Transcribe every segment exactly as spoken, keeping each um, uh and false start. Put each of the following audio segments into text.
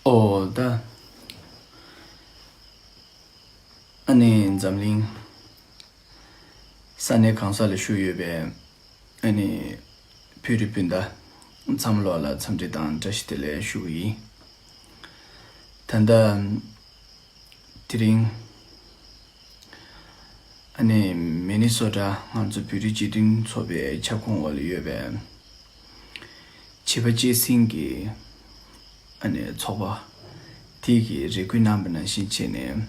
ཨོ་ད། ཨ་ནི་འཛམ་གླིང་ས་གནས་གང་ས་ལ་བཞུགས་ཡོད་པའི་ཨ་ནི་བོད་རིགས་སྤུན་ཟླ་ཚང་མ་ལོག་ལ་འཚམས་འདྲི་དང་བཀྲ་ཤིས་བདེ་ལེགས་ཞུ་གི་ཡིན། ད་ལྟ་དེ་རིང་ཨ་ནི་མི་ནི་སོ་ཊ་ང་ཚོ་བོད་རིགས་སྤྱི་མཐུན་ཚོགས་པའི་ཁྱབ་ཁོངས་འོག་ལ་ཡོད་པའི་བྱིས་པ་སྐྱེད་སྲིང་གི་ཨ་ནི་ཚོགས་པ་དེ་གིས་རེ་སྐུལ་གནང་བ་ནང་བཞིན་བྱས་ནས།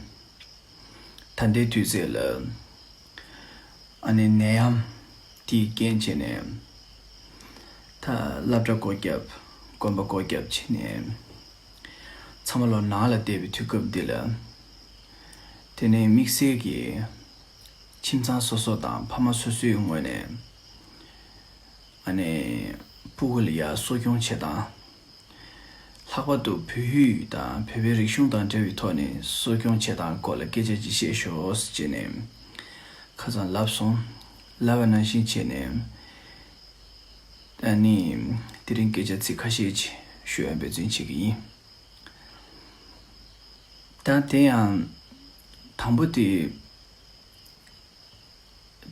ད་ལྟའི་དུས་ཚོད་ལ་ཨ་ནི་ནད་ཡམས་དེས་རྐྱེན་བྱས་ནས། ད་སློབ་གྲྭ་སྒོ་བརྒྱབ། དགོན་པ་སྒོ་བརྒྱབ་བྱས་ནས། ཚང་མ་ལོག་ནང་ལ་བསྡད་པའི་དུས་སྐབས་འདི་ལ། དེ་ནས་དམིགས་བསལ་གྱིས་ཁྱིམ་ཚང་སོ་སོ་དང་ཕ་མ་སོ་སོའི་ངོས་ནས་ཨ་ནི་སྤུ་གུ་ལ་ཡ་གསོ་སྐྱོང་བྱེད་སྟངས། ལྷག་པར་དུ་བོད་ཡིག་དང་བོད་པའི་རིག་གཞུང་དང་འབྲེལ་བའི་ཐོག་ནས་གསོ་སྐྱོང་བྱེད་སྟངས་སྐོར་ལ་སྐད་ཆ་ཅིག་བཤད་ཤོག་ཟེར་བྱས་ནས་ཁ་སང་ལབ་སོང་། ལབ་པ་ནང་བཞིན་བྱས་ནས་ཨ་ནི་དེ་རིང་སྐད་ཆ་ཚིག་ཁ་ཤས་ཅིག་ཞུ་ཡ་འབད་བརྩོན་བྱེད་ཀྱི་ཡིན། ད་དེ་ཡང་དང་པོ་དེ།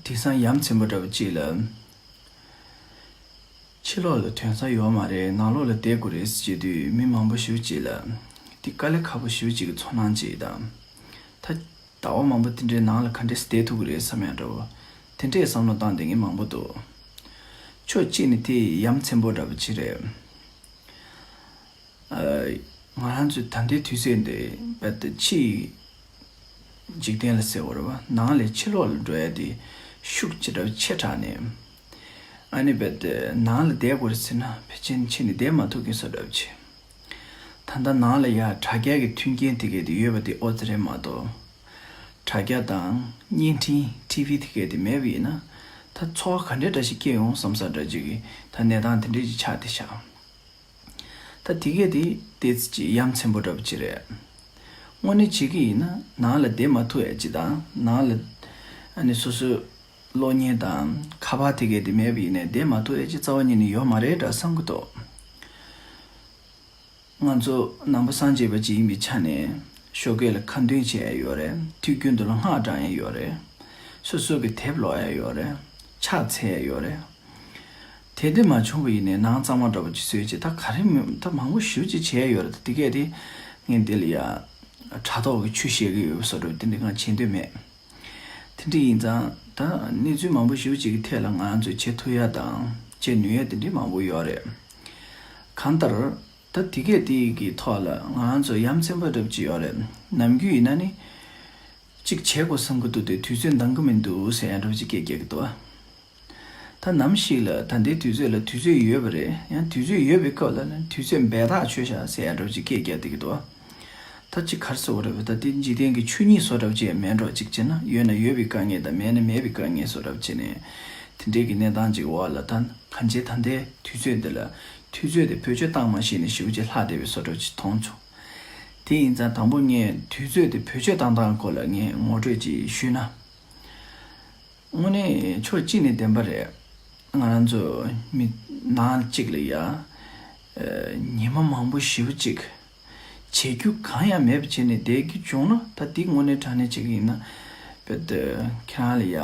དེང་སང་ཡ་མཚན་པོ་འདྲ་བོ་ཅིག་ལ། ཕྱི་ལོགས་ལ་ཐོན་ས་ཡོད་མ་རེད། ནང་ལོགས་ལ་བསྡད་དགོས་རེད་ཟེར་བྱེད་དུས་མི་མང་པོ་ཞེ་པོ་ཅིག་ལ་དེ་དཀའ་ལས་ཁག་པོ་ཞེ་པོ་ཅིག་གི་ཚོར་སྣང་ཅིག་དང་། ད་ཟླ་བ་མང་པོ་དེ་འདྲའི་ནང་ལ་ག་འདྲས་བསྡད་ཐུབ་ཀྱི་རེད་བསམ་ཡ་འདྲ་བོ་དེ་འདྲས་བསམ་བློ་བཏང་བསྡད་མཁན་མང་པོ་འདུག་ཕྱོགས་གཅིག་ནས་དེ་ཡ་མཚན་པོ་འདྲ་བོ་ཅིག་རེད། ང་རང་ཚོའི་ད་ལྟའི་དུས་ཚོད་འདི་རྦད་དེ་ཕྱིའི་འཇིག་རྟེན་ལ་ཟེར་བ་རེད་བ། ནང་ལས་ཕྱི་ལོགས་ལ་འགྲོ་ཡ་དེ་ཤུགས་ཅིག་འདྲ་བོ་ཆེ་དྲགས་ནས། ཨ་ནི་རྦད་དེ་ནང་ལ་བསྡད་དགོས་རེད་ཟེར་ན་ཕལ་ཆེར་ཕྱི་ནས་བསྡད་མ་ཐུབ་མཁན་བཟོ་འདྲ་བོ་བྱེད། ད་ལྟ་ནང་ལ་ཡ་དྲ་རྒྱ་གི་མཐུན་རྐྱེན་དེ་གས་དེ་ཡོད་པ་དེ་ཨོ་ཙི་རེད་མ་གཏོགས། དྲ་རྒྱ་དང་བརྙན་འཕྲིན་ཊི་ཝི་དེ་གས་དེ་མེད་པ་ཡིན་ན་ད་འཚོ་བ་ག་འདྲས་འདྲ་ཞིག་སྐྱེལ་ཡོང་བསམ་ས་འདྲ་ཅིག་གི་ད་གནས་སྟངས་དེ་འདྲས་ཅིག་ཆགས་བསྡད་ཤག་ད་དེ་གས་དེ་ཏོག་ཙམ་ཅིག་ཡ་མཚན་པོ་འདྲ་པོ་ཅིག་རེད། དངོས་གནས་བྱེད་ཀྱི་ཡིན་ན་ནང་ལ་བསྡད་མ་ཐུབ་ཡ་ཅིག་དང་ནང་ལ་ཨ་ནི་སོ་སོའི་གློག་བརྙན་དང་ཁ་པར་དེ་གས་དེ་མེད་པ་ཡིན་ནའི་བསྡད་མ་ཐུབ་ཡ་ཅིག་རྩ་བ་ཉིད་ནས་ཡོད་མ་རེད་འདྲ་བསམ་གྱི་འདུག་ང་ཚོ་ནང་པ་སངས་རྒྱས་པ་ཅིག་ཡིན་པའི་ཆ་ནས་ཞོགས་ཀས་ལ་ཁ་འདོན་བྱེད་ཡ་ཡོད་རེད། དུས་རྒྱུན་དུ་ལ་སྔགས་བགྲང་ཡ་ཡོད་རེད། སོ་སོ་གི་དེབ་ཀློག་ཡ་ཡོད་རེད། ཕྱག་འཚལ་ཡ་ཡོད་རེད། དེ་འདྲ་མ་བྱུང་བ་ཡིན་ནའི་ནང་གཙང་མ་འདྲ་པོ་ཅིག་བཟོས་བྱས་ད་ག་རེ་མི་ད་མང་པོ་ཞེ་པོ་ཅིག་བྱས་ཡོད་རེད། ད་དེ་གས་དེ་ངས་འདི་ལ་ཡ་དྲ་ཐོག་གི་ཆོས་བཤད་ཀྱི་ཡོད་བཟོ་འདྲ་དེ་འདྲ་ང་བྱེད་འདོད་མེད། དེ་འདྲ་ཡིན་ཙང་ད་གནས་ཚུལ་མང་པོ་ཞེ་པོ་ཅིག་གི་ཐད་ལ་ང་ཚོས་བྱེད་ཐུབ་ཡ་དང་བྱེད་ནུས་ཡ་དེ་འདྲ་མང་པོ་ཡོད་རེད། གང་ལྟར་ད་དེ་གས་དེ་གི་ཐོག་ལ་ང་ཚོ་ཡ་མཚན་པ་འདྲ་པོ་ཅིག་ཡོད་རེད། ནམ་རྒྱུན་ཡིན་ན་ནི་གཅིག་བྱེད་དགོས་བསམ་གྱི་འདུག་སྟེ་དུས་ཚོད་འདང་གི་མི་འདུག་ཟེར་ཡ་འདྲ་པོ་ཅིག་སྐད་རྒྱག་གི་འདུག་ཨ། ད་ནམ་ཞིག་ལ་ད་ལྟའི་དུས་ཚོད་ལ་དུས་ཚོད་ཡོད་པ་རེད། ཡང་དུས་ཚོད་ཡོད་པའི་སྐབས་ལ་ནི་དུས་ཚོད་འབད་ཐག་ཆོད་བཞག་ཟེར་ཡ་འདྲ་པོ་ཅིག་སྐད་རྒྱག་བསྡད་ཀྱི་འདུག་ད་ཅིག་ག་རེ་ཟེར་དགོས་རེད་པས། ད་དེ་འཇིག་རྟེན་གྱི་ཆོས་ཉིད་བཟོ་འདྲ་པོ་ཅིག་མེད་འགྲོ་ཅིག་བྱས་ན་ཡོད་ན་ཡོད་པའི་དཀའ་ངལ་དང་མེད་ན་མེད་པའི་དཀའ་ངལ་བཟོ་འདྲ་པོ་བྱས་ནས་དེ་འདྲའི་གི་གནས་སྟངས་ཅིག་འོག་ལ་ད་གང་ཅི་ད་ལྟའི་དུས་ཚོད་འདི་ལ་དུས་ཚོད་དེ་བེད་སྤྱོད་བཏང་མ་ཤེས་ནས་ཞེ་པོ་ཅིག་ལྷག་བསྡད་པའི་བཟོ་འདྲ་པོ་ཅིག་མཐོང་བྱུང་། དེ་ཡིན་ཙང་དང་པོ་ངས་དུས་ཚོད་དེ་བེད་སྤྱོད་བཏང་སྟངས་སྐོར་ལ་ངས་ངོ་སྤྲོད་ཅིག་ཞུས་ན། དངོས་གནས་ཕྱོགས་གཅིག་ནས་བདེན་པ་རེད། ང་རང་ཚོ་མི་ནང་གཅིག་ལ་ཡ། ཨ། ཉི་མ་མང་པོ་ཞེ་པོ་ཅིག་བྱེད་རྒྱུ་གང་ཡང་མེད་པ་བྱས་ནས་བསྡད་རྒྱུ་བྱུང་ན་ད་འདི་དངོས་གནས་དྲང་གནས་བྱེད་ཀྱི་ཡིན་ན། དཔེ་དེ་ཁྱེད་རང་ལ་ཡ།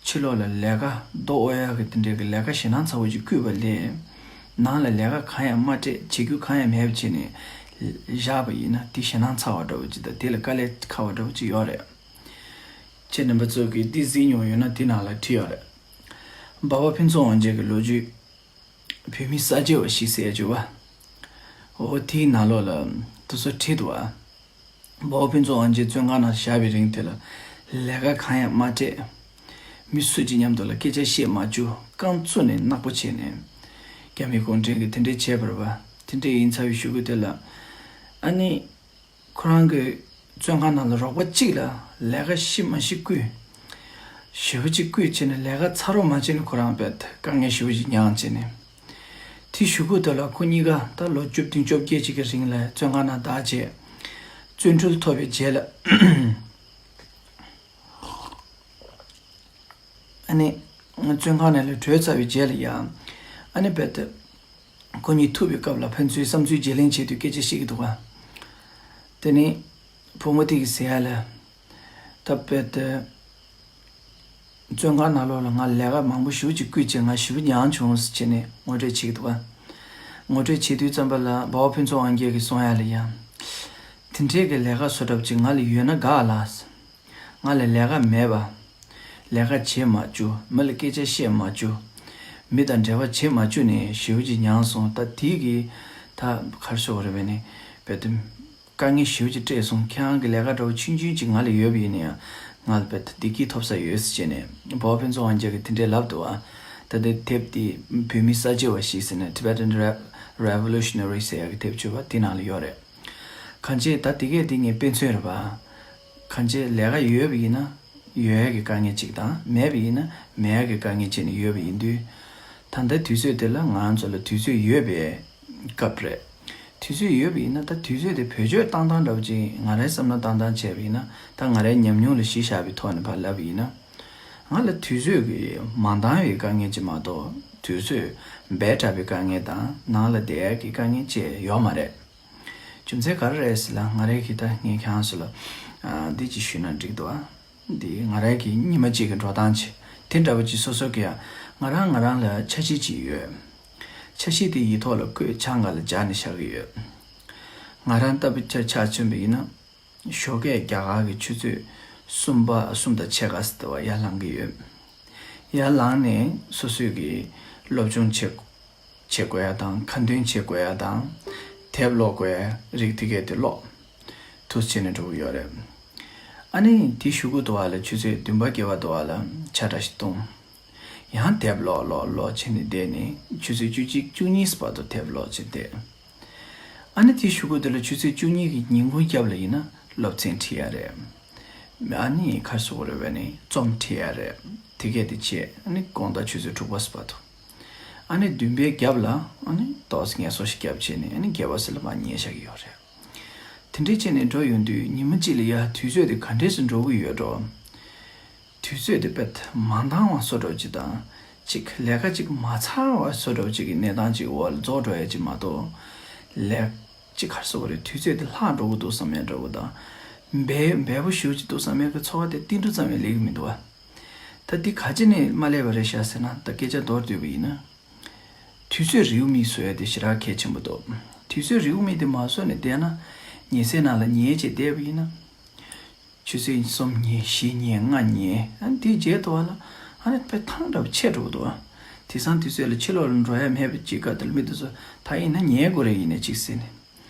ཕྱི་ལོགས་ལ་ལས་ཀ་རྡོ་གཡོག་ཡ་གི་དེ་འདྲའི་གི་ལས་ཀ་ཞེད་སྣང་ཚ་པོ་ཅིག་བསྐུས་པ་ལས། ནང་ལ་ལས་ཀ་གང་ཡང་མ་སྤྲད་བྱེད་རྒྱུ་གང་ཡང་མེད་པ་བྱས་ནས་བཞག་པ་ཡིན་ན་འདི་ཞེད་སྣང་ཚ་བ་འདྲ་པོ་ཅིག་དང་དེ་ལ་དཀའ་ལས་ཁག་པ་འདྲ་པོ་ཅིག་ཡོད་རེད། ཁྱེད་རྣམ་པ་ཚོ་གིས་འདི་གཟིགས་མྱོང་ཡོད་ན་འདི་ནང་ལ་བྲིས་ཡོད་རེད། འབའ་པ་ཕུན་ཚོགས་དབང་རྒྱལ་གྱི་ལོ་རྒྱུས། བོད་མི་གསར་བརྗེ་བ་ཞིག་ཟེར་ཡ་བྱུང་བ། འོ་དེའི་ནང་ལོགས་ལ་དེ་ཚོ་བྲིས་འདུག་བ། འབའ་པ་ཕུན་ཚོགས་དབང་རྒྱལ་བཙོན་ཁང་ནང་བཞག་པའི་རིང་དེ་ལ་ལས་ཀ་གང་ཡང་མ་སྤྲད། མི་སུ་གཅིག་མཉམ་དུ་ལ་སྐད་ཆ་བཤད་མ་བཅུག་རྐང་བཙུགས་ནས་ནག་པོ་བྱས་ནས། རྒྱ་མི་གུང་ཁྲན་གྱིས་དེ་འདྲས་བྱས་པ་རེད་བ། དེ་འདྲས་ཡིན་ཚར་བའི་གཞུག་གུ་དེ་ལ། ཨ་ནི། ཁོ་རང་གི་བཙོན་ཁང་ནང་ལ་རོགས་པ་གཅིག་ལ་ལས་ཀ་ཤི་མ་ཤི་བསྐུས། ཞེ་པོ་ཅིག་བསྐུས་བྱས་ནས་ལས་ཀ་ཚར་རོགས་མ་བྱས་ནས་ཁོ་རང་དཔེ་དཀའ་ངལ་ཞེ་པོ་ཅིག་མྱངས་བྱས་ནས། དེ་གཞུག་གུ་དེ་ལ་ཁོ་གཉིས་ཀ་ད་ལོ་བཅུ་བདུན་བཅོ་བརྒྱད་ཅིག་གི་རིང་ལ་བཙོན་ཁང་ནང་བདག་བྱས། བཙོན་འཁྲུལ་ཐོབ་པའི་རྗེས་ལ། ཨ་ནི། བཙོན་ཁང་ནང་ལ་བྲོས་ཚར་བའི་རྗེས་ལ་ཡང་། ཨ་ནི་དཔེ་དེ། ཁོ་གཉིས་ཐུག་པའི་སྐབས་ལ་ཕན་ཚུན་བསམ་ཚུལ་བརྗེ་ལེན་བྱེད་དུས་སྐད་ཆ་བཤད་ཀྱི་འདུག་ག་དེ་ནི་བུ་མོ་དེ་གིས་ཟེར་ཡ་ལ། ད་དཔེ་དེ། བཙོན་ཁང་ནང་ལོགས་ལ་ང་ལས་ཀ་མང་པོ་ཞེ་པོ་ཅིག་བསྐུལ་བྱས། ང་ཞེ་པོ་མྱངས་བྱུང་ཟེར་བྱས་ནས་ངོ་སྤྲོད་བྱེད་ཀྱི་འདུག་ག་ངོ་སྤྲོད་བྱེད་དུས་ཙམ་པ་ལ་འབའ་བ་ཕུན་ཚོགས་དབང་རྒྱལ་གྱིས་གསུང་ཡ་ལ་ཡ། དེ་འདྲའི་གི་ལས་ཀ་བཟོ་འདྲ་པོ་ཅིག་ང་ལ་ཡོད་ན་དགའ་ལ། ང་ལ་ལས་ཀ་མེད་པ། ལས་ཀ་བྱེད་མ་བཅུག་མི་ལ་སྐད་ཆ་བཤད་མ་བཅུག་མི་དང་འབྲེལ་བ་བྱེད་མ་བཅུག་ནས་ཞེ་པོ་ཅིག་མྱངས་སོང་། ད་དེ་གི་ད་ག་རེ་ཟེར་དགོས་རེད་པས་ནི། དཔེ་དེ། དཀའ་ངལ་ཞེ་པོ་ཅིག་འཕྲད་སོང་། ཁྱེད་རང་གི་ལས་ཀ་འདྲ་པོ་ཆུང་ཆུང་ཅིག་ང་ལ་ཡོད་པ་ཡིན་ན་ཡང་། ང་ལ་དཔེ་བདེ་སྐྱིད་ཐོབ་ས་ཡོད་ཟེར་བྱས་ནས་འབའ་བ་ཕུན་ཚོགས་དབང་རྒྱལ་གྱིས་དེ་འདྲས་ལབ་འདུག་ཨ། ད་ལྟའི་དེབ་དེ་བོད་མི་གསར་བརྗེ་བ་ཞིག་ཟེར་ནས། Tibetan Rev- Revolutionary ཟེར་ཡག་གི་དེབ་ཆོས་པ་དེ་ནང་ལ་ཡོད་རེད། གང་བྱས་ད་དེ་གས་དེ་ངས་དཔེ་མཚོན་རེད་པ། གང་བྱས་ལས་ཀ་ཡོད་པ་ཡིན་ན་ཡོད་ཡག་གི་དཀའ་ངལ་ཅིག་དང་། མེད་པ་ཡིན་ན་མེད་ཡག་གི་དཀའ་ངལ་བྱས་ནས་ཡོད་པ་ཡིན་དུས། ད་ལྟའི་དུས་ཚོད་དེ་ལ་ང་རང་ཚོ་ལ་དུས་ཚོད་ཡོད་པའི་སྐབས་རེད། དུས་ཚོད་ཡོད་པ་ཡིན་ན། ད་དུས་ཚོད་དེ་བེད་སྤྱོད་བཏང་སྟངས་འདྲ་པོ་ཅིག་ང་རའི་བསམ་བློ་བཏང་སྟངས་བྱས་པ་ཡིན་ན། ད་ང་རའི་ཉམས་མྱོང་ལ་གཞི་བཞག་པའི་ཐོག་ནས་ཕར་ལབ་པ་ཡིན་ན། ང་ལ་དུས་ཚོད་ཀྱིས་མ་འདང་བའི་དཀའ་ངལ་ཅིག་མ་གཏོགས། དུས་ཚོད་འབའ་དྲགས་པའི་དཀའ་ངལ་དང་ནང་ལ་བསྡད་ཡག་གི་དཀའ་ངལ་བཅས་ཡོད་མ་རེད། རྒྱུ་མཚན་ག་རེ་རེད་ཟེར་ལ། ང་རའི་གི་ད་ངས་ཁྱེད་རང་ཚོ་ལ་ཨ་འདི་ཅིག་ཞུས་ན་འགྲིག་འདུག་ཨ། འདི་ང་རའི་གི་ཉི་མ་གཅིག་གི་འགྲོ་སྟངས་ཅིག་དེ་འདྲ་པོ་ཅིག་སོ་སོ་གི་ཡ། ང་རང་ང་རང་ལ་འཆར་གཞི་ཅིག་ཡོད། འཆར་གཞི་དེ་ཡིག་ཐོག་ལ་བཀོད། ཆང་ག་ལ་སྦྱར་ནས་བཞག་གི་ཡོད། ང་རང་ལྟ་བུ་ཆ་ཆ་མཚོན་པ་ཡིན་ན། ཞོགས་ཀས་རྒྱ་གར་གྱི་ཆུ་ཚོད་གསུམ་པ། གསུམ་དང་ཕྱེད་ཀ་ཙམ་དུ་བ་ཡར་ལངས་ཀྱི་ཡོད། ཡར་ལངས་ནས་སོ་སོའི་གི་སློབ་སྦྱོང་བྱེད་བྱེད་དགོས་ཡ་དང་། ཁ་འདོན་བྱེད་དགོས་ཡ་དང་། དེབ་ཀློག་དགོས་ཡ་རིགས་དེ་གས་དེ་ཀློག་འདུག་སེ་བྱས་ནས་འགྲོ་གི་ཡོད་རེད། ཨ་ནི་དེ་གཞུག་གུ་དུ་བ་ལ་ཆུ་ཚོད་བདུན་པ་བརྒྱད་པ་དུ་བ་ལ་ཇ་འདྲ་ཞིག་བཏུང་། ཡང་དེབ་ཀློག་ཀློག་ཀློག་བྱས་ནས་བསྡད་ནས་ཆུ་ཚོད་བཅུ་གཅིག་བཅུ་གཉིས་བར་དུ་དེབ་ཀློག་བྱས་བསྡད། ཨ་ནི་དེའི་གཞུག་གུ་དེ་ལ་ཆུ་ཚོད་བཅུ་གཉིས་ཀྱི་ཉིན་གུང་རྒྱབ་ལ་ཡིན་ན་སློབ་ཚན་ཁྲིད་ཡ་རེད། ཨ་ནི་ག་རེ་ཟེར་དགོས་རེད་པས་ནི། རྩོམ་ཁྲིད་ཡ་རེད། དེ་གས་དེ་བྱས། ཨ་ནི་དགོང་དག་ཆུ་ཚོད་དྲུག་པ་ཙམ་བར་དུ། ཨ་ནི་བདུན་པའི་རྒྱབ་ལ་ཨ་ནི་ཏོག་ཙམ་ངལ་གསོ་ཞིག་བརྒྱབ་བྱས་ནས། ཨ་ནི་བརྒྱད་པ་ཙམ་ལ་མར་ཉལ་བཞག་གི་ཡོད་རེད། དེ་འདྲས་བྱས་ནས་འགྲོ་ཡོང་དུས་ཉི་མ་གཅིག་ལ་ཡ་དུས་ཚོད་དེ་ག་འདྲས་སེ་འགྲོ་གི་ཡོད་འགྲོ། དུས་ཚོད་དེ་དཔེ་མ་འདང་བ་བཟོ་འདྲ་ཅིག་དང་། ཅིག་ལས་ཀ་ཅིག་མ་ཚར་བ་བཟོ་འདྲ་ཅིག་གི་གནས་སྟངས་ཅིག་འོག་ལ་རྫོགས་འགྲོ་ཡ་ཅིག་མ་གཏོགས། ལས་ཅིག་ག་རེ་ཟེར་དགོས་རེད། དུས་ཚོད་དེ་ལྷག་འགྲོ་གི་འདུག་བསམ་ཡ་འདྲ་བོ་དང་། འབད་འབད་པོ་ཞེ་པོ་ཅིག་འདུག་བསམ་ཡ་གི་ཚོར་བ་དེ་ཏིལ་འབྲུ་ཙམ་ཡང་སླེབས་ཀྱི་མི་འདུག་བ། ད་འདི་ག་ཅི་ནས་མ་སླེབས་པ་རེད་ཤག་ཟེར་ན། ད་སྐད་ཆ་མདོར་བསྡུས་པ་ཡིན་ན། དུས་ཚོད་རེའུ་མིག་བཟོ་ཡ་དེ་ཞེ་དྲག་གལ་ཆེན་པོ་འདུག་དུས་ཚོད་རེའུ་མིག་དེ་མ་བཟོས་ནས་བསྡད་ན། ཉལ་སའི་ནང་ལ་ཉལ་བྱས་བསྡད་པ་ཡིན་ན། ཆུ་ཚོད་གསུམ་ཉལ། བཞི་ཉལ། ལྔ་ཉལ། ཨ་ནི་དེའི་རྗེས་དུ་བ་ལ་ཨ་ནི་དཔེ་ཐང་འདྲ་བོ་ཆད་འགྲོ་གི་འདུག་ཨ། དེང་སང་དུས་ཚོད་ལ་ཕྱི་ལོགས་ལ་འགྲོ་ཡ་མེད་པ་ཅིག་ག་དེ་ལ་མི་དེ་ཚོ་ད་ཡིན་ན་ཉལ་དགོས་རེད་ཡིན་ནའི་ཅིག་ཟེར་ནས།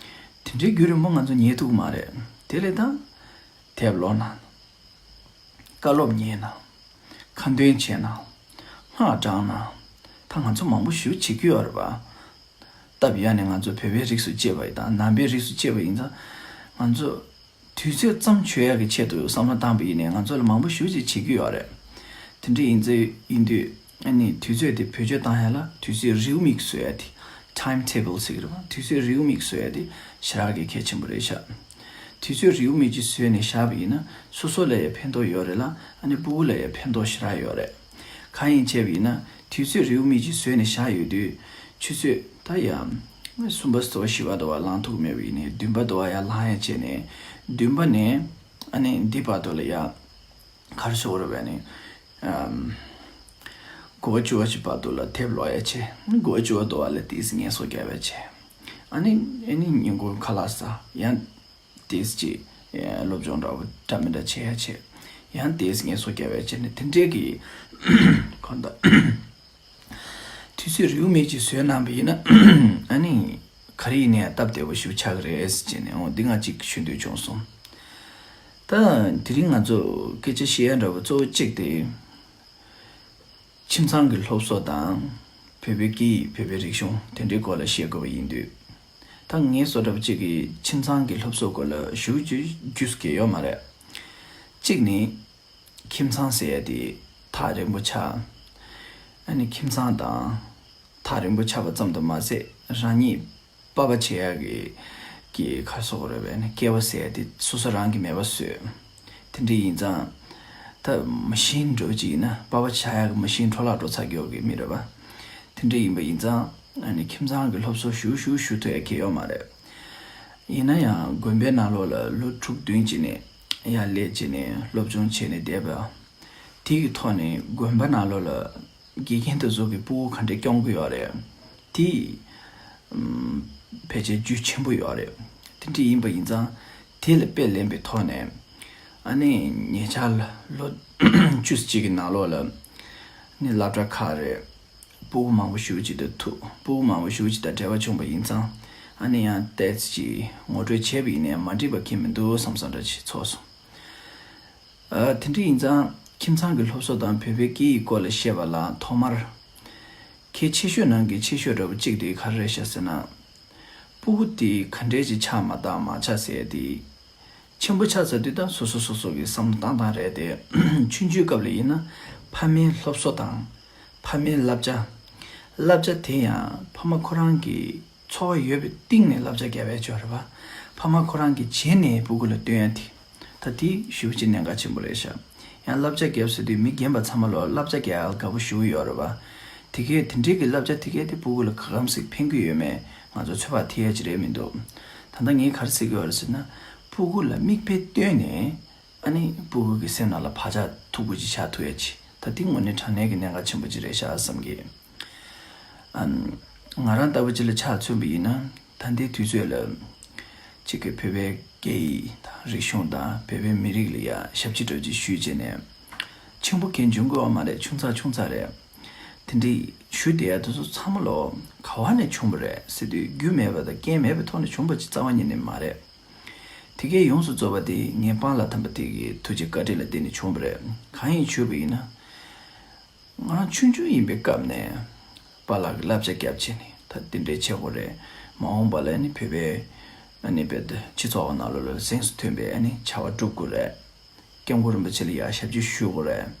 དེ་འདྲའི་རྒྱུན་རིང་པོ་ང་ཚོ་ཉལ་ཐུབ་ཀྱི་མ་རེད། དེ་ལས་ད་དེབ་ཀློག་ན། བཀའ་སློབ་ཉན་ན། ཁ་འདོན་བྱས་ན། སྔགས་བགྲངས་ན། ད་ང་ཚོ་མང་པོ་ཞེ་པོ་བྱེད་ཀྱི་ཡོད་རེད་པ། སྟབས་ཡག་ནས་ང་ཚོ་བོད་པའི་རིགས་སུ་སྐྱེས་པ་ཡིན་དང་། ནང་པའི་རིགས་སུ་སྐྱེས་པ་ཡིན་ཙང་། ང་ཚོ་དུས་ཚོད་ཙམ་འཆོལ་ཡག་གི་ཆེད་དུ་བསམ་བློ་བཏང་པ་ཡིན་ནའི་ང་ཚོ་ལ་མང་པོ་ཞེ་པོ་ཅིག་བྱེད་ཀྱི་ཡོད་རེད། དེ་འདྲ་ཡིན་ཙང་ཡིན་དུས། ཨ་ནི་དུས་ཚོད་དེ་བེད་སྤྱོད་བཏང་ཡ་ལ་དུས་ཚོད་རེའུ་མིག་བཟོ་ཡ་དེ། Time table ཟེར་གྱི་རེད་པ། དུས་ཚོད་རེའུ་མིག་བཟོ་ཡ་དེ་ཞེ་དྲག་གི་གལ་ཆེན་པོ་རེད་ཤག་དུས་ཚོད་རེའུ་མིག་ཅིག་བཟོས་ནས་བཞག་པ་ཡིན་ན་སོ་སོ་ལ་ཡང་ཕན་ཐོགས་ཡོད་རེད་ལ། ཨ་ནི་ཕྲུ་གུ་ལ་ཡང་ཕན་ཐོགས་ཞེ་དྲག་ཡོད་རེད། གང་ཡིན་བྱས་པ་ཡིན་ན་དུས་ཚོད་རེའུ་མིག་ཅིག་བཟོས་ནས་བཞག་ཡོད་དུས། ཆུ་ཚོད་ད་ཡ་གསུམ་པ་ཙམ་བཞི་པ་དུ་བ་ལངས་ཐུབ་ཀྱི་མེད་པ་ཡིན་ནའི་བདུན་པ་དུ་བ་ཡར་ལངས་ཡ་བྱས་ནས། བདུན་པ་ནས་ཨ་ནི་འདི་བར་དུ་ལ་ཡ། ག་རེ་ཟེར་དགོས་རེད་པས་ནི། ཨམ། དགུ་པ་བཅུ་པ་ཅིག་བར་དུ་ལ་དེབ་ཀློག་ཡ་བྱས། དགུ་པ་བཅུ་པ་དུ་བ་ལ་ཏོག་ཙམ་ངལ་གསོ་རྒྱབ་ཡ་བྱས། ཨ་ནི་ཨ་ནི་ཉིན་གུང་ཁ་ལག་ཟ། ཡང་ཏོག་ཙམ་ཅིག་སློབ་སྦྱོང་འདྲ་བོ་འདྲ་མི་འདྲ་བྱེད་ཡ་བྱས། ཡང་ཏོག་ཙམ་ངལ་གསོ་རྒྱབ་ཡ་བྱས་ནས། དེ་འདྲའི་གི་གང་ལྟར། དུས་ཚོད་རེའུ་མིག་ཅིག་བཟོས་གནང་བ་ཡིན་ན། ཨ་ནི་ག་རེ་ཡིན་ནའི་སྟབས་བདེ་པོ་ཞིག་ཆགས་ཀྱི་རེད་ཟེར་བྱས་ནས། འོ་འདི་ང་གཅིག་ཞུ་འདོད་བྱུང་སོང་། ད་དེ་རིང་ང་ཚོ་སྐད་ཆ་བཤད་ཡ་འདྲ་བོ་གཙོ་བོ་གཅིག་དེ། ཁྱིམ་ཚང་གི་སློབ་གསོ་དང་། བོད་པའི་སྐད་ཡིག་བོད་པའི་རིག་གཞུང་དེ་འདྲའི་སྐོར་ལ་བཤད་དགོས་པ་ཡིན་དུས། ད་ངས་བཟོ་འདྲ་བོ་གཅིག་གིས་ཁྱིམ་ཚང་གི་སློབ་གསོ་སྐོར་ལ་ཞུ་རྒྱུ་རྒྱུས་གལ་ཡོད་མ་རེད། གཅིག་ནི། ཁྱིམ་ཚང་ཟེར་ཡ་དེ་ཐག་རིང་པོ་ཆགས། ཨ་ནི་ཁྱིམ་ཚང་དང་ཐག་རིང་པོ་ཆགས་པ་ཙམ་དུ་མ་ཟད། རང་ཉིད་པ་ཕ་བྱེད་ཡ་གི་གི་ག་རེ་ཟེར་དགོས་རེད་པས་ནི། སྐྱེ་བ་ཟེར་ཡ་དེ་སོ་སོ་རང་གིས་མེད་པ་བཟོས། དེ་འདྲ་ཡིན་ཙང་། ད་མ་ཤིན་འདྲ་བོ་ཅིག་ཡིན་ན། པ་ཕ་ཆགས་ཡ་གི་མ་ཤིན་འཕྲོ་བརླག་འགྲོ་ཚར་ཡོད་གི་མི་རེད་པ། དེ་འདྲ་ཡིན་པ་ཡིན་ཙང་། ཨ་ནི་ཁྱིམ་ཚང་གི་སློབ་གསོ་ཞུ་ཞུ་ཞུ་ཐུབ་ཡ་གི་ཡོད་མ་རེད། ཡིན་ན་ཡང་དགོན་པའི་ནང་ལོགས་ལ་ལོ་དྲུག་བདུན་བྱས་ནས་ཡར་སླེབས་བྱས་ནས་སློབ་སྦྱོང་བྱས་ནས་བསྡད་པ། དེ་གི་ཐོག་ནས་དགོན་པ་ནང་ལོགས་ལ་དགེ་རྒན་དེ་ཚོ་གི་སྤུ་གུ་ག་འདྲས་སྐྱོང་གི་ཡོད་རེད། དེ་ཕལ་ཆེར་རྒྱུ་ཆེན་པོ་ཡོད་རེད། དེ་འདྲ་ཡིན་པ་ཡིན་ཙང་དེ་ལ་དཔེ་ལེན་པའི་ཐོག་ནས། ཨ་ནི་ཉེ་ཆར་ལ་ལོ་བཅུ་གཅིག་གི་ནང་ལོགས་ལ་ནི་སློབ་གྲྭ་ཁག་རེད། སྤུ་གུ་མང་པོ་ཞེ་པོ་ཅིག་དང་ཐུག་སྤུ་གུ་མང་པོ་ཞེ་པོ་ཅིག་དང་འབྲེལ་བ་བྱུང་པ་ཡིན་ཙང་། ཨ་ནི་ཡང་ཏོག་ཙམ་ཅིག་ངོ་སྤྲོད་བྱས་པ་ཡིན་ནའི་མ་འགྲིག་པ་གང་ཡང་མི་འདུག་བསམ་བསམ་འདྲ་ཅིག་ཚོར་སོང་། ཨ། དེ་འདྲ་ཡིན་ཙང་ཁྱིམ་ཚང་གི་སློབ་གསོ་དང་བོད་པའི་སྐད་ཡིག་སྐོར་ལ་བཤད་པ་ལ་ཐོག་མར། གལ་ཆེ་ཤོས་ནང་གི་ཆེ་ཤོས་འདྲ་པོ་གཅིག་དེ་ག་རེ་རེད་ཤག་ཟེར་ན། སྤུ་གུ་དེ་ག་འདྲས་ཅིག་ཆགས་མ་ཆགས་མ་ཆགས་ཟེར་དེ། ཆེན་པོ་ཆགས་ཚར་དུས་ད་སོ་སོ་སོ་སོ་གི་བསམ་བློ་བཏང་སྟངས་རེད་དེ། ཆུང་ཆུང་སྐབས་ལ་ཡིན་ན་ཕ་མའི་སློབ་གསོ་དང་། ཕ་མའི་བསླབ་བྱ། བསླབ་བྱ་དེ་ཡང་ཕ་མ་ཁོ་རང་གི་འཚོ་བ་ཡོད་པའི་སྟེང་ནས་བསླབ་བྱ་བརྒྱབ་ཡ་ཅིག་ཡོད་རེད་པ། ཕ་མ་ཁོ་རང་གིས་བྱས་ནས་སྤུ་གུ་ལ་སྟོན་ཡ་དེ། ད་དེ་ཞེ་པོ་ཅིག་གནད་འགག་ཆེན་པོ་རེད་ཤག་ཡང་བསླབ་བྱ་བརྒྱབ་ཟེར་དུས་མི་རྒན་པ་ཚང་མ་ལོ་བསླབ་བྱ་རྒྱག་ཡ་ལ་དགའ་པོ་ཞེ་པོ་ཡོད་རེད་པ། དེ་གས་དེ་འདྲའི་གི་བསླབ་བྱ་དེ་གས་དེ་སྤུ་གུ་ལ་ག་གམ་ཞིག་ཕན་གི་ཡོད་མེད་ང་ཚོ་ཚོད་དཔག་ཐེབས་ཡ་ཅིག་རེད་མི་འདུག་ད་ལྟ་ངས་ག་རེ་ཟེར་གི་ཡོད་རེད་ཟེར་ན། སྤུ་གུ་ལ་མིག་དཔེ་སྟོན་ནས། ཨ་ནི་སྤུ་གུ་གི་སེམས་ནང་ལ་བག་ཆགས་མཐུག་པོ་ཅིག་ཆགས་ཐུབ་ཡ་ཅིག་ད་དེ་དངོས་གནས་དྲང་གནས་ཀྱི་གནད་འགག་ཆེན་པོ་ཅིག་རེད་ཤག་བསམ་གི། ཨ། ང་རང་ལྟ་བུ་ཅིག་ལ་ཆ་མཚོན་པ་ཡིན་ན། ད་ལྟའི་དུས་ཚོད་ལ་གཅིག་གི་བོད་པའི་སྐད་ཡིག་དང་རིག་གཞུང་དང་བོད་པའི་མི་རིགས་ལ་ཡ་ཞབས་ཕྱི་འདྲ་ཅིག་ཞུས་བྱས་ནས། ཆེན་པོ་གང་འབྱུང་གི་ཡོད་མ་རེད། ཆུང་ཙག་ཆུང་ཙག་རེད། དེ་འདྲའི་ཞུ་བསྡད་ཡ་དེ་ཚོ་ཚང་མ་ལོ་ག་བ་ནས་བྱུང་བ་རེད་ཟེར་དུས་རྒྱུ་མེད་པ་དང་རྐྱེན་མེད་པའི་ཐོག་ནས་བྱུང་བ་ཅིག་རྩ་བ་ཉིད་ནས་མ་རེད། དེ་གའི་ཡོངས་སུ་རྫོགས་པ་དེ་ངའི་པཱ་ལགས་དམ་པ་དེ་གི་ཐུགས་རྗེ་བཀའ་དྲིན་ལ་བརྟེན་ནས་བྱུང་བ་རེད། གང་ཡིན་ཞུས་པ་ཡིན་ན། ང་རང་ཆུང་ཆུང་ཡིན་པའི་སྐབས་ནས་པཱ་ལགས་ཀྱི་བསླབ་བྱ་བརྒྱབ་བྱས་ནས་ད་དེ་འདྲའི་བྱེད་དགོས་རེད། མ་འོངས་པ་ལ་ནི་བོད་པའི་ཨ་ནི་བོད་སྤྱི་ཚོགས་ནང་ལོགས་ལ་གཟེངས་སུ་ཐོན་པའི་ཨ་ནི་བྱ་བ་སྒྲུབ་དགོས་རེད། སྐྱབས་མགོན་རིན་པོ་ཆེ་ལ་ཡ་ཞབས་ཕྱི་ཞུ་དགོས་རེད།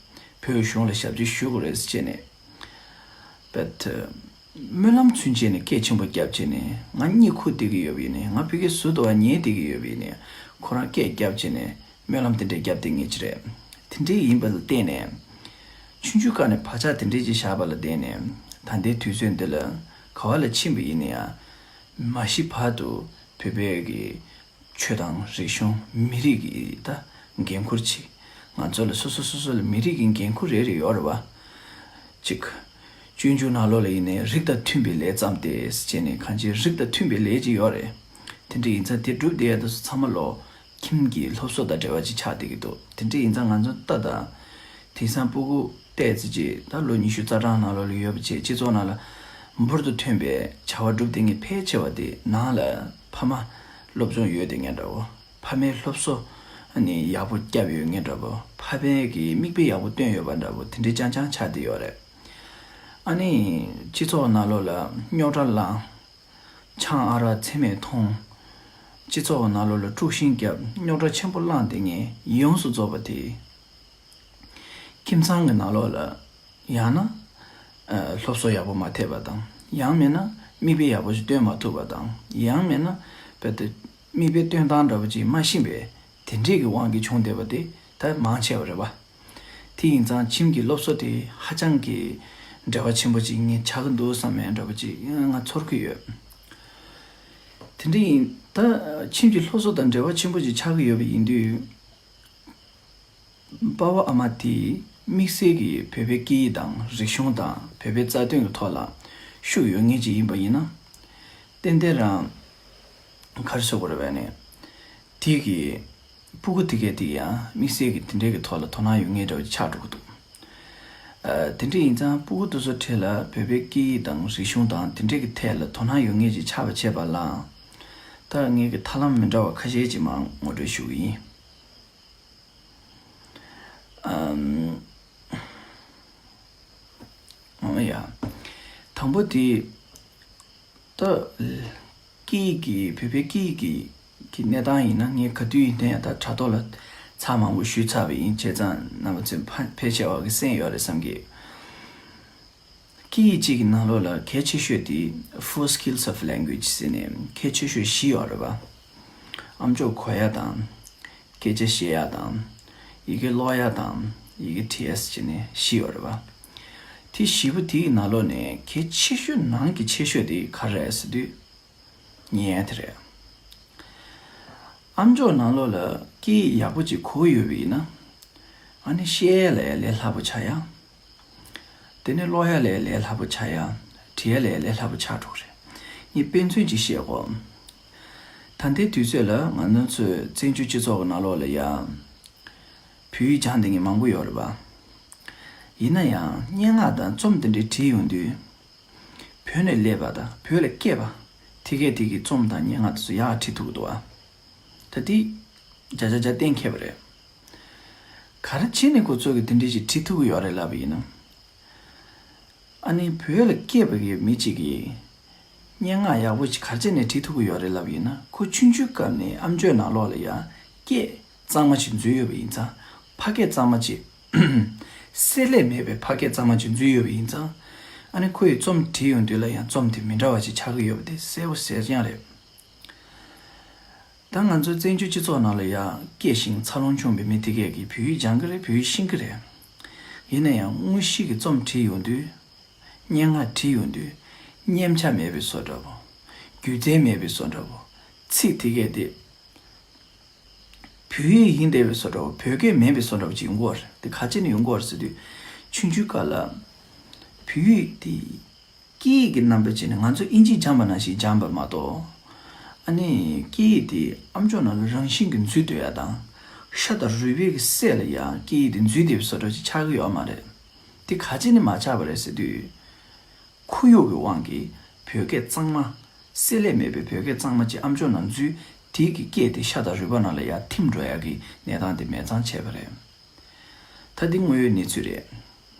བོད་གཞུང་ལ་ཞབས་ཕྱི་ཞུ་དགོས་རེད་ཟེར་བྱས་ནས། བོད། སྨོན་ལམ་ཚུན་ཆད་ནས་གལ་ཆེན་པོ་བརྒྱབ་བྱས་ནས་ང་གཉིད་ཁུག་བསྡད་ཀྱི་ཡོད་པ་ཡིན་ནའི་ང་ཕ་གིའི་ཟུར་དུ་བ་ཉལ་བསྡད་ཀྱི་ཡོད་པ་ཡིན་ནའི་ཁོ་རང་སྐད་བརྒྱབ་བྱས་ནས་སྨོན་ལམ་དེ་འདྲས་བརྒྱབ་བསྡད་ངེས་ཀྱི་རེད། དེ་འདྲས་ཡིན་པ་ལ་བརྟེན་ནས། ཆུང་ཆུང་སྐབས་ནས་བག་ཆགས་དེ་འདྲས་ཅིག་བཞག་པ་ལ་བརྟེན་ནས་ད་ལྟའི་དུས་ཚོད་འདི་ལ་ག་བ་ལ་ཕྱིན་པ་ཡིན་ན་ཡང་མ་ཤི་བར་དུ་བོད་པའི་གི་ཆོས་དང་རིག་གཞུང་མི་རིགས་ཀྱི་ད་འགན་ཁུར་ཅིག་ང་ཚོ་ལ་སོ་སོ་སོ་སོ་ལ་མི་རིགས་ཀྱི་འགན་ཁུར་རེ་རེ་ཡོད་རེད་བ། གཅིག་སྤྱོད་འཇུག་ནང་ལོགས་ལ་ཡིན་ནའི་རིགས་དང་མཐུན་པའི་ལས་བརྩམས་ཏེ་ཟེར་བྱས་ནས་གང་ཅིའི་རིགས་དང་མཐུན་པའི་ལས་ཅིག་ཡོད་རེད། དེ་འདྲ་ཡིན་ཙང་དེ་སྒྲུབ་བསྡད་ཡ་དེ་ཚོ་ཚང་མ་ལོ་ཁྱིམ་གྱི་སློབ་གསོ་དང་འབྲེལ་བ་ཅིག་ཆགས་བསྡད་ཀྱི་འདུག་དེ་འདྲ་ཡིན་ཙང་ང་ཚོ་ལྟ་དང་། དེང་སང་སྤུ་གུ་ཏོག་ཙམ་ཅིག་ད་ལོ་ཉི་ཤུ་རྩ་གྲངས་ནང་ལོགས་ལ་ཡོད་པ་བྱས་སྤྱི་ཚོགས་ནང་ལ་འབུར་དུ་ཐོན་པའི་བྱ་བ་སྒྲུབ་བསྡད་མཁན་ཕལ་ཆེ་བ་དེ་ནང་ལ་ཕ་མ་སློབ་སྦྱོང་ཡོད་བསྡད་མཁན་འདྲ་བོ། ཕ་མའི་སློབ་གསོ་ནི་ཡག་པོ་བརྒྱབ་ཡོད་མཁན་འདྲ་བོ། ཕ་མའི་གི་མིག་དཔེ་ཡག་པོ་སྟོན་ཡོད་པ་འདྲ་བོ་དེ་འདྲའི་རྐྱང་རྐྱང་ཆགས་བསྡད་ཡོད་རེད། ཨ་ནི་སྤྱི་ཚོགས་ནང་ལོགས་ལ་རྙོག་དྲ་ལངས། ཆང་ཨ་རག་འཚེ་མེད་འཐུང་། སྤྱི་ཚོགས་ནང་ལོགས་ལ་དཀྲུག་ཤིང་བརྒྱབ་རྙོག་དྲ་ཆེན་པོ་བསླངས་བསྡད་མཁན་ཡོངས་སུ་རྫོགས་པ་དེ། ཁྱིམ་ཚང་གི་ནང་ལོགས་ལ་ཡང་ན། ཨ། སློབ་གསོ་ཡག་པོ་མ་ཐེབས་པ་དང་ཡང་མིན་ན་མིག་དཔེ་ཡག་པོ་ཞིག་སྟོན་མ་ཐུབ་པ་དང་ཡང་མིན་ན་རྦད་དེ་མིག་དཔེ་སྟོན་སྟངས་འདྲ་པོ་ཅིག་མ་ཤེས་པའི་དེ་འདྲས་ཀྱི་དབང་གིས་བྱུང་བསྡད་པ་དེ་ད་མང་ཆེ་བ་རེད་བ། དེ་ཡིན་ཙང་ཁྱིམ་གྱི་སློབ་གསོ་དེ་ཧ་ཅང་གི་འབྲེལ་བ་ཆེན་པོ་ཅིག་ངས་ཆགས་ཀྱི་འདུག་བསམ་ཡས་འདྲ་པོ་ཅིག་ང་ཚོར་གྱི་ཡོད། དེ་འདྲ་ཡིན་ད་ཁྱིམ་གྱི་སློབ་གསོ་དང་འབྲེལ་བ་ཆེན་པོ་ཅིག་ཆགས་ཀྱི་ཡོད་པ་ཡིན་དུས། པ་ཕ་ཨ་མ་དེས་དམིགས་བསལ་གྱིས་བོད་པའི་སྐད་ཡིག་དང་རིག་གཞུང་དང་བོད་པའི་རྩ་དོན་གྱི་ཐོག་ལ་ཤུགས་ཡོད་མཁན་ཅིག་ཡིན་པ་ཡིན་ན། ཏན་ཏན་རང་ག་རེ་ཟེར་དགོས་རེད་པས་ནི། དེ་གི་སྤུ་གུ་དེ་གས་དེ་ཡང་དམིགས་བསལ་གྱི་དེ་འདྲའི་གི་ཐོག་ལ་དོ་སྣང་ཡོད་མཁན་འདྲ་བོ་ཆགས་འགྲོ་གི་འདུག་ཨ། དེ་འདྲ་ཡིན་ཙང་སྤུ་གུ་དེ་ཚོ་གྲས་ལ་བོད་པའི་སྐད་ཡིག་དང་རིག་གཞུང་དང་དེ་འདྲའི་གི་ཐད་ལ་དོ་སྣང་ཡོད་མཁན་ཅིག་ཆགས་པ་བྱས་པ་ལ། ད་ངས་གི་ཐབས་ལམ་མི་འདྲ་བ་ཁ་ཤས་ཅིག་མར་ངོ་སྤྲོད་ཞུ་གི་ཡིན། ཨམ། ཨོ་ཡ། དང་པོ་དེ། ད། སྐད་ཡིག་གི་བོད་པའི་སྐད་ཡིག་གི་གི་གནས་སྟངས་ཡིན་ན་ངས་ག་དུས་ཡིན་ན་ཡང་ད་དྲ་ཐོག་ལ་ཚར་མང་པོ་ཞུས་ཚར་བ་ཡིན། བྱས་ཙང་རྣམ་པ་ཚོས་ཕ་ཕལ་ཆེ་བ་གི་གསན་ཡོད་རེད་བསམ་གི། སྐད་ཡིག་གཅིག་གི་ནང་ལོགས་ལ་གལ་ཆེ་ཤོས་དེ་Four Skills of Language ཟེར་ནས་གལ་ཆེ་ཤོས་བཞི་ཡོད་རེད་པ། ཨམ་ཅོག་གོ་ཡ་དང་། སྐད་ཆ་བཤད་ཡ་དང་། ཡི་གེ་ཀློག་ཡ་དང་། ཡི་གེ་འབྲི་ཡ་ཟེར་ནས་བཞི་ཡོད་རེད་པ། དེ་བཞི་པོ་དེའི་ནང་ལོགས་ནས་གལ་ཆེ་ཤོས་ནང་གི་ཆེ་ཤོས་དེ་ག་རེ་རེད་ཟེར་དུས། ཉན་དེ་རེད། ཨམ་ཅོག་ནང་ལོགས་ལ་སྐད་ཡིག་ཡག་པོ་ཅིག་གོ་ཡོད་པ་ཡིན་ན། ཨ་ནི་བཤད་ཡ་ལ་ཡ་ལས་སླ་པོ་ཆགས་ཡ། དེ་ནས་ཀློག་ཡ་ལ་ཡ་ལས་སླ་པོ་ཆགས་ཡ། འབྲི་ཡ་ལ་ཡ་ལས་སླ་པོ་ཆགས་འགྲོ་གི་རེད། ངས་དཔེ་མཚོན་ཅིག་བཤད་གོ། ད་ལྟའི་དུས་ཚོད་ལ་ང་རང་ཚོའི་བཙན་བྱོལ་སྤྱི་ཚོགས་ཀྱི་ནང་ལོགས་ལ་ཡ། བོད་ཡིག་སྦྱང་བསྡད་མཁན་མང་པོ་ཡོད་རེད་པ། ཡིན་ན་ཡང་སྙན་ངག་དང་རྩོམ་དེ་འདྲའི་བྲིས་ཡོང་དུས། བོད་ནས་སླེབས་པ་དང་བོད་ལ་སྐྱེས་པ། དེ་གས་དེ་གི་རྩོམ་དང་སྙན་ངག་དེ་ཚོ་ཡག་བྲིས་ཐུབ་ཀྱི་འདུག་ཨ། ད་དེ་བརྒྱ་ཆ་བརྒྱ་གཏན་འཁེལ་བ་རེད། ག་རེ་བྱས་ནས་ཁོ་ཚོ་གིས་དེ་འདྲའི་ཞིག་བྲིས་ཐུབ་ཀྱི་ཡོད་རེད་ལབ་པ་ཡིན་ན། ཨ་ནི་བོད་ལ་སྐྱེས་པ་གི་མི་གཅིག་གིས་སྙན་ངག་ཡག་པོ་ཞིག་ག་རེ་བྱས་ནས་བྲིས་ཐུབ་ཀྱི་ཡོད་རེད་ལབ་པ་ཡིན་ན། ཁོ་ཆུང་ཆུང་སྐབས་ནས་ཨམ་ཅོག་ནང་ལོགས་ལ་ཡ་སྐད་གཙང་མ་ཞིག་འཛུལ་ཡོད་པ་ཡིན་ཙང་། ཕ་སྐད་གཙང་མ་ཅིག་བསྲེ་ལྷད་མེད་པའི་ཕ་སྐད་གཙང་མ་ཅིག་འཛུལ་ཡོད་པ་ཡིན་ཙང་། ཨ་ནི་ཁོ་ཡིས་རྩོམ་བྲིས་ཡོང་དུས་ལ་ཡང་རྩོམ་དེ་མི་འདྲ་བ་ཞིག་ཆགས་ཀྱི་ཡོད་པ་དེ་གསལ་པོ་གསལ་རྐྱང་རེད། ད་ང་ཚོའི་བཙན་བྱོལ་སྤྱི་ཚོགས་ནང་ལ་ཡ་སྐྱེས་ཤིང་འཚར་ལོངས་བྱུང་བའི་མི་དེ་གས་ཀྱིས་བོད་ཡིག་སྦྱང་གི་རེད། བོད་ཡིག་ཤེས་ཀྱི་རེད། ཡིན་ན་ཡང་དངོས་གཞི་གི་རྩོམ་བྲིས་ཡོང་དུས། སྙན་ངག་བྲིས་ཡོང་དུས། སྙན་ཆ་མེད་པའི་བཟོ་འདྲ་བོ། སྒྱུ་རྩལ་མེད་པའི་བཟོ་འདྲ་བོ། ཚིག་དེ་གས་དེ། བོད་ཡིག་ཡིན་བསྡད་པའི་བཟོ་འདྲ་བོ། བོད་སྐད་མིན་པའི་བཟོ་འདྲ་བོ་ཅིག་ཡོང་གི་ཡོད་རེད། དེ་ག་ཅི་ནས་ཡོང་གི་ཡོད་རེད་ཟེར་དུས། ཆུང་ཆུང་སྐབས་ལ། བོད་ཡིག་དེ། སྐད་ཡིག་གི་རྣམ་པ་ཅིག་ནི་ང་ཚོ་ཨིན་ཇི་སྦྱངས་པ་ནང་བཞིན་སྦྱངས་པ་མ་གཏོགས། ཨ་ནི་སྐད་ཡིག་དེ་ཨམ་ཅོག་ནང་ལ་རང་བཞིན་གྱིས་འཛུལ་སྡོད་ཡ་དང་། ཤ་དང་རུས་པའི་གི་སྲས་ལ་ཡ་སྐད་ཡིག་དེ་འཛུལ་བསྡད་པའི་བཟོ་འདྲ་ཅིག་ཆགས་ཀྱི་ཡོད་མ་རེད། དེ་ག་ཅི་ནས་མ་ཆགས་པ་རེད་ཟེར་དུས། ཁོར་ཡུག་གི་དབང་གིས་བོད་སྐད་གཙང་མ། བསྲེ་ལྷད་མེད་པའི་བོད་སྐད་གཙང་མ་ཅིག་ཨམ་ཅོག་ནང་འཛུལ། དེ་གི་སྐད་དེ་ཤ་དང་རུས་པ་ནང་ལ་ཡ་ཐིམ་འགྲོ་ཡ་གི་གནས་སྟངས་དེ་མེད་ཙང་བྱས་པ་རེད། ད་འདི་དངོས་ཡོད་གནས་ཚུལ་རེད།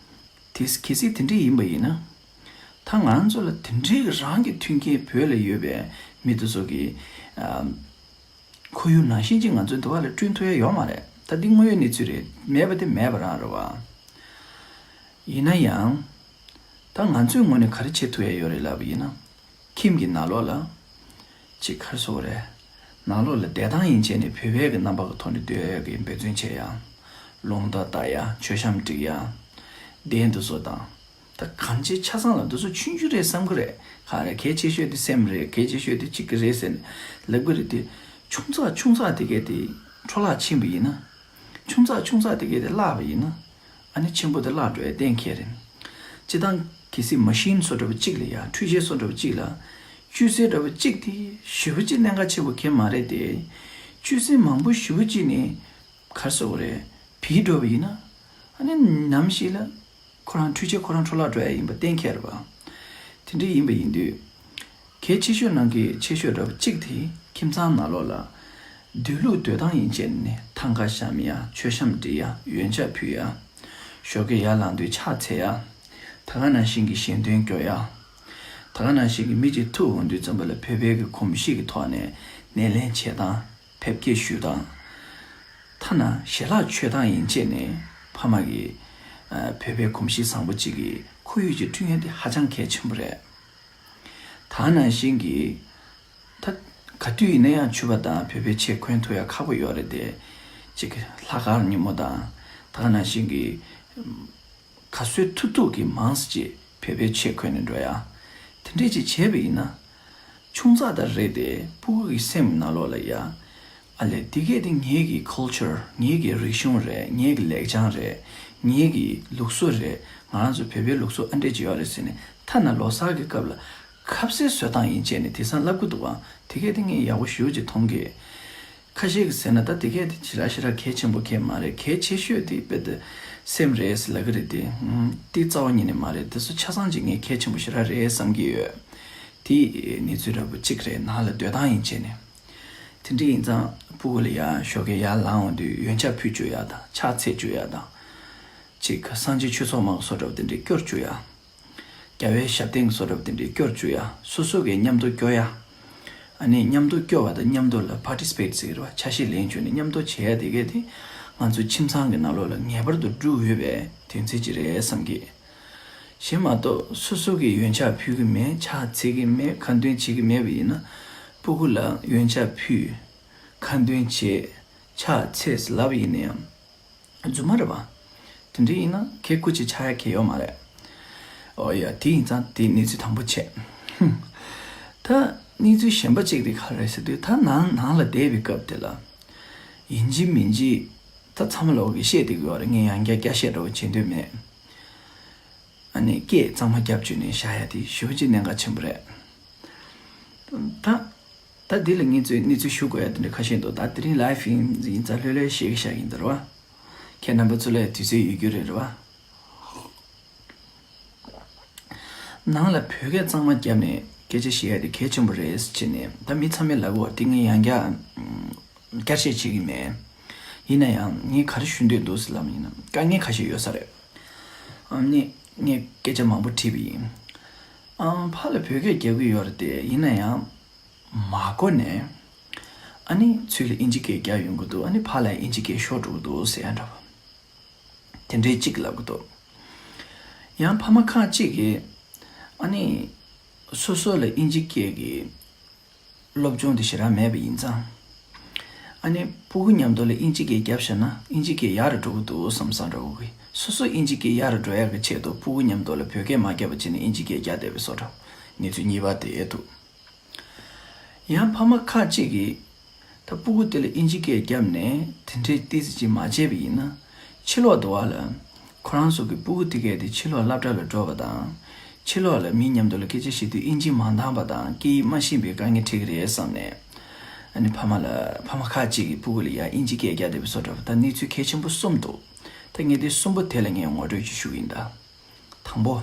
དེ་གལ་སྲིད་དེ་འདྲ་ཡིན་པ་ཡིན་ན། ད་ང་རང་ཚོ་ལ་དེ་འདྲའི་རང་གི་མཐུན་རྐྱེན་བོད་ལ་ཡོད་པའི་མི་དེ་ཚོ་གི། ཨ། ཁོར་ཡུག་ནང་བཞིན་ཅིག་ང་ཚོའི་འདི་བ་ལ་བསྐྲུན་ཐུབ་ཡ་ཡོད་མ་རེད། ད་འདི་དངོས་ཡོད་གནས་ཚུལ་རེད། མེད་པ་དེ་མེད་པ་རང་རེད་བ། ཡིན་ན་ཡང་། ད་ང་ཚོའི་ངོས་ནས་ག་རེ་བྱེད་ཐུབ་ཡ་ཡོད་རེད་ལབ་པ་ཡིན་ན། ཁྱིམ་གྱི་ནང་ལོགས་ལ། ཅིག་ག་རེ་ཟེར་དགོས་རེད། ནང་ལོགས་ལ་བསྡད་སྟངས་ཡན་ཆད་ནས་བོད་པའི་གི་རྣམ་པ་གི་ཐོག་ནས་སྡོད་ཡ་གི་འབད་བརྩོན་བྱེད་ཡ། རླུང་རྟ་བཏགས་ཡ། མཆོད་བཤམས་སྒྲིག་ཡ། གདན་དེ་ཚོ་དང་། ད་གང་ཅིའི་ཆ་ཚང་ལ་འདི་ཚོ་ཆུང་ཆུང་རེད་བསམ་གི་རེད། ག་རེ་གལ་ཆེ་ཤོས་དེ་སེམས་རེད། གལ་ཆེ་ཤོས་དེ་གཅིག་གི་རེད་ཟེར་ནས་ལབ་གི་རེད་དེ། ཆུང་ཙག་ཆུང་ཙག་དེ་གས་དེ་འཕྲོ་བརླག་ཕྱིན་པ་ཡིན་ན། ཆུང་ཙག་ཆུང་ཙག་དེ་གས་དེ་བརླག་པ་ཡིན་ན། ཨ་ནི་ཆེན་པོ་དེ་བརླག་འགྲོ་ཡ་གཏན་འཁེལ་རེད། སྤྱིར་བཏང་གལ་སྲིད་མ་ཤིན་བཟོ་འདྲ་བོ་གཅིག་ལ་ཡ། འཕྲུལ་ཆས་བཟོ་འདྲ་བོ་གཅིག་ལ། ཅུ་སེ་འདྲ་བོ་གཅིག་དེ་ཞེ་པོ་ཅིག་གནད་འགག་ཆེན་པོ་གང་ཡང་མ་རེད་དེ། ཅུ་སེ་མང་པོ་ཞེ་པོ་གཅིག་ནས་ག་རེ་ཟེར་དགོས་རེད། བུད་འགྲོ་བ་ཡིན་ན། ཨ་ནི་ནམ་ཞིག་ལ་ཁོ་རང་འཕྲུལ་ཆས་ཁོ་རང་འཕྲོ་བརླག་འགྲོ་ཡ་ཡིན་པ་གཏན་འཁེལ་རེད་པ། དེ་འདྲ་ཡིན་པ་ཡིན་དུས། གལ་ཆེ་ཤོས་ནང་གི་ཆེ་ཤོས་འདྲ་བོ་གཅིག་དེ་ཁྱིམ་ཚང་ནང་ལོགས་ལ། སྡོད་ལུགས་སྡོད་སྟངས་ཡན་ཆད་ནས་ཐང་ཀ་བཤམས་ཡ། མཆོད་བཤམས་སྒྲིག་ཡ། ཡོན་ཆབ་ཕུལ་ཡ། ཞོགས་ཀས་ཡར་ལངས་དུས་ཕྱག་འཚལ་ཡ། ད་ག་ནང་བཞིན་གྱི་ཞལ་འདོན་སྐྱོར་ཡ། ད་ག་ནང་བཞིན་གྱི་མི་གཅིག་ཐུག་འོང་དུས་ཙམ་པ་ལ་བོད་པའི་གི་གོམས་གཤིས་ཀྱི་ཐོག་ནས་སྣེ་ལེན་བྱེད་སྟངས། ཕེབས་སྐྱེལ་ཞུ་སྟངས། ཐ་ན་ཞལ་ལག་མཆོད་སྟངས་ཡན་ཆད་ནས་ཕ་མ་གི། ཨ། བོད་པའི་གོམས་གཤིས་བཟང་པོ་གཅིག་གི་ཁོར་ཡུག་ཅིག་བསྐྲུན་ཡ་དེ་ཧ་ཅང་གལ་ཆེན་པོ་རེད། ད་ནང་བཞིན་གྱི། ད་ག་དུས་ཡིན་ན་ཡང་ཕྱུ་པ་དང་བོད་པའི་ཆས་གོན་ཐུབ་ཡ་ཁག་པོ་ཡོད་རེད་དེ། གཅིག་གི་ལྷག་དཀར་ཉིན་མོ་དང་། ད་ག་ནང་བཞིན་གྱི། ག་ཚོད་ཐུབ་ཐུབ་ཀྱིས་མང་ཙམ་ཅིག་བོད་པའི་ཆས་གོན་ནས་འགྲོ་ཡ། དེ་འདྲས་ཅིག་བྱས་པ་ཡིན་ན། ཆུང་ཙག་ད་རེད་དེ་སྤུ་གུ་གི་སེམས་ནང་ལོགས་ལ་ཡ། ཨ་ལས་འདི་གས་དེ་ངེད་ཀྱི་ཁལ་ཅར། ངེད་ཀྱི་རིག་གཞུང་རེད། ངེད་ཀྱི་ལེགས་བྱང་རེད། ངེད་ཀྱི་ལུགས་སྲོལ་རེད། ང་རང་ཚོ་བོད་པའི་ལུགས་སྲོལ་ཨ་འདྲས་ཅིག་ཡོད་རེད་ཟེར་ནས། ཐ་ན་ལོ་གསར་གྱི་སྐབས་ལ་ཁ་ཟས་བཟོ་སྟངས་ཡན་ཆད་ནས་དེང་སང་ལབ་ཀྱི་འདུག་ག། དེ་གས་དེ་ངས་ཡག་པོ་ཞེ་པོ་ཅིག་མཐོང་གི། ཁ་ཤས་ཀྱིས་ཟེར་ན། ད་དེ་གས་དེ་ཞེ་དྲག་ཞེ་དྲག་གལ་ཆེན་པོ་གང་ཡང་མ་རེད། གལ་ཆེ་ཤོས་དེ་དཔེ་དེ་སེམས་རེད་ཟེར་ལབ་ཀྱི་རེད་དེ། ཧུམ། དེ་རྩ་བ་ཉིད་ནས་མ་རེད། དེ་ཚོ་ཆ་ཚང་ཅིག་ངས་གལ་ཆེན་པོ་ཞེ་དྲག་རེད་བསམ་གྱི་ཡོད། དེ་གནས་ཚུལ་འདྲ་པོ་གཅིག་རེད། ནང་ལ་སྡོད་སྟངས་ཡན་ཆད་ནས། དེ་འདྲ་ཡིན་ཙང་སྤུ་གུ་ལ་ཡ་ཞོགས་ཀས་ཡར་ལངས་འོང་དུས་ཡོན་ཆབ་ཕུལ་བཅུག་ཡ་དང་། ཕྱག་འཚལ་བཅུག་ཡ་དང་། ཅིག་སངས་རྒྱས་ཆོས་ཚོགས་མ་གི་བཟོ་འདྲ་པོ་དེ་འདྲས་སྐྱོར་བཅུག་ཡ། རྒྱལ་བའི་ཞབས་བརྟན་གྱི་བཟོ་འདྲ་པོ་དེ་འདྲས་སྐྱོར་བཅུག་ཡ། སོ་སོ་གིས་མཉམ་དུ་སྐྱོར་ཡ། ཨ་ནི་མཉམ་དུ་སྐྱོར་བ་དང་མཉམ་དུ་ལ་པར་ཊི་སི་པེཊ་ཟེར་གྱི་རེད་པ། ཆ་ཤས་ལེན་བཅུག་ནས་མཉམ་དུ་བྱེད་ཡ་དེ་གས་དེ་ང་ཚོ་ཁྱིམ་ཚང་གི་ནང་ལོགས་ལ་ངེས་པར་དུ་འགྲོ་འོས་པའི་དོན་ཚན་ཅིག་རེད་བསམ་གི། གཞན་མ་གཏོགས་སོ་སོ་གིས་ཡོན་ཆབ་ཕུལ་གྱི་མེད། ཕྱག་འཚལ་གྱི་མེད། ཁ་འདོན་བྱེད་ཀྱི་མེད་པ་ཡིན་ན། སྤུ་གུ་ལ་ཡོན་ཆབ་ཕུལ། ཁ་འདོན་བྱེད། ཕྱག་འཚལ་ལབ་ཡིན་ན་ཡང་རྫུན་མ་རེད་པ། དེ་འདྲ་ཡིན་ན་གལ་ཁུ་ཅིག་ཆགས་ཡ་གལ་ཡོད་མ་རེད། ཨོ་ཡ། དེ་ཡིན་ཙང་དེ་གནས་ཚུལ་དང་པོ་བྱས། ད་གནས་ཚུལ་གཞན་པ་གཅིག་དེ་ག་རེ་རེད་ཟེར་དུས། ད་ནང་ནང་ལ་བསྡད་པའི་སྐབས་དེ་ལ་ཡིན་གཅིག་མིན་གཅིག་ད་ཚང་མ་ལོག་གིས་བཤད་བསྡད་ཀྱི་ཡོད་རེད། ངས་ཡང་བསྐྱར་བསྐྱར་བཤད་འདྲ་བོ་བྱེད་འདོད་མེད། ཨ་ནི་སྐད་གཙང་མ་རྒྱབ་བཅུག་ནས་བཞག་ཡ་དེ་ཞེ་པོ་ཅིག་གནད་འགག་ཆེན་པོ་རེད། ད་ད་འདི་ལ་ངེད་ཚོས་གནས་ཚུལ་ཞུ་དགོས་ཡ་དེ་འདྲ་ཁ་ཤས་འདུག་ད་དེ་རིང་ལའེབ་ཡིན་ཡིན་ཙང་ལྷོད་ལྷོད་བཤད་ཀྱི་བཞག་གི་ཡིན་ད་རེད་བ། ཁྱེད་རྣམ་པ་ཚོ་ལ་དུས་ཚོད་ཡོད་རྒྱུ་རེད་རེད་བ། ནང་ལ་བོད་སྐད་གཙང་མ་བརྒྱབ་ནས་སྐད་ཆ་བཤད་ཡ་དེ་གལ་ཆེན་པོ་རེད་ཟེར་བྱས་ནས། ད་མི་ཚང་མས་ལབ་ཀྱི་ཡོད་རེད། དེ་ངས་ཡང་བསྐྱར་ཨམ། བསྐྱར་བཤད་བྱེད་ཀྱི་མེད། ཡིན་ན་ཡང་ངས་ག་རེ་ཞུ་འདོད་འདུག་ཟེར་ལབ་ཡིན་ན། དཀའ་ངལ་ཁ་ཤས་ཡོད་ས་རེད། ཨམ་ནི་ངས་སྐད་ཆ་མང་པོ་དྲིས་པ་ཡིན། ཨམ། ཕར་ལ་བོད་སྐད་རྒྱག་གི་ཡོད་རེད་དེ། ཡིན་ན་ཡང་མ་གོ་ནས་ཨ་ནི་ཚུར་ལ་དབྱིན་ཇི་སྐད་རྒྱག་ཡོང་གི་འདུག་ཨ་ནི་ཕར་ལ་དབྱིན་ཇི་སྐད་ཤོར་འགྲོ་གི་འདུག་ཟེར་ཡ་འདྲ་བ། དེ་འདྲའི་གཅིག་ལབ་གི་འདུག་ཡང་ཕ་མ་ཁག་ཅིག་གིས་ཨ་ནི་སོ་སོ་ལ་དབྱིན་ཇི་སྐད་ཀྱི་སློབ་སྦྱོང་དེ་ཞེ་དྲག་མེད་པ་ཡིན་ཙང་། ཨ་ནི་སྤུ་གུ་མཉམ་དུ་ལ་དབྱིན་ཇི་སྐད་བརྒྱབ་བཞག་ན་དབྱིན་ཇི་སྐད་ཡག་རུ་འགྲོ་གི་འདུག་བསམ་བསམ་འདྲ་བོ་གི། སོ་སོ་དབྱིན་ཇི་སྐད་ཡག་རུ་འགྲོ་ཡག་གི་ཆེད་དུ་སྤུ་གུ་མཉམ་དུ་ལ་བོད་སྐད་མ་བརྒྱབ་པ་བྱས་ནས་དབྱིན་ཇི་སྐད་རྒྱག་བསྡད་པའི་བཟོ་འདྲ། གནས་ཚུལ་གཉིས་པ་དེ་འདུག་ཡང་ཕ་མ་ཁག་ཅིག་གིས་ད་སྤུ་གུ་དེ་ལ་དབྱིན་ཇི་སྐད་བརྒྱབ་ནས་དེ་འདྲའི་ཏོག་ཙམ་ཅིག་མ་བྱས་པ་ཡིན་ན། ཕྱི་ལོགས་དུ་བ་ལ་ཁོ་རང་ཚོ་གི་སྤུ་གུ་དེ་གས་དེ་ཕྱི་ལོགས་སློབ་གྲྭ་ལ་འགྲོ་བ་དང་། ཕྱི་ལོགས་ལ་མི་མཉམ་དུ་ལ་སྐད་ཆ་བཤད་དུས་དབྱིན་ཇི་མ་འདང་བ་དང་སྐད་ཡིག་མ་ཤེས་པའི་དཀའ་ངལ་འཕྲད་ཀྱི་རེད་བསམ་ནས། ཨ་ནི་ཕ་མ་ལ་ཕ་མ་ཁག་ཅིག་གིས་སྤུ་གུ་ལ་ཡང་དབྱིན་ཇི་སྐད་རྒྱག་བསྡད་པའི་བཟོ་འདྲ་བ། ད་གནས་ཚུལ་གལ་ཆེན་པོ་གསུམ་འདུག་ད་ངས་དེ་གསུམ་པོ་དེ་ལ་ངས་ངོ་སྤྲོད་ཅིག་ཞུ་གི་ཡིན་ད། དང་པོ།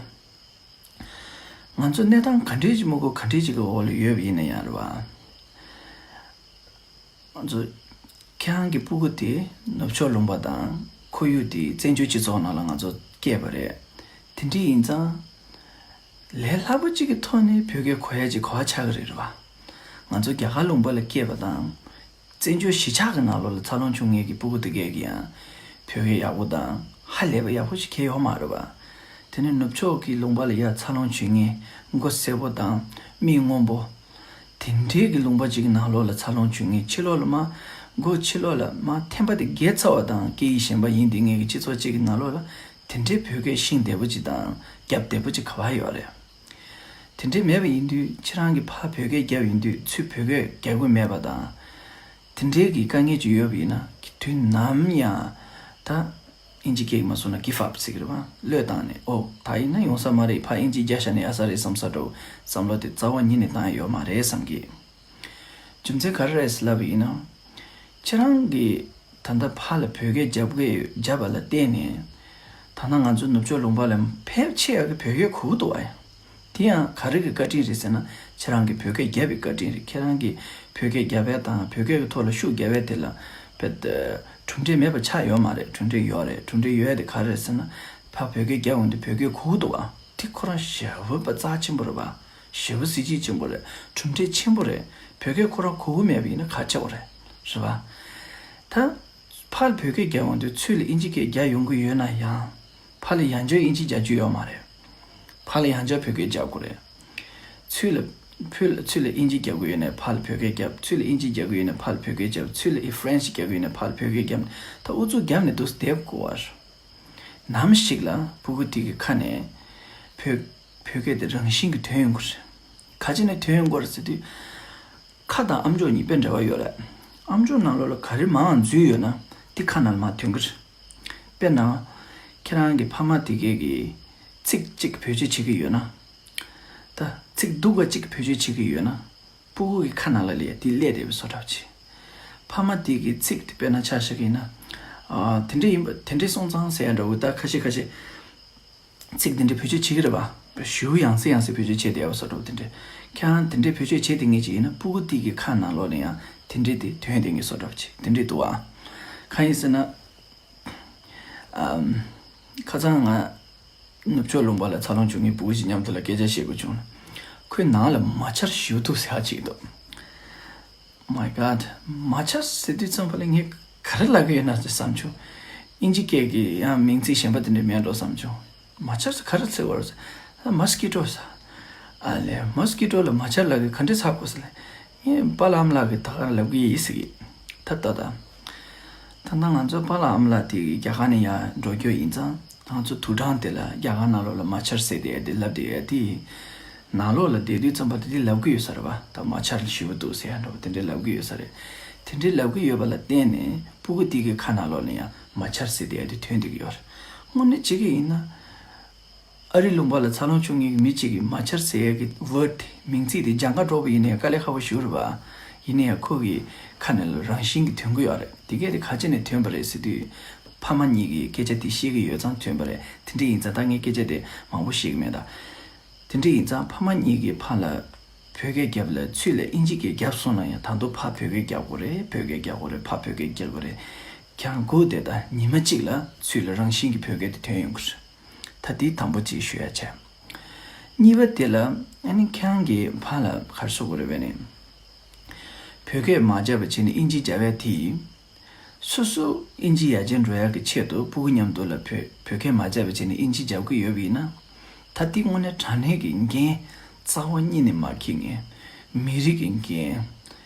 ང་ཚོ་གནས་སྟངས་ག་འདྲའི་ཅིག་མི་དགོས་ག་འདྲའི་ཅིག་གི་འོག་ལ་ཡོད་པ་ཡིན་ན་ཡང་རེད་བ། ང་ཚོ་ཁྱེད་རང་གི་སྤུ་གུ་དེ་ནུབ་ཕྱོགས་ལུང་པ་དང་ཁོར་ཡུག་དེ་བཙན་བྱོལ་སྤྱི་ཚོགས་ནང་ལ་ང་ཚོ་སྐྱེས་པ་རེད། དེ་འདྲ་ཡིན་ཙང་། ལས་སླ་པོ་གཅིག་གི་ཐོག་ནས་བོད་སྐད་གོ་ཡ་ཅིག་གོ་བ་ཆགས་ཀྱི་རེད་རེད་བ། ང་ཚོ་རྒྱ་གར་ལུང་པ་ལ་སྐྱེས་པ་དང་། བཙན་བྱོལ་གཞིས་ཆགས་ཀྱི་ནང་ལོགས་ལ་འཚར་ལོངས་བྱུང་མཁན་གྱི་སྤུ་གུ་དེ་གས་ཀྱི་ཡང་བོད་སྐད་ཡག་པོ་དང་ཧ་ལས་པ་ཡག་པོ་ཞིག་ཁྱེར་ཡོད་མ་རེད་བ། དེ་ནས་ནུབ་ཕྱོགས་ཀྱི་ལུང་པ་ལ་ཡ་འཚར་ལོངས་བྱུང་མཁན་མགོ་སེར་པོ་དང་མིག་སྔོན་པོ། དེ་འདྲའི་གི་ལུང་པ་གཅིག་གི་ནང་ལོགས་ལ་འཚར་ལོངས་བྱུང་མཁན། ཕྱི་ལོགས་ལ་མ་མགོ་ཕྱི་ལོགས་ལ་མ་ཐེམ་པ་དེ་བརྒལ་ཚར་བ་དང་སྐད་ཡིག་གཞན་པ་ཡིན་བསྡད་མཁན་གྱི་སྤྱི་ཚོགས་གཅིག་གི་ནང་ལོགས་ལ། དེ་འདྲའི་བོད་སྐད་ཤེས་བདེ་པོ་ཅིག་དང་རྒྱབ་བདེ་པོ་ཅིག་ག་པར་ཡོད་རེད། དེ་འདྲའི་མེད་པ་ཡིན་དུས་ཁྱེད་རང་གིས་ཕར་བོད་སྐད་རྒྱབ་ཡོང་དུས་ཚུར་བོད་སྐད་རྒྱག་དགོས་མེད་པ་དང་། དེ་འདྲའི་གི་དཀའ་ངལ་ཅིག་ཡོད་པ་ཡིན་ན་དུས་ནམ་ཡང་ད་ཨིན་ཇི་སྐད་མ་སོང་ན་give up་ཟེར་གི་རེད་བ། བློས་བཏང་ནས་ཨོ་ད་ཡིན་ན་ཡོང་ས་མ་རེད། ཕར་ཨིན་ཇི་རྒྱག་བཞག་ན་ཡག་ས་རེད་བསམ་ས་འདྲ་བོ་བསམ་བློ་དེ་རྩ་བ་ཉིད་ནས་བཏང་ཡ་ཡོད་མ་རེད་བསམ་གི། རྒྱུ་མཚན་ག་རེ་རེད་ཟེར་ལབ་པ་ཡིན་ན། ཁྱེད་རང་གིས་ད་ལྟ་ཕར་ལ་བོད་སྐད་རྒྱབ་གི་རྒྱབ་པ་ལ་བརྟེན་ནས། ད་ལྟ་ང་ཚོ་ནུབ་ཕྱོགས་ལུང་པ་ལ་ཕལ་ཆེ་བ་གི་བོད་སྐད་གོ་གི་འདུག་བ། དེ་ཡང་ག་རེ་གི་བཀའ་དྲིན་རེད་ཟེར་ན། ཁྱེད་རང་གིས་བོད་སྐད་རྒྱབ་པའི་བཀའ་དྲིན་རེད། ཁྱེད་རང་གིས་བོད་སྐད་རྒྱབ་པ་དང་བོད་སྐད་ཀྱི་ཐོག་ལ་ཤུགས་རྒྱབ་པ་དེ་ལ་བེད་གྲུབ་འབྲས་མེད་པ་ཆགས་ཡོད་མ་རེད། གྲུབ་འབྲས་ཡོད་རེད། གྲུབ་འབྲས་ཡོད་ཡ་དེ་ག་རེ་རེད་ཟེར་ན། ཕར་བོད་སྐད་རྒྱབ་འོང་དུས་བོད་སྐད་གོ་གི་འདུག་བ། དེ་ཁོ་རང་ཞེ་པོ་པ་རྩ་ཆེན་པོ་རེད་བ། ཞེ་པོ་གཟི་བརྗིད་ཆེན་པོ་རེད། གྲུབ་འབྲས་ཆེན་པོ་རེད། བོད་སྐད་ཁོ་རང་གོ་གི་མེད་པ་ཡིན་ན་ག་ཆེ་བ་རེད། རེད་བ། ད་ཕར་བོད་སྐད་རྒྱག་འོང་དུས་ཚུར་ལ་ཨིན་ཇི་སྐད་རྒྱག་ཡོང་གི་ཡོད་ན་ཡང་། ཕར་ལ་ཡང་བསྐྱར་ཨིན་ཇི་རྒྱག་རྒྱུ་ཡོད་མ་རེད། ཕར་ལ་ཡང་བསྐྱར་བོད་སྐད་རྒྱག་དགོས་རེད། ཚུར་ལ་ཕུ་ལ་ཚུར་ལ་ཨིན་ཇི་རྒྱག་གི་ཡོད་ན་ཕར་ལ་བོད་སྐད་རྒྱབ། ཚུར་ལ་ཨིན་ཇི་རྒྱག་གི་ཡོད་ན་ཕར་ལ་བོད་སྐད་རྒྱབ། ཚུར་ལ་ཨི་ཧྥ་རན་སི་རྒྱག་གི་ཡོད་ན་ཕར་ལ་བོད་སྐད་རྒྱབ། ད་ཨུ་ཚུགས་རྒྱབ་ནས་འདུག་སྡོད་དགོས་པ་རེད། ནམ་ཞིག་ལ་སྤུ་གུ་དེ་གི་ཁ་ནས་བོད་བོད་སྐད་དེ་རང་བཞིན་གྱིས་ཐོན་ཡོང་གི་རེད། ག་ཅི་ནས་ཐོན་ཡོང་གི་རེད་ཟེར་དུས། ཁ་དང་ཨམ་ཅོག་གཉིས་དཔེ་འདྲ་བ་ཡོད་རེད། ཨམ་ཅོག་ནང་ལོགས་ལ་ག་རེ་མང་འཛུལ་ཡོད་ན་དེ་ཁ་ནང་ལ་མར་ཐོན་གི་རེད། དཔེར་ན། ཁྱེད་རང་གི་ཕ་མ་དེ་གས་ཀྱིས་ཚིག་གཅིག་བེད་སྤྱོད་བྱེད་ཀྱི་ཡོད་ན། ད་ཚིག་སྡུག་པ་གཅིག་བེད་སྤྱོད་བྱེད་ཀྱི་ཡོད་ན། སྤུ་གུ་གི་ཁ་ནང་ལ་ལས་དེ་སླེབས་བསྡད་པའི་བཟོ་འདྲ་བྱེད། ཕ་མ་དེ་གི་ཚིག་དེ་དཔེར་ན་ཆ་བཞག་གི་ཡིན་ན། ཨ། དེ་འདྲ་ཡིན་པ་དེ་འདྲ་སོང་ཙང་ཟེར་ཡ་འདྲ་བོ། ད་ཁ་ཤས་ཁ་ཤས་ཚིག་དེ་འདྲ་བེད་སྤྱོད་བྱེད་ཀྱི་རེད་པ། ཞེ་པོ་ཡང་སེ་ཡང་སེ་བེད་སྤྱོད་བྱས་བསྡད་པ་བཟོ་འདྲ་བོ་དེ་འདྲ། ཁྱེད་རང་དེ་འདྲ་བེད་སྤྱོད་བྱས་བསྡད་མཁན་ཅིག་ཡིན་ན་སྤུ་གུ་དེ་གི་ཁ་ནང་ལོགས་ལ་ཡང་དེ་འདྲ་དེ་ཐོན་བསྡད་མཁན་བཟོ་འདྲ་བོ་ཅིག་དེ་འདྲ་འདུག་ཨ། གང་ཡིན་ཟེར་ན། ཨམ། ཁ་སང་ང་ནུབ་ཕྱོགས་ལུང་པ་ལ་འཚར་ལོངས་བྱུང་མཁན་སྤུ་གུ་ཞིག་མཉམ་དུ་ལ་སྐད་ཆ་བཤད་དགོས་བྱུང་ན། ཁོའི་ནང་ལ་མ་ཆར་ཞེ་པོ་འདུག་ཟེར་ཧ་ཅིག་འདུག My God། མ་ཆར་ཟེར་དུས་ཙམ་པ་ལ་ངས་ག་རེ་ལབ་ཀྱི་ཡོད་ན་ཟེར་བསམ་བྱུང་། ཨིན་ཇི་སྐད་ཀྱི་ཡང་མིང་ཚིག་གཞན་པ་དེ་འདྲ་མེད་འགྲོ་བསམ་བྱུང་། མ་ཆར་ཟེར་ག་རེ་ཟེར་བ་རེད་ཟེར། མོ་སི་ཀི་ཊོ་ཟེར། ཨ་ལས། མོ་སི་ཀི་ཊོ་ལ་མ་ཆར་ལབ་ཀྱི་ག་འདྲ་ཟེར་དགོས་ཟེར་ལབ། ངས་པཱ་ལགས་ཨ་མ་ལགས་ཀྱིས་ད་ག་རེ་ལབ་ཀྱི་ཡིན་ཟེར་གྱི། ད་ལྟ་ད། ད་ལྟ་ང་ཚོ་པཱ་ལགས་ཨ་མ་ལགས་དེ་རྒྱ་གར་ནས་ཡར་འགྲོ་རྒྱུ་ཡིན་ཙང་། ང་ཚོ་དུག་སྦྲང་དེ་ལ་རྒྱ་གར་ནང་ལོགས་ལ་མ་ཆར་ཟེར་དེ་དེ་ལབ་དེ་ཡ་དེ། ནང་ལོགས་ལ་བསྡད་དུས་ཙམ་པ་དེ་དེ་ལབ་གི་ཡོད་ས་རེད་བ། ད་མ་ཆར་ཞེ་པོ་འདུག་ཟེར་ཡ་འདྲ་བོ་དེ་འདྲའི་ལབ་གི་ཡོད་ས་རེད། དེ་འདྲའི་ལབ་གི་ཡོད་པ་ལ་བརྟེན་ནས་སྤུ་གུ་དེ་གི་ཁ་ནང་ལོགས་ལ་ཡང་མ་ཆར་ཟེར་དེ་ཡ་དེ་ཐོན་བསྡད་ཀྱི་ཡོད་རེད། དངོས་གནས་བྱེད་ཀྱི་ཡིན་ན། ཨ་རི་ལུང་པ་ལ་འཚར་ལོངས་བྱུང་མཁན་གྱི་མི་གཅིག་གིས་མ་ཆར་ཟེར་ཡས་ཀྱི་ཝར་དེ་མིང་ཚིག་དེ་སྦྱང་ག་འགྲོ་བ་ཡིན་ནའི་དཀའ་ལས་ཁག་པོ་ཞིག་རེད་པ། ཡིན་ནའི་ཁོ་གི་ཁ་ནས་ལ་རང་བཞིན་གྱིས་ཐོན་གི་ཡོད་རེད། དེ་གས་དེ་ག་ཅི་ནས་ཐོན་པ་རེད་ཟེར་དུས། ཕ་མ་གཉིས་ཀྱིས་སྐད་ཆ་དེ་བཤད་ཀྱི་ཡོད་ཙང་ཐོན་པ་རེད། དེ་འདྲ་ཡིན་ཙང་ད་ངས་སྐད་ཆ་དེ་མང་པོ་བཤད་ཀྱི་མེད་ད། དེ་འདྲ་ཡིན་ཙང་ཕ་མ་གཉིས་ཀྱིས་ཕ་ལ་བོད་སྐད་རྒྱབ་ལ་ཚུར་ལ་ཨིན་ཇི་སྐད་རྒྱབ་སོང་ན་ཡང་ད་དུང་ཕ་བོད་སྐད་རྒྱབ་དགོས་རེད། བོད་སྐད་རྒྱབ་དགོས་རེད། ཕ་བོད་སྐད་རྒྱབ་དགོས་རེད། ཀྱང་སྒུག་བསྡད་ད་ཉི་མ་གཅིག་ལ་ཚུར་ལ་རང་བཞིན་གྱི་བོད་སྐད་དེ་ཐོན་ཡོང་གི་རེད། ད་དེ་དང་པོ་གཅིག་ཞུ་ཡ་བྱས། གཉིས་པ་དེ་ལ་ཨ་ནི་ཁྱེད་རང་གི་ཕ་ལ་ག་རེ་ཟེར་དགོས་རེད་པས་ནི། བོད་སྐད་མ་བརྒྱབ་པ་བྱས་ནས་ཨིན་ཇི་བརྒྱབ་ཡ་དེ། སོ་སོ་ཨིན་ཇི་ཡར་རྒྱས་འགྲོ་ཡ་གི་ཆེད་དུ་སྤུ་གུ་མཉམ་དུ་ལ་བོད་བོད་སྐད་མ་བརྒྱབ་པ་བྱས་ནས་ཨིན་ཇི་བརྒྱབ་གི་ཡོད་པ་ཡིན་ན། ད་དེ་དངོས་གནས་དྲང་གནས་ཀྱི་འགན་རྩ་བ་ཉིད་ནས་མ་འཁྱེར་མཁན། མི་རིགས་ཀྱི་འགན།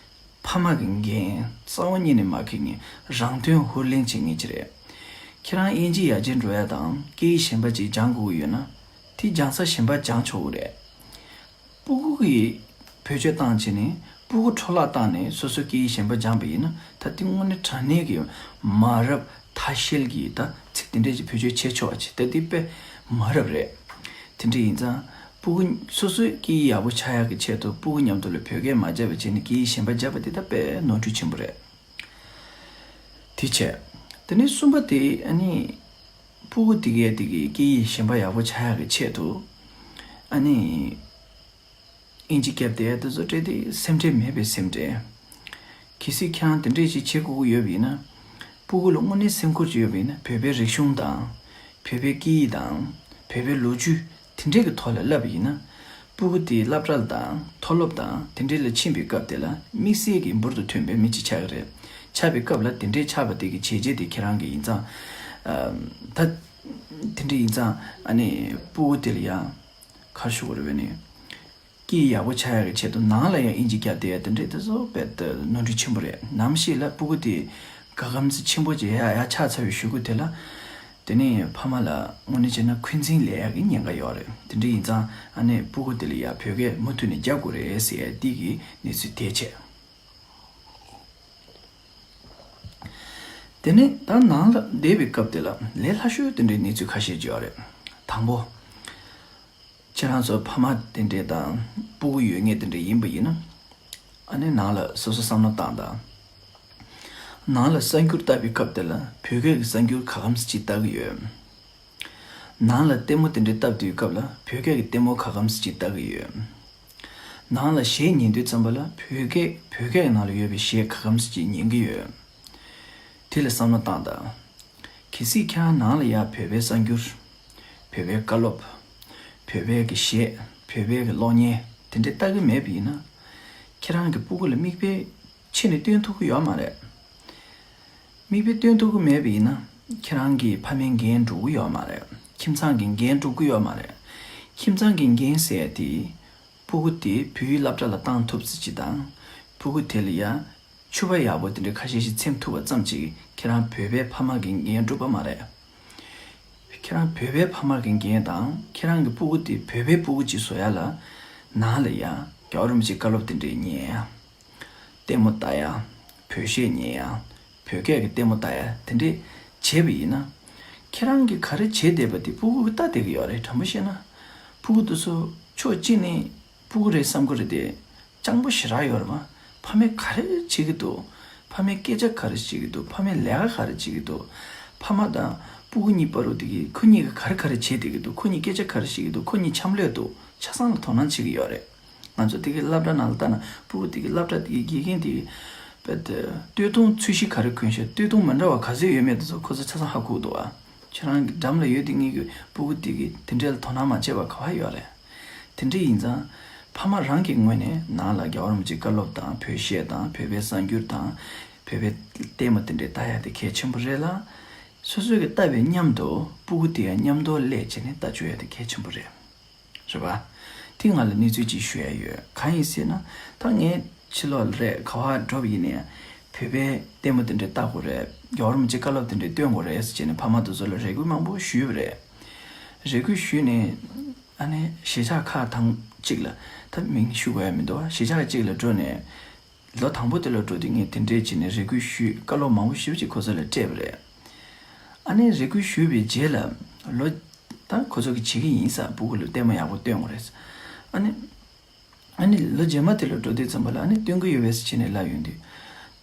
ཕ་མ་གི་འགན་རྩ་བ་ཉིད་ནས་མ་འཁྱེར་མཁན། རང་དོན་ཧུར་ལེན་བྱེད་མཁན་ཅིག་རེད། ཁྱེད་རང་དབྱིན་ཇི་ཡར་རྒྱས་འགྲོ་ཡ་དང་སྐད་ཡིག་གཞན་པ་ཅིག་སྦྱང་དགོས་ཀྱི་ཡོད་ན། དེ་སྦྱང་ས་གཞན་པ་སྦྱང་ཆོག་གི་རེད། སྤུ་གུ་གིས་བེད་སྤྱོད་བཏང་བྱས་ནས་སྤུ་གུ་འཕྲོ་བརླག་བཏང་ནས་སོ་སོ་སྐད་ཡིག་གཞན་པ་སྦྱངས་པ་ཡིན་ན། ད་དེ་དངོས་གནས་དྲང་གནས་ཀྱི་མ་རབས་ཐ་ཤལ་གྱི་ད་ཚིག་དེ་འདྲས་ཀྱི་བེད་སྤྱོད་བྱེད་ཆོག་པ་ཅིག་ད་དེ་དཔེ་མ་རབས་རེད། དེ་འདྲ་ཡིན་ཙང་སྤུ་གུ་སོ་སོའི་སྐད་ཡིག་ཡག་པོ་ཆགས་ཡག་གི་ཆེད་དུ་སྤུ་གུ་མཉམ་དུ་ལ་བོད་སྐད་མ་བརྒྱབ་པ་བྱས་ནས་སྐད་ཡིག་གཞན་པ་བརྒྱབ་པ་དེ་ད་དཔེ་ནོར་འཁྲུལ་ཆེན་པོ་རེད། དེ་བྱས། དེ་ནས་གསུམ་པ་དེ་ཨ་ནི། སྤུ་གུ་དེ་གས་དེ་གི་སྐད་ཡིག་གཞན་པ་ཡག་པོ་ཆགས་ཡག་གི་ཆེད་དུ། ཨ་ནི། ཨིན་ཇི་རྒྱབ་དེ་དེ་ཚོ་སྤྲད་དེ་སེམས་ཁྲལ་མེད་པའི་སེམས་ཁྲལ། གལ་སྲིད་ཁྱེད་རང་དེ་འདྲས་ཞིག་བྱེད་དགོས་ཀྱི་ཡོད་པ་ཡིན་ན། སྤུ་གུ་ལ་དངོས་གནས་སེམས་ཁུར་ཅིག་ཡོད་པ་ཡིན་ན་བོད་པའི་རིག་གཞུང་དང་། བོད་པའི་སྐད་ཡིག་དང་། བོད་པའི་ལོ་རྒྱུས་དེ་འདྲས་ཀྱི་ཐོག་ལ་བསླབ་པ་ཡིན་ན། སྤུ་གུ་དེ་སློབ་གྲྭ་དང་མཐོ་སློབ་དང་དེ་འདྲས་ལ་ཕྱིན་པའི་སྐབས་དེ་ལ་དམིགས་བསལ་གྱི་འབུར་དུ་ཐོན་པའི་མི་ཅིག་ཆགས་ཀྱི་རེད། ཆགས་པའི་སྐབས་ལ་དེ་འདྲས་ཆགས་པ་དེ་གི་བྱས་རྗེས་དེ་ཁྱེད་རང་གི་ཡིན་ཙང་། ཨ། ད། དེ་འདྲས་ཡིན་ཙང་ཨ་ནི་སྤུ་གུ་དེ་ལ་ཡང་ག་རེ་ཞུ་དགོས་རེད་པས་ནི། སྐད་ཡག་པོ་ཆགས་ཡག་གི་ཆེད་དུ་ནང་ལ་ཡང་ཨིན་ཇི་རྒྱབ་བསྡད་ཡ་དེ་འདྲས་དེ་ཚོ་དཔེ་ནོར་འཁྲུལ་ཆེན་པོ་རེད། ནམ་ཞིག་ལ་སྤུ་གུ་དེ་དགའ་སྐམ་ཚིག་ཆེན་པོ་ཅིག་ཡ་ཡ་ཆགས་ཚར་བའི་གཞུག་གུ་དེ་ལ། དེ་ནས་ཕ་མ་ལ་དངོས་གནས་བྱས་ན་འཁོན་འཛིན་ལས་ཡག་གི་ཉེན་ཁ་ཡོད་རེད། དེ་འདྲ་ཡིན་ཙང་ཨ་ནི་སྤུ་གུ་དེ་ལ་ཡ་བོད་སྐད་མུ་མཐུད་ནས་རྒྱག་དགོས་རེད་ཟེར་ཡ་འདི་གི་གནས་ཚུལ་དེ་བྱས། དེ་ནས་ད་ནང་ལ་བསྡད་པའི་སྐབས་དེ་ལ་ལས་སླ་ཤོས་དེ་འདྲའི་གནས་ཚུལ་ཁ་ཤས་ཅིག་ཡོད་རེད། དང་པོ། ཁྱེད་རང་ཚོ་ཕ་མ་དེ་འདྲས་དང་སྤུ་གུ་ཡོད་མཁན་དེ་འདྲས་ཡིན་པ་ཡིན་ན། ཨ་ནི་ནང་ལ་སོ་སོ་བསམ་བློ་བཏང་དང་། ནང་ལ་གསར་འགྱུར་ལྟ་བའི་སྐབས་དེ་ལ་བོད་སྐད་ཀྱི་གསར་འགྱུར་ག་གམ་ཅིག་ལྟ་གི་ཡོད། ནང་ལ་ལྟད་མོ་དེ་འདྲས་ལྟ་དུས་སྐབས་ལ་བོད་སྐད་ཀྱི་ལྟད་མོ་ག་གམ་ཅིག་ལྟ་གི་ཡོད། ནང་ལ་གཞས་ཉན་དུས་ཙམ་པ་ལ་བོད་སྐད་བོད་སྐད་ཀྱི་ནང་ལ་ཡོད་པའི་གཞས་ག་གམ་ཅིག་ཉན་གི་ཡོད། དེ་ལ་བསམ་བློ་བཏང་དང་། གལ་སྲིད་ཁྱེད་རང་ནང་ལ་ཡ་བོད་པའི་གསར་འགྱུར། བོད་པའི་བཀའ་སློབ། བོད་པའི་གི་གཞས། བོད་པའི་གི་གློག་བརྙན་དེ་འདྲས་ལྟ་གི་མེད་པ་ཡིན་ན། ཁྱེད་རང་གི་སྤུ་གུ་ལ་མིག་དཔེ་ཕྱི་ནས་སྟོན་ཐུབ་ཀྱི་ཡོད་མ་རེད། མིག་དཔེ་སྟོན་ཐུབ་ཀྱི་མེད་པ་ཡིན་ན། ཁྱེད་རང་གི་ཕ་མའི་འགན་འགྲུབ་ཀྱི་ཡོད་མ་རེད། ཁྱིམ་ཚང་གི་འགན་འགྲུབ་ཀྱི་ཡོད་མ་རེད། ཁྱིམ་ཚང་གི་འགན་ཟེར་ཡ་དེ། སྤུ་གུ་དེ་བོད་ཡིག་སློབ་གྲྭ་ལ་བཏང་ཐུབ་ཚེ་ཅིག་དང་། སྤུ་གུ་དེ་ལ་ཡ། ཕྱུ་པ་ཡག་པོ་དེ་འདྲ་ཁ་ཤས་ཤིག་འཚེམ་ཐུབ་པ་ཙམ་གྱིས་ཁྱེད་རང་བོད་པའི་ཕ་མ་གི་འགན་འགྲུབ་པ་མ་རེད། ཁྱེད་རང་བོད་པའི་ཕ་མ་གི་འགན་དང་ཁྱེད་རང་གི་སྤུ་གུ་དེ་བོད་པའི་སྤུ་གུ་ཅིག་བཟོ་ཡ་ལ། ནང་ལ་ཡ་རྒྱལ་བ་རིན་པོ་ཆེའི་བཀའ་སློབ་དེ་འདྲས་ཉན་ཡ། ལྟད་མོ་ལྟ་ཡ། བོད་གཞས་ཉན་ཡ། བོད་སྐད་ཀྱི་ལྟད་མོ་ལྟ་ཡ་དེ་འདྲས་བྱས་པ་ཡིན་ན། ཁྱེད་རང་གིས་ག་རེ་བྱས་བསྡད་པ་དེ་སྤུ་གུ་གིས་ལྟ་བསྡད་ཀྱི་ཡོད་རེད། དྲང་པོ་བཤད་ན། སྤུ་གུ་དེ་ཚོ་ཕྱོགས་གཅིག་ནས། སྤུ་གུ་རེད་བསམ་གི་རེད་དེ། སྤྱང་པོ་ཞེ་དྲག་ཡོད་རེད་བ། ཕ་མས་ག་རེ་བྱེད་ཀྱི་འདུག་ཕ་མས་སྐད་ཆ་ག་རེ་བྱེད་ཀྱི་འདུག་ཕ་མས་ལས་ཀ་ག་རེ་བྱེད་ཀྱི་འདུག་ཕ་མ་དང་སྤུ་གུ་གཉིས་བར་དུ་དེ་གི་ཁོ་གཉིས་ཀྱིས་ག་རེ་ག་རེ་བྱེད་བསྡད་ཀྱི་འདུག་ཁོ་གཉིས་སྐད་ཆ་ག་རེ་བཤད་ཀྱི་འདུག་ཁོ་གཉིས་འཆམ་ལོས་འདུག་ཆ་ཚང་ལ་དོ་སྣང་བྱེད་ཀྱི་ཡོད་རེད། ང་ཚོ་དེ་གི་སློབ་གྲྭ་ནང་ལ་ལྟ་ན་སྤུ་གུ་དེ་གི་སློབ་གྲྭ་དེ་གི་དགེ་རྒན་དེ་གི་དཔེ་དེ་སྟོད་ཐུང་ཚོས་གཞི་ག་རེ་གོན་ཤག་སྟོད་ཐུང་མི་འདྲ་བ་ག་ཚོད་ཡོད་མེད་དེ་ཚོ་ཁོ་ཚོ་ཆ་ཚང་ཧ་གོ་གི་འདུག་ཨ། ཁྱེད་རང་གི་འགྲམ་ལ་ཡོད་དེ་ངེད་ཀྱི་སྤུ་གུ་དེ་གི་དེ་འདྲའི་ལ་དོ་སྣང་མ་བྱས་པ་ག་བ་ཡོད་རེད། དེ་འདྲ་ཡིན་ཙང་། ཕ་མ་རང་གི་ངོས་ནས་ནང་ལ་རྒྱལ་བ་རིན་པོ་ཆེའི་བཀའ་སློབ་དང་བོད་གཞས་དང་བོད་པའི་གསར་འགྱུར་དང་། བོད་པའི་ལྟད་མོ་དེ་འདྲའི་ལྟ་ཡ་དེ་གལ་ཆེན་པོ་རེད་ལ། སོ་སོ་གི་ལྟ་བའི་མཉམ་དུ་སྤུ་གུ་དེ་ཡང་མཉམ་དུ་སླེབས་བྱས་ནས་ལྟ་བཅུག་ཡ་དེ་གལ་ཆེན་པོ་རེད། རེད་པ། དེ་ང་ལ་གནས་ཚུལ་ཅིག་ཞུ་ཡ་ཡོད། གང་ཡིན་ཟེར་ན། ད་ངས་ཕྱི་ལོགས་ལ་རེད་ག་བ་འགྲོ་བ་ཡིན་ནའི། བོད་པའི་ལྟད་མོ་དེ་འདྲ་ལྟ་དགོས་རེད། རྒྱལ་བ་རིན་པོ་ཆེའི་བཀའ་སློབ་དེ་འདྲ་སྟོན་དགོས་རེད་ཟེར་བྱས་ནས་ཕ་མ་དེ་ཚོ་ལ་རེ་སྐུལ་མང་པོ་ཞུས་པ་རེད། རེ་སྐུལ་ཞུས་ནས་ཨ་ནི་གཞིས་ཆགས་ཁག་དང་གཅིག་ལ། ད་མིང་ཞུ་དགོས་ཡ་མི་འདུག་གཞིས་ཆགས་གཅིག་ལ་འགྲོ་ནས་ལོ་དང་པོ་དེ་ལ་འགྲོ་དུས་ངས་དེ་འདྲས་བྱས་ནས་རེ་སྐུལ་ཞུས། བཀའ་སློབ་མང་པོ་ཞེ་པོ་ཅིག་ཁོ་ཚོ་ལ་སྤྲད་པ་རེད། ཨ་ནི་རེ་སྐུལ་ཞུས་པའི་རྗེས་ལ་ལོ། ད་ཁོ་ཚོ་གིས་བྱེད་ཀྱི་ཡིན་ས། སྤུ་གུ་ལ་ལྟད་མོ་ཡག་པོ་སྟོན་དགོས་རེད། ཨ་ནི། ཨ་ནི་ལོ་རྗེས་མ་དེ་ལ་འགྲོ་དུས་ཙམ་པ་ལ་ཨ་ནི་སྟོན་གྱི་ཡོད་པས་ཟེར་བྱས་ནས་ལབ་ཡོང་དུས།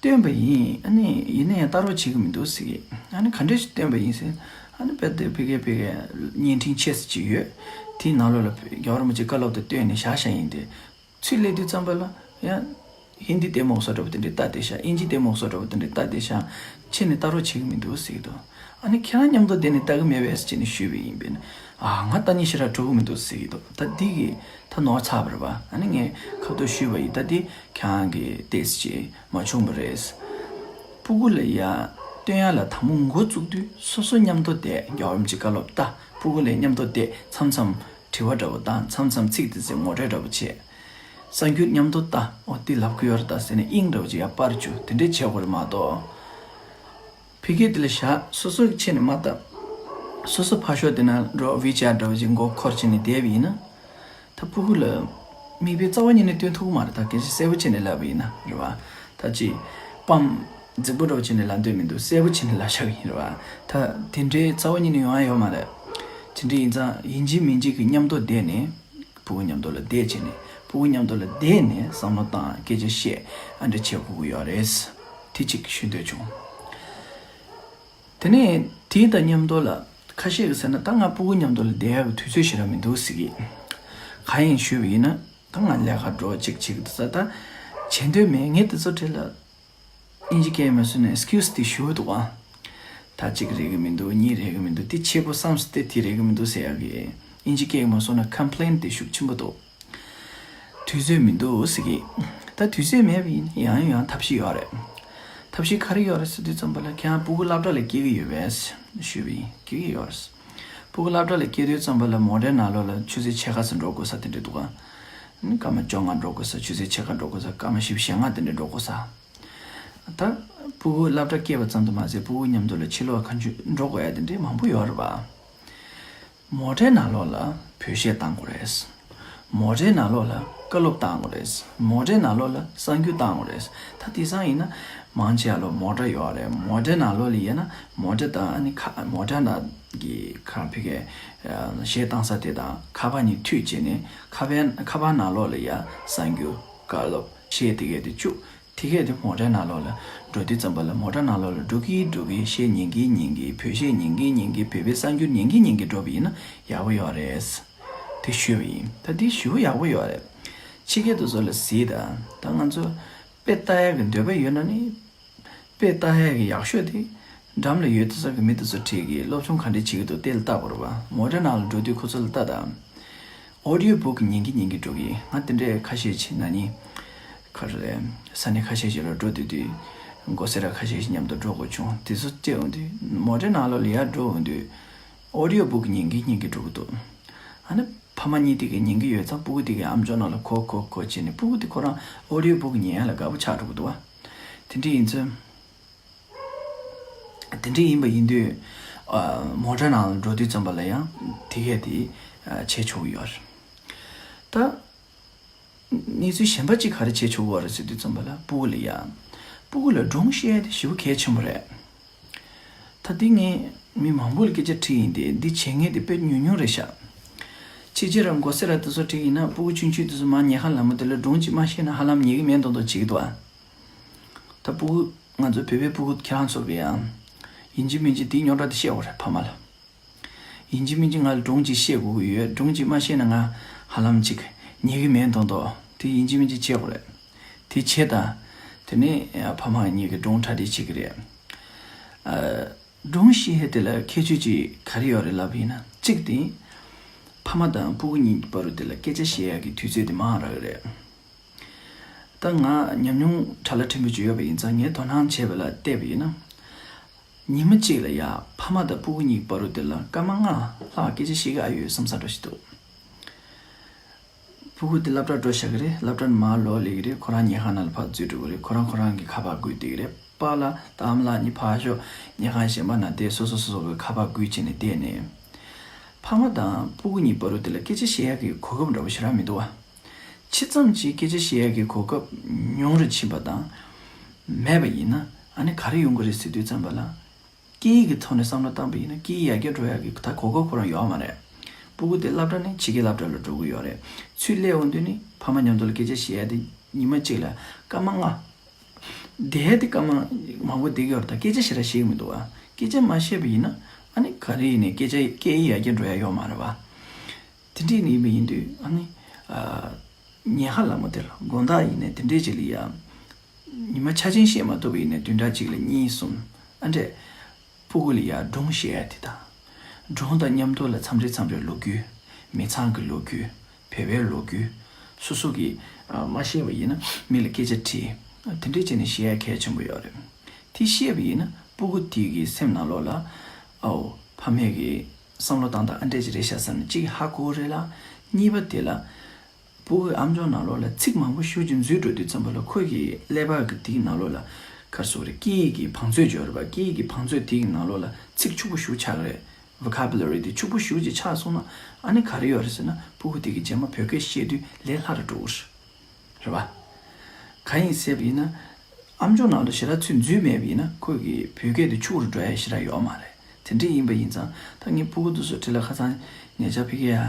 སྟོན་པ་ཡིན། ཨ་ནི་ཡིན་ན་ཡང་ལྟ་རོགས་བྱེད་ཀྱི་མི་འདུག་ཟེར་གི། ཨ་ནི་ག་འདྲས་ཞིག་སྟོན་པ་ཡིན་ཟེར། ཨ་ནི་དཔེ་དེ་ཕ་གིར་ཕ་གིར་བརྙན་འཕྲིན་ཆེ་ཙམ་ཅིག་ཡོད། དེའི་ནང་ལོགས་ལ་རྒྱལ་བ་རིན་པོ་ཆེ་བཀའ་སློབ་དེ་བཏོན་ནས་བཞག་བཞག་ཡིན་ཏེ། ཚུར་སླེབས་དུས་ཙམ་པ་ལ་ཡང་། ཧིན་དི་ལྟད་མོ་བཟོ་འདྲ་པོ་དེ་འདྲས་ལྟ་བསྡད་ཤག་དབྱིན་ཇི་ལྟད་མོ་བཟོ་འདྲ་པོ་དེ་འདྲས་ལྟ་བསྡད་ཤག་ཁྱེད་ནི་ལྟ་རོགས་བྱེད་ཀྱི་མི་འདུག་ཟེར་གྱི་འདུག་ཨ་ནི་ཁྱེད་རང་མཉམ་དུ་བསྡད་ནས་ལྟ་གི་མེད་པས་ཟེར་ནས་ཞུས་པ་ཡིན་པས་ན། ཨ། ང་ལྟ་ཉན་ཞེ་དྲག་འགྲོ་གི་མི་འདུག་ཟེར་གྱི་འདུག་ད་འདི་གིས་ད་ནོར་ཚར་བ་རེད་པ། ཨ་ནི་ངས་ཁ་ཐུག་ཞུས་པ་ཡིན། ད་འདི་ཁྱེད་རང་གི་ཏོག་ཙམ་ཅིག་མ་བྱུང་བ་རེད། སྤུ་གུ་ལ་ཡ་སྟོན་ཡ་ལ་དང་པོ་འགོ་བཙུགས་དུས་སོ་སོ་མཉམ་དུ་བསྡད། རྒྱལ་བ་རིན་པོ་ཆེ་བཀའ་སློབ་ལྟ། སྤུ་གུ་ལ་མཉམ་དུ་བསྡད། མཚམས་མཚམས་དྲི་བ་འདྲ་པོ་བཏང་། མཚམས་མཚམས་ཚིག་དེ་ཚོ་ངོ་སྤྲོད་འདྲ་པོ་བྱེད། གསར་འགྱུར་མཉམ་དུ་ལྟ། འོ་འདི་ལབ་ཀྱི་ཡོད་རེད་ད་ཟེར་ནས་དབྱིངས་འདྲ་པོ་ཅིག་ཡར་སྤར་བཅུག་དེ་འདྲས་བྱེད་དགོས་རེད་མ་གཏོགས། ཕ་གི་དེ་ལ་བཞག་སོ་སོ་གི་ཆེད་ནས་མ་ལྟ། སོ་སོ་ཕར་ཕྱོགས་དེ་ན་འགྲོ་ཝི་ཆེ་ཊི་འདྲ་པོ་ཅིག་མགོ་འཁོར་བྱས་ནས་བསྡད་པ་ཡིན་ན། ད་སྤུ་གུ་ལ་མིག་དཔེ་རྩ་བ་ཉིད་ནས་སྟོན་ཐུབ་ཀྱི་མ་རེད། ད་སྐད་ཆ་གསལ་པོ་བྱས་ནས་ལབ་པ་ཡིན་ན་རེད་པ། ད་ཅིག་པམ་རྫིག་པོ་འདྲ་པོ་བྱས་ནས་ལབ་འདོད་མི་འདུག་གསལ་པོ་བྱས་ནས་ལབ་བཞག་གི་ཡིན་རེད་པ། ད་དེ་འདྲའི་རྩ་བ་ཉིད་ནས་ཡོང་ཡ་ཡོད་མ་རེད། དེ་འདྲ་ཡིན་ཙང་ཡིན་གཅིག་མིན་གཅིག་གི་མཉམ་དུ་བསྡད་ནས། སྤུ་གུ་མཉམ་དུ་ལ་བསྡད་བྱས་ནས། སྤུ་གུ་མཉམ་དུ་ལ་བསྡད་ནས་བསམ་བློ་བཏང་། སྐད་ཆ་བཤད། ཨ་འདྲ་བྱེད་དགོས་ཀྱི་ཡོད་རེད། དེ་གཅིག་ཞུ་འདོད་བྱུང་། དེ་ནས་དེ་དང་མཉམ་དུ་ལ་ཁ་ཤས་ཀྱིས་ཟེར་ན། ད་ང་སྤུ་གུ་མཉམ་དུ་ལ་བསྡད་ཡག་གི་དུས་ཚོད་ཞེ་དྲག་མི་འདུག་ཟེར་གི། གང་ཡིན་ཞུས་པ་ཡིན་ན། ད་ང་ལས་ཀ་འགྲོ་གཅིག་བྱེད་ཀྱི་འདུག་ས། ད་བྱེད་འདོད་མེད། ངས་དེ་ཚོ་དྲིས་ལ། དབྱིན་ཇི་སྐད་མ་བཟོས་ན་ཨེག་སི་ཀིའུ་སི་དེ་ཞུ་འདུག་ཨ། ད་གཅིག་རེག་གི་མི་འདུག་གཉིས་རེག་གི་མི་འདུག་དེ་ཆེ་པོ་བསམ་སྟེ་དེ་རེག་གི་མི་འདུག་ཟེར་ཡག་གི། དབྱིན་ཇི་སྐད་མ་བཟོས་ན་ཀམ་པི་ལེན་དེ་ཤུགས་ཆེན་པོ་འདུག་དུས་ཚོད་མི་འདུག་ཟེར་གི། ད་དུས་ཚོད་མེད་པ་ཡིན་ན་ཡང་ཡང་ཐབས་ཤེས་ཡོད་རེད། ཐབས་ཤེས་ག་རེ་ཡོད་རེད་ཟེར་དུས་ཙམ་པ་ལ། ཁྱེད་རང་སྤུ་གུ་སློབ་གྲྭ་ལ་སྐྱེལ་གི་ཡོད་པས་ཞུས་པ་ཡིན། སྐྱེལ་གི་ཡོད་རེད། སྤུ་གུ་སློབ་གྲྭ་ལ་སྐྱེལ་དུས་ཙམ་པ་ལ་མོ་ཊའི་ནང་ལོགས་ལ་ཆུ་ཚོད་ཕྱེད་ཀ་ཙམ་འགྲོ་དགོས་ས་དེ་འདྲ་འདུག་ག་སྐར་མ་བཅོ་ལྔ་འགྲོ་དགོས་ས། ཆུ་ཚོད་ཕྱེད་ཀ་འགྲོ་དགོས་ས། སྐར་མ་བཞི་བཅུ་ཞེ་ལྔ་དེ་འདྲ་འགྲོ་དགོས་ས། ད་སྤུ་གུ་སློབ་གྲྭ་སྐྱེལ་བ་ཙམ་དུ་མ་ཟད། སྤུ་གུ་མཉམ་དུ་ལ་ཕྱི་ལོགས་གང་བྱུང་འགྲོ་དགོས་ཡ་དེ་འདྲའི་མང་པོ་ཡོད་རེད་པ། མོ་ཊའི་ནང་ལོགས་ལ་བོད་གཞས་བཏང་དགོས་རེད། མོ་ཊའི་ནང་ལོགས་ལ་བཀའ་སློབ་བཏང་དགོས་རེད། མོ་ཊའི་ནང་ལོགས་ལ་གསར་འགྱུར་བཏང་དགོས་རེད། ད་དེང་སང་ཡིན་ན་མང་ཆེ་བ་ལ་མོ་ཊ་ཡོད་རེད། མོ་ཊའི་ནང་ལོགས་ལ་ཡིན་ན་མོ་ཊ་དང་ཨ་ནི་ཁ་མོ་ཊ་ནང་གི་ཁ་ཕ་གི་གཞས་བཏང་ས་དེ་དང་ཁ་པར་གཉིས་མཐུད་བྱས་ནས། ཁ་པར་ཁ་པར་ནང་ལོགས་ལ་ཡ་གསར་འགྱུར་བཀའ་སློབ་གཞས་དེ་གས་དེ་བཅུག་དེ་གས་དེ་མོ་ཊའི་ནང་ལོགས་ལ་འགྲོ་དུས་ཙམ་པ་ལ། མོ་ཊའི་ནང་ལོགས་ལ་འགྲོ་གི་འགྲོ་གི། གཞས་ཉན་གི་ཉན་གི། བོད་གཞས་ཉན་གི་ཉན་གི། བོད་པའི་གསར་འགྱུར་ཉན་གི་ཉན་གི་འགྲོ་བ་ཡིན་ན་ཡག་པོ་ཡོད་རེད། དེ་ཞུས་པ་ཡིན། ད་དེ་ཞུ་ཡག་པོ་ཡོད་རེད། ཕྱི་རྒྱལ་དུ་ཚོ་ལ་གཟིགས་དང་། ད་ང་ཚོ་དཔེ་ལྟ་ཡག་གི་འདོད་པ་ཡོད་ན་ནི། དཔེ་ལྟ་ཡག་གི་ཡག་ཤོས་དེ་འགྲམ་ལ་ཡོད་དུས་ཙམ་གི་མི་དེ་ཚོ་དྲིས་གི། སློབ་སྦྱོང་ག་འདྲས་བྱེད་ཀྱི་འདུག་དེ་ལ་ལྟ་དགོས་རེད་པ། མོ་ཊའི་ནང་ལ་འགྲོ་དུས་ཁོ་ཚོ་ལ་ལྟ་དང་། ཨོ་ཌི་ཡོ་བུག་ཉན་གི་ཉན་གི་འགྲོ་གི། ང་དེ་འདྲས་ཁ་ཤས་ཅིག་ན་ནིང་ག་རེ་རེད། ས་གནས་ཁ་ཤས་ཤིག་ལ་འགྲོ་དུས་དུས་མགོ་སེར་ཁ་ཤས་ཤིག་མཉམ་དུ་འགྲོ་དགོས་བྱུང་། དེ་ཚོ་བལྟས་འོང་དུས། མོ་ཊའི་ནང་ལོགས་ལ་ཡར་འགྲོ་འོང་དུས་ཨོ་ཌི་ཡོ་བུག་ཉན་གི་ཉན་གི་འགྲོ་གི་འདུག་ཨ་ནི་ཕ་མ་གཉིས་དེ་གིས་ཉན་གི་ཡོད་ཙང་སྤུ་གུ་དེ་གིས་ཨམ་ཅོག་ནང་ལ་གོ་གོ་གོ་བྱས་ནས། སྤུ་གུ་དེ་ཁོ་རང་ཨོ་ཌི་ཡོ་བུག་ཉན་ཡ་ལ་དགའ་པོ་ཆགས་འགྲོ་གི་འདུག་བ། དེ་འདྲ་ཡིན་ཚེ། དེ་འདྲ་ཡིན་པ་ཡིན་དུས། ཨ། མོ་ཊའི་ནང་ལ་འགྲོ་དུས་ཙམ་པ་ལ་ཡང་དེ་གས་དེ་ཨ་བྱེད་ཆོག་གི་ཡོད་རེད། ད་གནས་ཚུལ་གཞན་པ་གཅིག་ག་རེ་བྱེད་ཆོག་གི་ཡོད་རེད་ཟེར་དུས་ཙམ་པ་ལ། སྤུ་གུ་ལ་ཡ། སྤུ་གུ་ལ་སྒྲུང་བཤད་ཡ་དེ་ཞེ་པོ་གལ་ཆེན་པོ་རེད། ད་འདི་ངས་མི་མང་པོ་ལ་སྐད་ཆ་དྲིས་ཡིན་ཏེ། འདི་བྱེད་མཁན་དེ་དཔེ་ཉུང་ཉུང་རེད་ཤག་ཕྱི་རྒྱལ་ར་མགོ་སེར་ར་དེ་ཚོ་དྲིས་ཡིན་ན། སྤུ་གུ་ཆུང་ཆུང་དེ་ཚོ་མར་ཉལ་ཁང་ལ་མོ་དེ་ལ་སྒྲུང་གཅིག་མ་བཤད་ན་ཧ་ལམ་ཉལ་གི་མེད་མདོག་མདོག་བྱེད་ཀྱི་འདུག་ཨ། ད་སྤུ་གུ་ང་ཚོ་བོད་པའི་སྤུ་གུ་ཁྱེད་རང་ཚོ་གིས་ཡང་ཡིན་གཅིག་མིན་གཅིག་དེའི་རྙོག་དྲ་དེ་བཤད་དགོས་རེད་ཕ་མ་ལ། ཡིན་གཅིག་མིན་གཅིག་ང་ལ་སྒྲུང་གཅིག་བཤད་དགོས་ཀྱི་ཡོད། སྒྲུང་གཅིག་མ་བཤད་ན་ང་ཧ་ལམ་ཅིག་ཉལ་གི་མེད་མདོག་མདོག་དེ་ཡིན་གཅིག་མིན་གཅིག་བྱེད་དགོས་རེད། དེ་བྱེད་དང་། དེ་ནས་ཕ་མ་གཉིས་ཀྱིས་སྒྲུང་གྲ་སྒྲིག་བྱེད་ཀྱི་རེད། ཨ། སྒྲུང་བཤད་ཡས་དེ་ལ་ཁྱད་ཆོས་ཅིག་ག་རེ་ཡོད་རེད་ལབ་པ་ཡིན་ན། གཅིག་དེ། ཕ་མ་དང་སྤུ་གུ་གཉིས་ཀྱི་བར་དུ་དེ་ལ་སྐད་ཆ་བཤད་ཡག་གི་དུས་ཚོད་དེ་མང་རག་གི་རེད། ད་ང་ཉམས་མྱོང་ཕྲ་ལ་ཕྲན་བུ་ཅིག་ཡོད་པ་ཡིན་ཙང་། ངས་དོ་སྣང་བྱས་པ་ལ་བལྟས་པ་ཡིན་ན། ཉི་མ་གཅིག་ལ་ཡ་ཕ་མ་དང་སྤུ་གུ་གཉིས་ཀྱི་བར་དུ་དེ་ལ་སྐར་མ་ལྔ་ལྷག་སྐད་ཆ་བཤད་ཀྱི་ཨ་ཡོད་བསམ་ས་འདྲ་ཞིག་འདུག་སྤུ་གུ་དེ་སློབ་གྲྭར་འགྲོ་བཞག་གི་རེད། སློབ་གྲྭ་ནས་མར་ལོག་སླེབས་ཀྱི་རེད། ཁོ་རང་ཉལ་ཁང་ནང་ལ་ཕར་འཛུལ་འགྲོ་གི་རེད། ཁོ་རང་ཁོ་རང་གི་ཁ་པར་སྒུག་བསྡད་ཀྱི་རེད། པཱ་ལགས་དང་ཨ་མ་ལགས་གཉིས་ཕར་ཕྱོགས་ཉལ་ཁང་གཞན་པ་ནང་བསྡད། སོ་སོ་སོ་སོ་གི་ཁ་པར་སྒུག་བྱས་ནས་བསྡད་ནས། ཕ་མ་དང་སྤུ་གུ་གཉིས་བར་དུ་དེ་ལ་སྐད་ཆ་བཤད་ཡག་གི་གོ་སྐབས་འདྲ་བོ་ཞེ་དྲག་མི་འདུག་བ། ཇི་ཙམ་གྱིས་སྐད་ཆ་བཤད་ཡག་གི་གོ་སྐབས་ཉུང་རུ་ཕྱིན་པ་དང་མེད་པ་ཡིན་ན། ཨ་ནི་ག་རེ་ཡོང་གི་རེད་ཟེར་དུས་ཙམ་པ་ལ། སྐད་ཡིག་གི་ཐོག་ནས་བསམ་བློ་བཏང་པ་ཡིན་ན། སྐད་ཡིག་ཡར་རྒྱས་འགྲོ་ཡག་གི་ད་གོ་སྐབས་ཁོ་རང་ཡོད་མ་རེད། སྤུ་གུ་དེ་སློབ་གྲྭ་ནས་ཕྱི་རྒྱལ་སློབ་གྲྭ་ལ་འགྲོ་གི་ཡོད་རེད། ཚུར་སླེབས་འོང་དུས་ནི་ཕ་མ་མཉམ་དུ་ལ་སྐད་ཆ་བཤད་ཡག་དེ་ཉི་མ་གཅིག་ལ་སྐར་མ་ལྔ། བསྡད་དེ་སྐར་མ་མང་པོ་བསྡད་ཀྱི་ཡོད་རེད། ད་སྐད་ཆ་ཞེ་དྲག་བཤད་ཀྱི་མི་འདུག་ཨ། སྐད་ཆ་མ་བཤད་པ་ཡིན་ན། ཨ་ནི་ག་རེ་ཡིན་ནའི་སྐད་ཆ་སྐད་ཡིག་ཡར་རྒྱས་འགྲོ་ཡག་ཡོད་མ་རེད་བ། དེ་འདྲས་ནི་ཡིན་པ་ཡིན་དུས། ཨ་ནི་ཨ། ཉལ་ཁ་ལ་མོ་དེ་ལ་དགོང་དག་ཡིན་ནའི་དེ་འདྲས་ཅིག་ལ་ཡ། ཉི་མ་ཆ་ཆེན་བཤད་མ་ཐུབ་པ་ཡིན་ནའི་བདུན་ཕྲག་གཅིག་ལ་གཉིས་གསུམ། ཨ་འདྲས། སྤུ་གུ་ལ་ཡ་སྒྲུང་བཤད་ཡག་དེ་དང་། སྒྲུང་དང་མཉམ་དུ་ལ་མཚམས་རེ་མཚམས་རེ་ལོ་རྒྱུས། མི་ཚང་གི་ལོ་རྒྱུས། བོད་པའི་ལོ་རྒྱུས། སོ་སོ་གིས་ཨ་མ་ཤེས་པ་ཡིན་ན་མི་ལ་སྐད་ཆ་དྲིས། དེ་འདྲས་བྱས་ནས་བཤད་ཡག་གལ་ཆེན་པོ་ཡོད་རེད། དེ་ཤེས་པ་ཡིན་ན་སྤུ་གུ་དེ་གི་སེམས་ནང་ལོགས་ལ། ཨའོ། ཕ་མས་གི་བསམ་བློ་བཏང་སྟངས་ཨ་འདྲས་ཅིག་རེད་ཤག་བསམ་ནས་གཅིག་ཧ་གོ་རེད་ལ། གཉིས་པ་དེ་ལ། སྤུ་གུའི་ཨམ་ཅོག་ནང་ལོགས་ལ་ཚིག་མང་པོ་ཞེ་ཅིག་འཛུལ་འགྲོ་དུས་ཙམ་པ་ལ། ཁོ་གི་ཀླད་པ་གི་དེའི་ནང་ལོགས་ལ་ག་རེ་ཟེར་དགོས་རེད། སྐད་ཡིག་གི་བང་མཛོད་ཅིག་ཡོད་རེད་པ། སྐད་ཡིག་གི་བང་མཛོད་དེའི་ནང་ལོགས་ལ་ཚིག་ཕྱུག་པོ་ཞེ་ཅིག་ཆགས་ཀྱི་རེད། ཝོ་ཀབ་ལ་རི་དེ་ཕྱུག་པོ་ཞེ་ཅིག་ཆགས་སོང་ན། ཨ་ནི་ག་རེ་ཡོད་རེད་ཟེར་ན། སྤུ་གུ་དེ་གིས་རྗེས་མ་བོད་སྐད་བཤད་དུས་ལས་སླ་རུ་འགྲོ་གི་རེད། རེད་པ། གང་ཡིན་ཟེར་བ་ཡིན་ན། ཨམ་ཅོག་ནང་ལ་ཞེ་དྲག་ཚུར་འཛུལ་མེད་པ་ཡིན་ན། ཁོ་གི་བོད་སྐད་དེ་ཕྱུག་རུ་འགྲོ་ཡག་ཞེ་དྲག་ཡོད་མ་རེད། དེ་འདྲས་ཡིན་པ་ཡིན་ཙང་། ད་ངས་སྤུ་གུ་དེ་ཚོ་འདྲ་ལ་ཁ་སང་ཉེ་ཆར་ཕ་གིར་ཡ།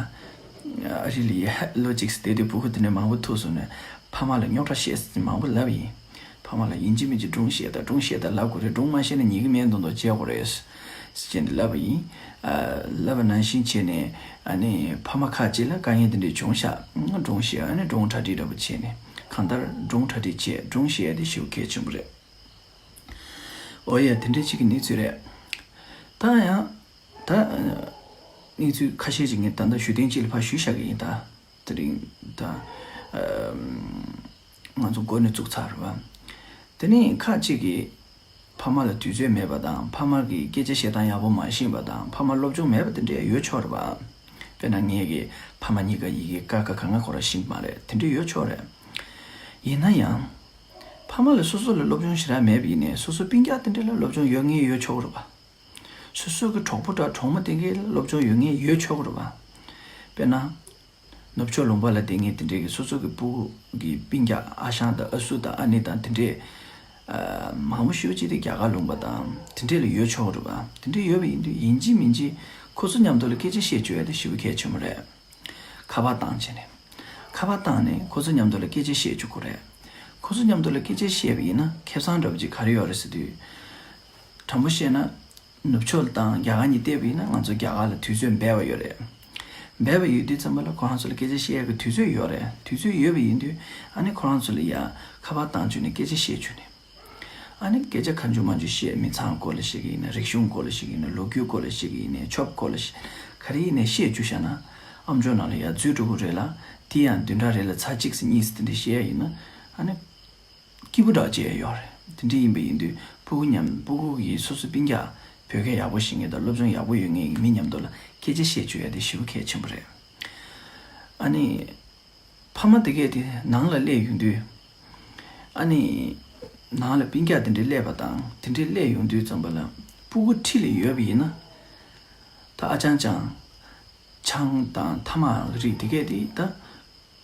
ཨ་རི་ལ་ཡ་ལོ་གཅིག་བསྡད་དུས་སྤུ་གུ་དེ་འདྲས་མང་པོ་ཐུག་སོང་ནས་ཕ་མ་ལ་རྙོག་དྲ་བཤད་ཟེར་མང་པོ་ལབ་ཡིན། ཕ་མ་ལ་ཡིན་གཅིག་མིན་གཅིག་སྒྲུང་བཤད་དང་། སྒྲུང་བཤད་དང་ལབ་དགོས་རེད། སྒྲུང་མ་བཤད་ན་ཉལ་གི་མེད་མདོག་མདོག་བྱེད་དགོས་རེད་ཟེར་ནས་ལབ་པ་ཡིན། ཨ། ལབ་པ་ནང་བཞིན་བྱས་ནས། ཨ་ནི་ཕ་མ་ཁག་ཅིག་ལ་དཀའ་ངལ་དེ་འདྲས་བྱུང་ཤག་སྒྲུང་བཤད། ཨ་ནི་སྒྲུང་གྲ་སྒྲིག་འདྲ་པོ་བྱས་ནས། གང་ལྟར་སྒྲུང་གྲ་སྒྲིག་བྱས། སྒྲུང་བཤད་ཡག་དེ་ཞེ་པོ་གལ་ཆེན་པོ་རེད། འོ་ཡ། དེ་འདྲས་ཅིག་གི་གནས་ཚུལ་རེད། ད་ཡང་། ད་གནས་ཚུལ་ཁ་ཤས་ཅིག་ངས་ད་ལྟ་ཞུ་ཐེངས་གཅིག་ལ་ཕར་ཞུས་བཞག་གི་ཡིན། ད་དེ་རིང་ད་ང་ཚོ་འགོ་ནས་བཙུགས་ཚར་རེད་པ། དེ་ནས་ཁག་ཅིག་གིས་ཕ་མ་ལ་དུས་ཚོད་མེད་པ་དང་། ཕ་མ་གི་སྐད་ཆ་བཤད་སྟངས་ཡག་པོ་མ་ཤེས་པ་དང་། ཕ་མ་སློབ་སྦྱོང་མེད་པ་དེ་འདྲས་ཡོད་ཆོག་རེད་པ། དཔེར་ན་ངེད་ཀྱི་ཕ་མ་གཉིས་ཀ་ཡི་གེ་ཀ་ཁ་ག་ང་ཁོ་རང་ཤེས་ཀྱི་མ་རེད། དེ་འདྲས་ཡོད་ཆོག་རེད། ཡིན་ན་ཡང་། ཕ་མ་ལ་སོ་སོ་ལ་སློབ་སྦྱོང་ཞེ་དྲག་མེད་པ་ཡིན་ནའི། སོ་སོ་སྤུན་ཀྱག་དེ་འདྲས་ལ་སློབ་སྦྱོང་ཡོད་མཁན་ཡོད་ཆོག་གི་རེད་པ། སོ་སོ་གི་གྲོགས་པོ་དང་གྲོགས་མོ་དེ་གའི་སློབ་སྦྱོང་ཡོད་མཁན་ཡོད་ཆོག་གི་རེད་པ། དཔེར་ན། ནུབ་ཕྱོགས་ལུང་པ་ལ་བསྡད་མཁན་དེ་འདྲས་ཀྱི་སོ་སོ་གི་སྤུ་གུ་གི་སྤུན་ཀྱག་ཨ་ཞང་དང་ཨ་སྲུ་དང་ཨ་ནེ་དང་དེ་འདྲས། ཨ། མང་པོ་ཞེ་ཅིག་དེ་རྒྱ་གར་ལུང་པ་དང་དེ་འདྲས་ལ་ཡོད་ཆོག་གི་རེད་པ། དེ་འདྲས་ཡོད་པ་ཡིན་དུས་ཡིན་གཅིག་མིན་གཅིག་ཁོ་ཚོ་མཉམ་དུ་ལ་སྐད་ཆ་བཤད་བཅུག་ཡག་དེ་ཞེ་པོ་གལ་ཆེན་པོ་རེད། ཁ་པར་བཏང་བྱས་ནས། ཁ་པར་བཏང་ནས་ཁོ་ཚོ་མཉམ་དུ་ལ་སྐད་ཆ་བཤད་བཅུག་དགོས་རེད། ཁོ་ཚོ་མཉམ་དུ་ལ་སྐད་ཆ་བཤད་པ་ཡིན་ན་ཁེ་བཟང་འདྲ་པོ་ཅིག་ག་རེ་ཡོད་རེད་ཟེར་དུས། དྲང་པོ་བཤད་ན། ནུབ་ཕྱོགས་དང་རྒྱ་གར་གཉིས་བལྟས་པ་ཡིན་ན། ང་ཚོ་རྒྱ་གར་ལ་དུས་ཚོད་འབེལ་བ་ཡོད་རེད། འབེལ་བ་ཡོད་དུས་ཙམ་པ་ལ་ཁོ་རང་ཚོ་ལ་སྐད་ཆ་བཤད་ཡག་གི་དུས་ཚོད་ཡོད་རེད། དུས་ཚོད་ཡོད་པ་ཡིན་དུས། ཨ་ནི་ཁོ་རང་ཚོ་ལ་ཡ་ཁ་པར་བཏང་བཅུག་ནས་སྐད་ཆ་བཤད་བཅུག་ནས། ཨ་ནི་སྐད་ཆ་གང་བྱུང་མང་བྱུང་བཤད། མི་ཚང་སྐོར་ལ་བཤད་ཀྱི་ཡིན་ན། རིག་གཞུང་སྐོར་ལ་བཤད་ཀྱི་ཡིན་ན། ལོ་རྒྱུས་སྐོར་ལ་བཤད་ཀྱི་ཡིན་ན། ཆོས་སྐོར་ལ་བཤད། ག་རེ་ཡིན་ནའི་བཤད་བཅུག་བཞག་ན། ཨམ་ཅོག་ནང་ལ་ཡར་འཛུལ་འགྲོ་གི་རེད་ལ། དེ་ཡང་བདུན་ཕྲག་རེ་ལ་ཚར་གཅིག་ཙམ་གཉིས་ཙམ་དེ་འདྲ་བཤད་ཡ་ཡིན་ན། ཨ་ནི། སྐྱིད་པོ་འདྲ་བྱས་ཡོད་རེད། དེ་འདྲ་ཡིན་པ་ཡིན་དུས་སྤུ་གུ་མཉམ། སྤུ་གུ་གིས་སོ་སོའི་སྤུན་ཀྱག་བོད་སྐད་ཡག་པོ་ཤེས་མཁན་དང་སློབ་སྦྱོང་ཡག་པོ་ཡོད་མཁན་གྱི་མི་མཉམ་དུ་ལ་སྐད་ཆ་བཤད་བཅུག་ཡ་དེ་ཞེ་པོ་གལ་ཆེན་པོ་རེད། ཨ་ནི། ཕ་མ་དེ་གས་དེ་ནང་ལ་སླེབས་ཡོང་དུས། ཨ་ནི། ནང་ལ་སྤུན་ཀྱག་དེ་འདྲས་སླེབས་པ་དང་། དེ་འདྲས་སླེབས་ཡོང་དུས་ཙམ་པ་ལ། སྤུ་གུ་འཁྲིས་ལ་ཡོད་པ་ཡིན་ན། ད་ཨ་ཅང་ཅང་། ཆང་དང་ཐ་མག་རིགས་དེ་གས་དེ་ད།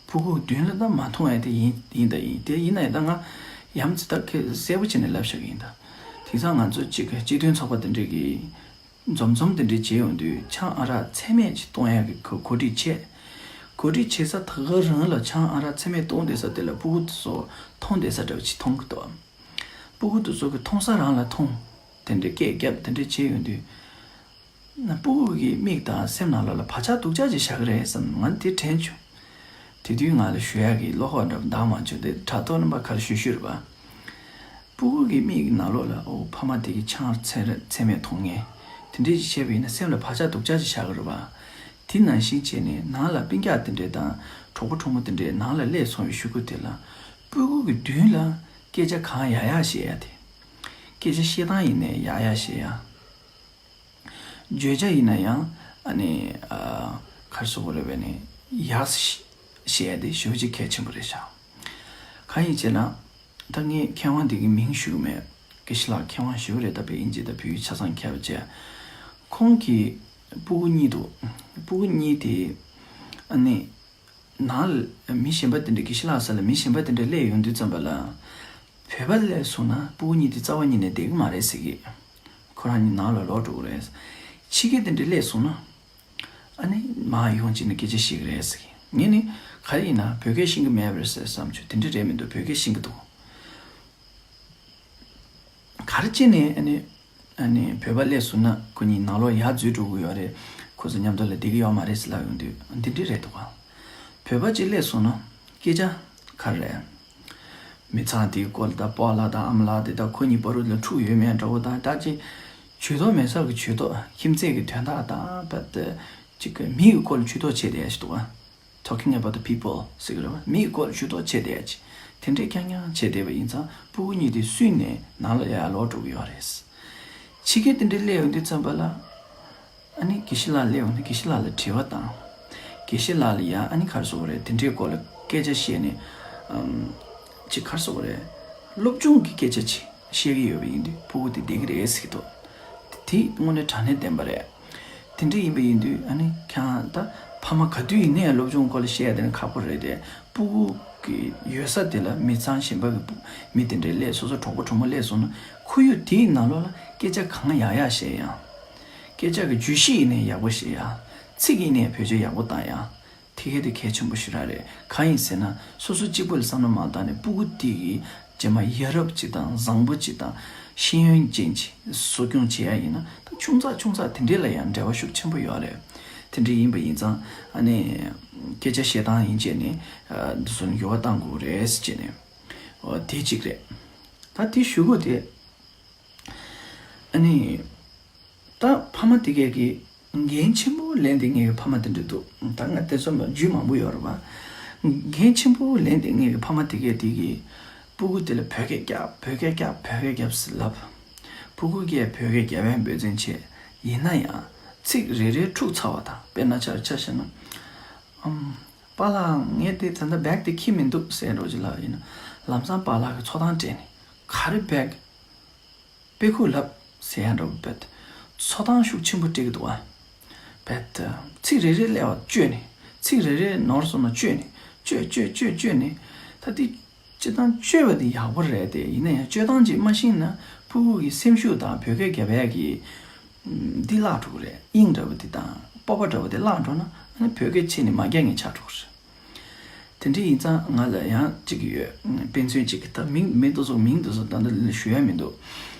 སྤུ་གུ་མདུན་ལ་ད་མ་མཐོང་ཡ་དེ་ཡིན། ཡིན་ད་ཡིན། དེ་ཡིན་ན་ཡང་ད་ང་ཡ་མཚན་ད་གས་གསལ་པོ་བྱས་ནས་ལབ་བཞག་གི་ཡིན་ད། དེང་སང་ང་ཚོ་གཅིག་གི་སྤྱི་མཐུན་ཚོགས་པ་དེ་འདྲས་ཀྱིས་འཛོམས་འཛོམས་དེ་འདྲས་བྱེད་ཡོང་དུས། ཆང་ཨ་རག་ཚད་མེད་ཅིག་གཏོང་ཡ་གི་གོ་གོ་སྒྲིག་བྱས། གོ་སྒྲིག་བྱེད་ས་ད་ག་རང་ལ་ཆང་ཨ་རག་ཚད་མེད་གཏོང་བསྡད་ས་དེ་ལ་སྤུ་གུ་དེ་ཚོ་མཐོང་བསྡད་ས་འདྲ་བོ་ཅིག་མཐོང་གི་འདུག་སྤུ་གུ་དེ་ཚོ་གི་མཐོང་ས་རང་ལ་མཐོང་། དེ་འདྲས་སྐད་བརྒྱབ་དེ་འདྲས་བྱེད་ཡོང་དུས། ན་སྤུ་གུ་གི་མིག་དང་སེམས་ནང་ལོགས་ལ་བག་ཆགས་སྡུག་ཅག་ཅིག་བཞག་གི་རེད་བསམ། ང་དེ་དྲན་བྱུང་། དེ་དུས་ང་ལ་ཞུ་ཡག་གི་བློ་ཁོག་འདྲ་པོ་འདང་མ་བྱུང་། དེ་དྲ་ཐོག་ནས་མར་ག་རེ་ཞུ་ཞུ་རེད་པ། སྤུ་གུ་གི་མིག་གི་ནང་ལོགས་ལ། ཨོ། ཕ་མ་དེ་གི་ཆང་ཚད་ཚད་མེད་འཐུང་མཁན་དེ་འདྲས་ཅིག་བྱས་པ་ཡིན་ན་སེམས་ལ་བག་ཆགས་སྡུག་ཅག་ཅིག་བཞག་གི་རེད་པ། དེ་ནང་བཞིན་བྱས་ནས་ནང་ལ་སྤུན་ཀྱག་དེ་འདྲས་དང་གྲོགས་པོ་གྲོགས་མོ་དེ་འདྲས་ནང་ལ་སླེབས་སོང་བའི་གཞུག་གུ་དེ་ལ། སྤུ་གུ་གི་མདུན་ལ་སྐད་ཆ་གང་ཡག་ཡག་བཤད་ཡ་དེ། སྐད་ཆ་བཤད་སྟངས་ཡིན་ནའི་ཡག་ཡག་བཤད་ཡ། བརྗོད་བྱ་ཡིན་ན་ཡང་ཨ་ནི། ཨ། ག་རེ་ཟེར་དགོས་རེད་པས་ནི། ཡག་ཤ་བཤད་ཡ་དེ་ཞེ་པོ་ཅིག་གལ་ཆེན་པོ་རེད་ཤག་གང་ཡིན་ཟེར་ན། ད་ངས་མཁས་དབང་འདི་གི་མིང་ཞུ་གི་མེད། དགེ་བཤེས་ལགས་མཁས་དབང་ཞེ་པོ་རེད། ད་དཔེ་དབྱིན་ཇི་དང་བོད་ཡིག་ཆ་ཚང་མཁས་པ་བྱས། ཁོང་གིས་ སྤུ་གུ་གཉིས་འདུག་སྤུ་གུ་གཉིས་དེ་ཨ་ནི་ནང་ལ་མི་གཞན་པ་དེ་འདྲ་དགེ་བཤེས་ལགས་ས་ལ་མི་གཞན་པ་དེ་འདྲ་སླེབས་ཡོང་དུས་ཙམ་པ་ལ། བོད་པ་སླེབས་སོང་ན་སྤུ་གུ་གཉིས་དེ་རྩ་བ་ཉིད་ནས་བསྡད་ཀྱི་མ་རེད་ཟེར་གི། ཁོ་རང་གཉིས་ནང་ལ་ལོག་འགྲོ་གི་རེད། ཕྱི་རྒྱལ་དེ་འདྲ་སླེབས་སོང་ན། ཨ་ནི་མར་ཡོང་བྱས་ནས་སྐད་ཆ་བཤད་ཀྱི་རེད་ཟེར་གི། ངས་ནི་ག་རེ་ཡིན་ན་བོད་སྐད་ཤེས་ཀྱི་མེད་པ་རེད་ཟེར་བསམ་བྱུང་། དེ་འདྲ་རེད་མི་འདུག་བོད་སྐད་ཤེས་ཀྱི་འདུག་ག་རེ་བྱས་ནས་ཨ་ནི་ཨ་ནི་བོད་པ་སླེབས་སོང་ན་ཁོ་གཉིས་ནང་ལོགས་ཡར་འཛུལ་འགྲོ་གི་ཡོད་རེད། ཁོ་ཚོ་མཉམ་དུ་ལ་བསྡད་ཀྱི་ཡོད་མ་རེད་ཟེར་ལབ་ཡོང་དུས་འདི་འདྲ་རེད་འདུག་ག་བོད་པ་ཅིག་སླེབས་སོང་ན་སྐད་ཆ་ག་རེ་རེད། མི་ཚང་དེའི་སྐོར་ལ་ད་སྤོ་ལགས་དང་ཨ་མ་ལགས་དེ་དག་ཁོ་གཉིས་བར་དུ་ལ་འཁྲུག་ཡོད་མེད་འདྲ་བོ་དང་ད་ཅིག་ཇུས་གཏོགས་མེད་ས་གི་ཇུས་གཏོགས་ཁྱིམ་མཚེས་ཀྱི་དོན་དག་དང་བ་ད་ཅིག་གི་མི་གི་སྐོར་ལ་ཇུས་གཏོགས་བྱས་བསྡད་ཡ་ཞིག་འདུག་ག Talking about the people ཟེར་གི་རེད་བ། མིའི་སྐོར་ཇུས་གཏོགས་བྱས་བསྡད་ཡ་ཅིག་དེ་འདྲས་རྐྱང་རྐྱང་བྱས་བསྡད་པ་ཡིན་ཙང་སྤུ་གུ་གཉིས་དེ་སུན་ནས་ནང་ལ་ཡར་ལོག་འགྲོ་གི་ཡོད་རེད། ཕྱི་རྒྱལ་དེ་འདྲས་སླེབས་ཡོང་དུས་ཙམ་པ་ལ་ཨ་ནི་དགེ་བཤེས་ལགས་སླེབས་ཡོང་ནས་དགེ་བཤེས་ལགས་ལ་དྲི་བ་བཏང་། དགེ་བཤེས་ལགས་ལ་ཡ་ཨ་ནི་ག་རེ་ཟེར་དགོས་རེད། དེ་འདྲས་སྐོར་ལ་སྐད་ཆ་བཤད་ནས་ཨམ་ཅིག་ག་རེ་ཟེར་དགོས་རེད། སློབ་སྦྱོང་གི་སྐད་ཆ་ཅིག་བཤད་ཀྱི་ཡོད་པ་ཡིན་དུས་སྤུ་གུ་དེ་བསྡད་ཀྱི་རེད་ཟེར་གྱི་འདུག་དེ་དངོས་གནས་དྲང་གནས་བདེན་པ་རེད། དེ་འདྲ་ཡིན་པ་ཡིན་དུས་ཨ་ནི་ཁྱེད་རང་ད་ཕ་མ་ག་དུས་ཡིན་ནའི་སློབ་སྦྱོང་སྐོར་ལ་བཤད་ཡ་དེ་ནི་ཁག་པོ་རེད་དེ། སྤུ་གུ་གི་ཡོད་ས་དེ་ལ་མི་ཚང་གཞན་པ་གི་སྤུ་མི་དེ་འདྲའི་སླེབས་སོ་སོ་གྲོགས་པོ་གྲོགས་མོ་སླེབས་སོང་ན་ཁོར་ཡུག་དེའི་ནང་ལོགས་ལ་སྐད་ཆ་གང་ཡག་ཡག་བཤད་ཡང་། སྐད་ཆ་གི་བརྗོད་གཞི་ཡིན་ནའི་ཡག་པོ་བཤད་ཡ། ཚིག་ཡིན་ནའི་བེད་སྤྱོད་ཡག་པོ་བཏང་ཡ། དེ་གས་དེ་གལ་ཆེན་པོ་ཞེ་དྲག་རེད། གང་ཡིན་ཟེར་ན་སོ་སོ་གཅིག་པུ་ལ་བསམ་བློ་མ་བཏང་ནས་སྤུ་གུ་དེ་གི་རྗེས་མ་ཡ་རབས་ཅིག་དང་བཟང་པོ་ཅིག་དང་ཤེས་ཡོན་ཅན་ཅིག་གསོ་སྐྱོང་བྱེད་ཡ་ཡིན་ན་ད་ཆུང་ཙག་ཆུང་ཙག་དེ་འདྲས་ལ་ཡང་འབྲེལ་བ་ཤུགས་ཆེན་པོ་ཡོད་རེད། དེ་འདྲས་ཡིན་པ་ཡིན་ཙང་ཨ་ནི་སྐད་ཆ་བཤད་སྟངས་ཡིན་བྱས་ནས་འདི་ཚོ་ནི་འགྱུར་བ་གཏང་དགོས་རེད་ཟེར་བྱས་ནས་འོ་དེ་གཅིག་རེད། ད་དེ་ཞུ་དགོས་དེ། ཨ་ནི། ད་ཕ་མ་དེ་གས་ཀྱི་འགན་ཆེན་པོ་ལེན་དེ་ངེད་ཀྱི་ཕ་མ་དེ་འདྲ་འདུག་ད་ང་དེ་ཚོ་ལ་རྒྱུས་མང་པོ་ཡོད་རེད་པ། འགན་ཆེན་པོ་ལེན་དེ་ངེད་ཀྱི་ཕ་མ་དེ་གས་དེ་གི་སྤུ་གུ་དེ་ལ་བོད་སྐད་རྒྱབ་བོད་སྐད་རྒྱབ་བོད་སྐད་རྒྱབ་ཟེར་ལབ། སྤུ་གུ་གས་བོད་སྐད་རྒྱབ་པའི་འབད་བརྩོན་བྱས། ཡིན་ན་ཡང་ཚིག་རེ་རེ་འཁྲུག་ཚར་བ་དང་དཔེར་ན་ཆ་ཆ་བཞག་ན། ཨམ། པཱ་ལགས་ངས་དེ་ད་ལྟ་བེག་དེ་འཁྱེར་མི་འདུག་ཟེར་འགྲོ་ཅིག་ལབ་ཡིན་ན་ལམ་སང་པཱ་ལགས་ཀྱིས་ཚོགས་ཐང་སྤྲད་ནས་ག་རེ་བེག་དཔེ་ཁུག་ལབ་ཟེར་ཡ་འདྲ་བོ་བེད། ཚོགས་ཐང་ཤུགས་ཆེན་པོ་སྤྲད་ཀྱི་འདུག་ཨ། བེད། ཚིག་རེ་རེ་སླེབས་པ་བཅོས་ནས། ཚིག་རེ་རེ་ནོར་སོང་ན་བཅོས་ནས། བཅོས་བཅོས་བཅོས་བཅོས་ནས། ད་དེ་སྤྱིར་བཏང་བཅོས་པ་དེ་ཡག་པོ་རེད་དེ། ཡིན་ན་ཡང་བཅོས་སྟངས་ཅིག་མ་ཤེས་ན་ཕྲུ་གུ་གི་སེམས་ཤུགས་དང་བོད་སྐད་རྒྱབ་ཡ་གི་འདི་བརླག་འགྲོ་གི་རེད། དབྱིངས་འདྲ་བོ་དེ་དང་སྤོབས་པ་འདྲ་བོ་དེ་བརླག་འགྲོ་ན་ཨ་ནི་བོད་སྐད་ཆེ་ནས་མ་རྒྱག་མཁན་ཆགས་འགྲོ་གི་རེད། དེ་འདྲ་ཡིན་ཙང་ང་ལ་ཡང་གཅིག་ཡོད། དཔེ་མཚོན་གཅིག་གི་ད་མིང་མིང་དེ་ཚོ་མིང་དེ་ཚོ་ད་ལྟ་ལ་ཞུ་ཡ་མི་འདུག་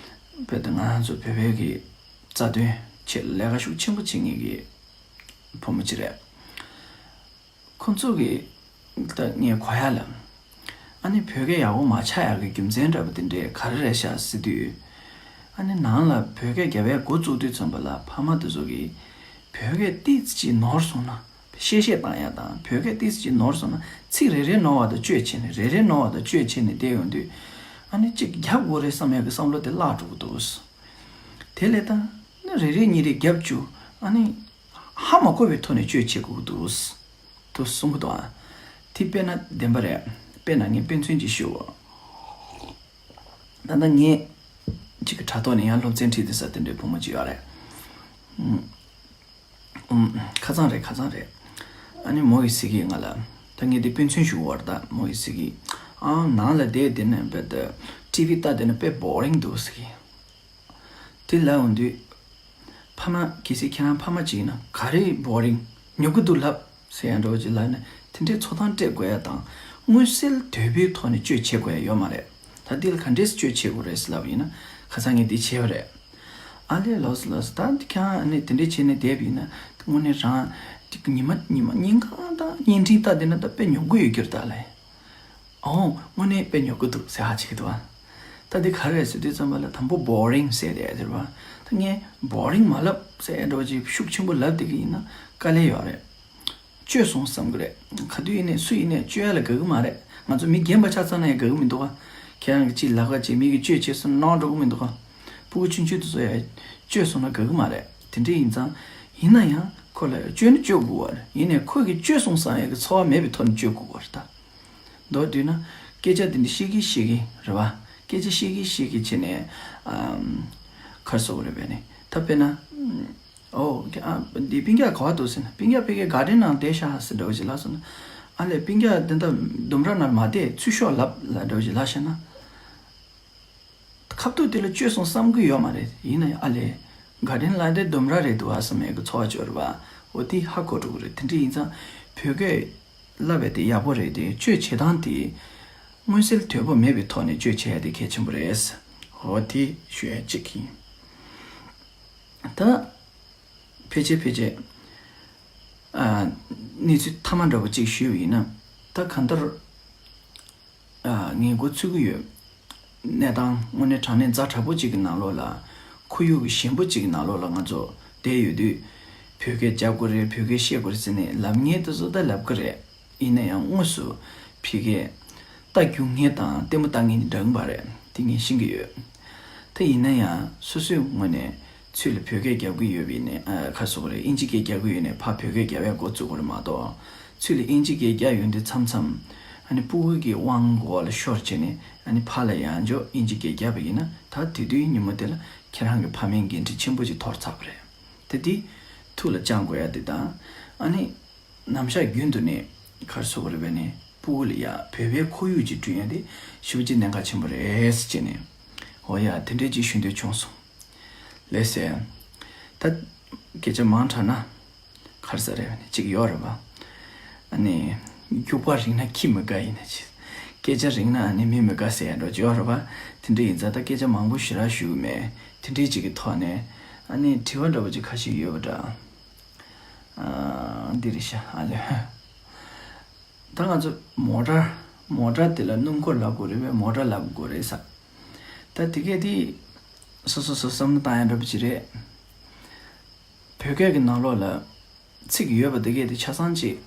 བོད་དུ་ང་རང་ཚོ་བོད་བོད་ཀྱི་རྩ་དོན་ཆེད་ལས་ཀ་ཤུགས་ཆེན་པོ་བྱེད་མཁན་གྱི་བུ་མོ་གཅིག་རེད། ཁོང་ཚོ་གི་ད་ངས་གོ་ཡ་ལ་ཨ་ནི་བོད་སྐད་ཡག་པོ་མ་ཆགས་ཡག་གི་རྒྱུ་མཚན་འདྲ་པོ་དེ་འདྲས་ག་རེ་རེད་ཤག་ཟེར་དུས། ཨ་ནི་ནང་ལ་བོད་སྐད་རྒྱབ་ཡ་འགོ་བཙུགས་དུས་ཙམ་པ་ལ་ཕ་མ་དེ་ཚོ་གིས་བོད་སྐད་ཏིས་ཅིག་ནོར་སོང་ན། གཤེ་གཤེ་བཏང་ཡ་དང་བོད་སྐད་ཏིས་ཅིག་ནོར་སོང་ན་ཚིག་རེ་རེ་ནོར་བ་དང་བཅོས་བྱས་ནས་རེ་རེ་ནོར་བ་དང་བཅོས་བྱས་ནས་བསྡད་ཡོང་དུས། ཨ་ནི་གཅིག་རྒྱབ་དགོས་རེད་བསམ་ཡ་གི་བསམ་བློ་དེ་བརླག་འགྲོ་གི་འདུག་དེ་ལས་ད་ནི་རེ་རེ་གཉིས་རེ་རྒྱབ་བཅུག་ཨ་ནི་ཧ་མ་གོ་བའི་ཐོག་ནས་བཅོས་བྱེད་དགོས་ཀྱི་འདུག་དུ་གསུང་གི་འདུག་ཨ། དེ་དཔེར་ན་བདེན་པ་རེད། དཔེར་ན་ངས་དཔེ་མཚོན་ཅིག་ཞུ། ད་ལྟ་ངས་གཅིག་གི་དྲ་ཐོག་ནས་ཡང་སློབ་ཚན་ཁྲིད་དེ་ས་དེ་འདྲའི་བུ་མོ་གཅིག་ཡོད་རེད། ཨུམ། ཁ་སང་རེད། ཁ་སང་རེད། ཨ་ནི་མོ་ཡིས་ཟེར་གི་ང་ལ། ད་ངས་འདི་དཔེ་མཚོན་ཞུ་བར་ད་མོ་ཡིས་ཟེར་གི། ཨང་ནང་ལ་བསྡད་དེ་ནས་བེད། ཊི་ཝི་ལྟ་དེ་ནས་དཔེ་བོ་རིང་འདུག་ཟེར་གི། དེ་ལབ་འོང་དུས། ཕ་མ་གལ་སྲིད་ཁྱེད་རང་ཕ་མ་གཅིག་ཡིན་ན་ག་རེ་བོ་རིང་ཉོབ་གི་འདུག་ལབ་ཟེར་ཡ་འདྲ་བོ་ཅིག་ལབ་ན་དེ་འདྲའི་ཚོགས་ཐང་སྤྲད་དགོས་ཡ་དང་མངོན་གསལ་དོད་པོའི་ཐོག་ནས་བཅོས་བྱེད་དགོས་ཡ་ཡོད་མ་རེད། ད་འདི་ལ་ག་འདྲས་བཅོས་བྱེད་དགོས་རེད་ཟེར་ལབ་ཡིན་ན་ཁ་སང་ངས་འདི་བྱས་པ་རེད། ཨ་ལས་ལོས་ལོས་ད་འདི་ཁྱེད་རང་ནས་དེ་འདྲས་བྱས་ནས་བསྡད་པ་ཡིན་ན་དངོས་གནས་རང་འདི་ཉི་མ་ཉི་མ་ཉིན་གང་དང་བརྙན་འཕྲིན་ལྟ་བསྡད་ན་ད་དཔེ་ཉོབ་གི་ཡོད་རྒྱུ་རེད་ད་ལས། ཨོ། དངོས་གནས་དཔེ་ཉོབ་ཀྱི་འདུག་ཟེར་ཧ་ཅིག་འདུག་ཨ། ད་འདི་ག་རེ་རེད་ཟེར་དུས་ཙམ་པ་ལ་དང་པོ་བོ་རིང་ཟེར་དེ་ཟེར་བ། ད་ངས་བོ་རིང་མ་ལབ་ཟེར་འདྲ་བོ་ཅིག་ཤུགས་ཆེན་པོ་ལབ་བསྡད་ཀྱི་ཡིན་ན་དཀའ་ལས་ཡོད་རེད། བཅོས་སོང་བསམ་གི་རེད། ག་དུས་ཡིན་ནའི་སུ་ཡིན་ནའི་བཅོས་ཡ་ལ་དགའ་གི་མ་རེད། ང་ཚོ་མི་རྒན་པ་ཆགས་ཚར་ན་ཡང་དགའ་གི་མི་འདུག་ཨ། ཁྱེད་རང་གི་ཅིག་ལབ་ག་ཅིག་མི་གི་བཅོས་བྱས་སོང་ན་སྣང་འགྲོ་གི་མི་འདུག་ཨ། སྤུ་གུ་ཆུང་ཆུང་དེ་ཚོ་ཡང་བཅོས་སོང་ན་དགའ་གི་མ་རེད། དེ་འདྲ་ཡིན་ཙང་། ཡིན་ན་ཡང་ཁོ་ལ་བཅོས་ནི་བཅོས་དགོས་པ་རེད། ཡིན་ནའི་ཁོ་གི་བཅོས་སོང་བསམ་ཡ་གི་ཚོར་བ་མེད་པའི་ཐོག་ནས་བཅོས་དགོས་པ་རེད་ད། མདོར་བསྡུས་ན། སྐད་ཆ་དེ་འདྲ་བཤད་ཀྱི་བཤད་ཀྱི་རེད་བ། སྐད་ཆ་བཤད་ཀྱི་བཤད་ཀྱི་བྱས་ནས། ཨམ། ག་རེ་ཟེར་དགོས་རེད་བས་ནས། ད་དཔེར་ན། ཨམ། ཨོ་ཨ་འདི་སྤུན་ཀྱག་ག་བ་འདུག་ཟེར་ན། སྤུན་ཀྱག་ཕ་གིའི་གར་ཌེན་ནང་བསྡད་ཤག་ཟེར་འདྲ་བོ་ཅིག་ལབ་སོང་ན། ཨ་ལས་སྤུན་ཀྱག་དེ་འདྲ་ལྡུམ་ར་ནང་མ་བསྡད། ཚུར་ཤོག་ལབ་ལབ་འདྲ་བོ་ཅིག་ལབ་ཤག་ན། ཁ་ཐུག་དེ་ལ་བཅོས་སོང་བསམ་གྱི་ཡོད་མ་རེད། ཡིན་ན་ཡང་ཨ་ལས་གར་ཌེན་ལབ་དེ་ལྡུམ་ར་རེད་འདུག་ཨ་བསམ་ཡས་ཀྱི་ཚོར་བ་ཅིག་ཡོད་རེད་པ། འོ་དེ་ཧ་གོ་འགྲོ་གི་རེད། དེ་འདྲ་ཡིན་ཙང་བོད་སྐད་བསླབ་པ་དེ་ཡག་པོ་རེད་དེ། བཅོས་བྱེད་སྟངས་དེ་མངོན་གསལ་དོད་པོ་མེད་པའི་ཐོག་ནས་བཅོས་བྱེད་ཡ་དེ་གལ་ཆེན་པོ་རེད། འོ་དེ་ཞུ་ཡ་གཅིག་ཡིན། ད་ཕལ་ཆེར་ཕལ་ཆེར་ཨ་གནས་ཚུལ་མཐའ་མ་འདྲ་པོ་གཅིག་ཞུས་པ་ཡིན་ན། ད་གང་ལྟར་ཨ་ངས་འགོ་ཚུགས་ཀྱི་ཡོད། གནས་སྟངས་དངོས་གནས་དྲང་གནས་ཛ་དྲག་པོ་གཅིག་གི་ནང་ལོགས་ལ། ཁོར་ཡུག་གི་ཞན་པོ་གཅིག་གི་ནང་ལོགས་ལ་ང་ཚོ་བསྡད་ཡོད་དུས། བོད་སྐད་རྒྱབ་དགོས་རེད། བོད་སྐད་བཤད་དགོས་རེད་ཟེར་ནས་ལབ་མཁན་དེ་ཚོ་ད་ལབ་ཀྱི་རེད། ཡིན་ན་ཡང་དངོས་སུ་ཕ་གིར་རྟ་རྒྱུག་མཁན་དང་ལྟད་མོ་ལྟ་མཁན་གཉིས་འདྲ་གི་མ་རེད། དེ་ངས་ཤེས་ཀྱི་ཡོད། དེ་ཡིན་ན་ཡང་སོ་སོའི་ངོས་ནས་ཚུར་ལ་བོད་སྐད་རྒྱབ་ཀྱི་ཡོད་པ་ཡིན་ནའི། ཨ་ག་རེ་ཟེར་དགོས་རེད། དབྱིན་ཇི་སྐད་རྒྱབ་ཀྱི་ཡོད་ནའི་ཕར་བོད་སྐད་རྒྱབ་ཡ་འགོ་བཙུགས་དགོས་རེད་མ་གཏོགས། ཚུར་ལ་དབྱིན་ཇི་སྐད་རྒྱབ་ཡོང་དུས་མཚམས་མཚམས་ཨ་ནི་སྤུ་གུ་གི་དབང་གི་འོག་ལ་ཤོར་བྱས་ནས། ཨ་ནི་ཕར་ལ་ཡང་འཇོག་དབྱིན་ཇི་སྐད་རྒྱབ་པ་ཡིན་ན། ད་དེ་དུས་ཉིན་མོ་དེ་ལ་ཁྱེད་རང་གི་ཕ་མའི་འགན་འཁྲི་ཆེན་པོ་ཅིག་དོར་ཚར་བ་རེད། དེ་དེ་ཐུགས་ལ་བཅངས་དགོས་ཡ་དེ་དང་། ཨ་ནི་ནམ་ཞག་རྒྱུན་དུ་ནས་ག་རེ་ཟེར་དགོས་རེད་པས་ནི། སྤུ་གུ་ལ་ཡ་བོད་པའི་ཁོར་ཡུག་ཅིག་བསྐྲུན་ཡ་དེ་ཞེ་པོ་ཅིག་གནད་འགག་ཆེན་པོ་རེད་ཟེར་བྱས་ནས། འོ་ཡ། དེ་འདྲས་ཅིག་ཞུ་འདོད་བྱུང་སོང་། ལགས་སེ། ད་སྐད་ཆ་མང་དྲགས་ན་ག་རེ་ཟེར་རེད་པས་ནི་ཅིག་ཡོད་རེད་པ། ཨ་ནི་རྒྱུག་པ་རིང་ན་ཁྱི་མི་དགའ་ཡིན་ན་ཅིག་སྐད་ཆ་རིང་ན་ཨ་ནི་མི་མི་དགའ་ཟེར་ཡ་འདྲ་ཅིག་ཡོད་རེད་པ། དེ་འདྲས་ཡིན་ཙང་ད་སྐད་ཆ་མང་པོ་ཞེ་དྲག་ཞུ་གི་མེད། དེ་འདྲས་ཅིག་གི་ཐོག་ནས་ཨ་ནི་དྲི་བ་འདྲ་པོ་ཅིག་ཁ་ཤས་ཡོད་པ་འདྲ། ཨ། འདི་རེད་ཤག་ཨ་ལས། ད་ང་ཚོ་མོ་ཊ། མོ་ཊ་དེ་ལ་སྣུམ་འཁོར་ལབ་དགོས་རེད་པས། མོ་ཊ་ལབ་དགོས་རེད་ཟེར། ད་དེ་གས་དེ་སོ་སོ་སོ་བསམ་བློ་བཏང་ཡ་འདྲ་པོ་ཅིག་རེད། བོད་སྐད་ཀྱི་ནང་ལོགས་ལ་ཚིག་ཡོད་པ་དེ་གས་དེ་ཆ་ཚང་ཅིག་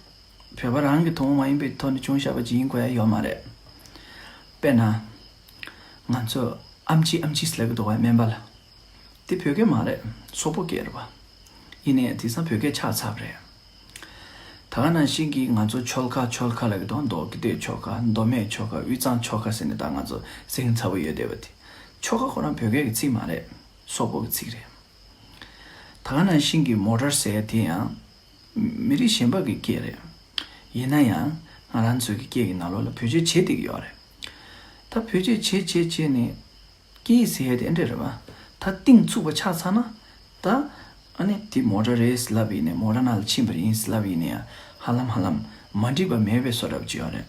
བོད་པ་རང་གི་ཐུན་མོང་མ་ཡིན་པའི་ཐོག་ནས་བྱུང་བཞག་པ་ཅིག་ཡིན་དགོས་ཡ་ཡོད་མ་རེད། དཔེར་ན། ང་ཚོ་ཨམ་ཆི་ཨམ་ཆི་ཟེར་གི་འདུག་པ། སྨན་པ་ལ། དེ་བོད་སྐད་མ་རེད། སོག་པོ་སྐད་རེད་པ། ཡིན་ནའི་དེང་སང་བོད་སྐད་ཆགས་ཚར་བ་རེད། ད་ག་ནང་བཞིན་གྱི་ང་ཚོ་ཆོལ་ཁ་ཆོལ་ཁ་ལབ་ཀྱི་འདུག་མདོ་སྟོད་ཆོལ་ཁ། མདོ་སྨད་ཆོལ་ཁ། དབུས་གཙང་ཆོལ་ཁ་ཟེར་ནས་ད་ང་ཚོ་ཟིང་ཚ་པོ་ཡོད་བསྡད་པ་དེ། ཆོལ་ཁ་ཁོ་རང་བོད་སྐད་ཀྱི་ཚིག་མ་རེད། སོག་པོ་གི་ཚིག་རེད། ད་ག་ནང་བཞིན་གྱི་མོ་ཊར་ཟེར་ཡ་དེ་ཡང་མི་རིགས་གཞན་པ་གི་སྐད་རེད། ཡིན་ན་ཡང་ང་རང་ཚོའི་གི་སྐད་ཀྱི་ནང་ལོགས་ལ་བེད་སྤྱོད་བྱེད་བསྡད་ཀྱི་ཡོད་རེད། ད་བེད་སྤྱོད་བྱེད་བྱེད་བྱེད་ནས། སྐད་ཟེར་ཡ་དེ་འདྲ་རེད་པ། ད་གཏིང་ཚུགས་པ་ཆགས་ཚར་ན། ད་ཨ་ནི་དེ་མོ་ཊ་རེད་ལབ་ཡིན་ནའི། མོ་ཊ་ནང་ལ་ཕྱིན་པ་ཡིན་ལབ་ཡིན་ནའི་ཡང་ཧ་ལམ་ཧ་ལམ་མ་འགྲིག་པ་མེད་པའི་བཟོ་འདྲ་པོ་ཅིག་ཡོད་རེད།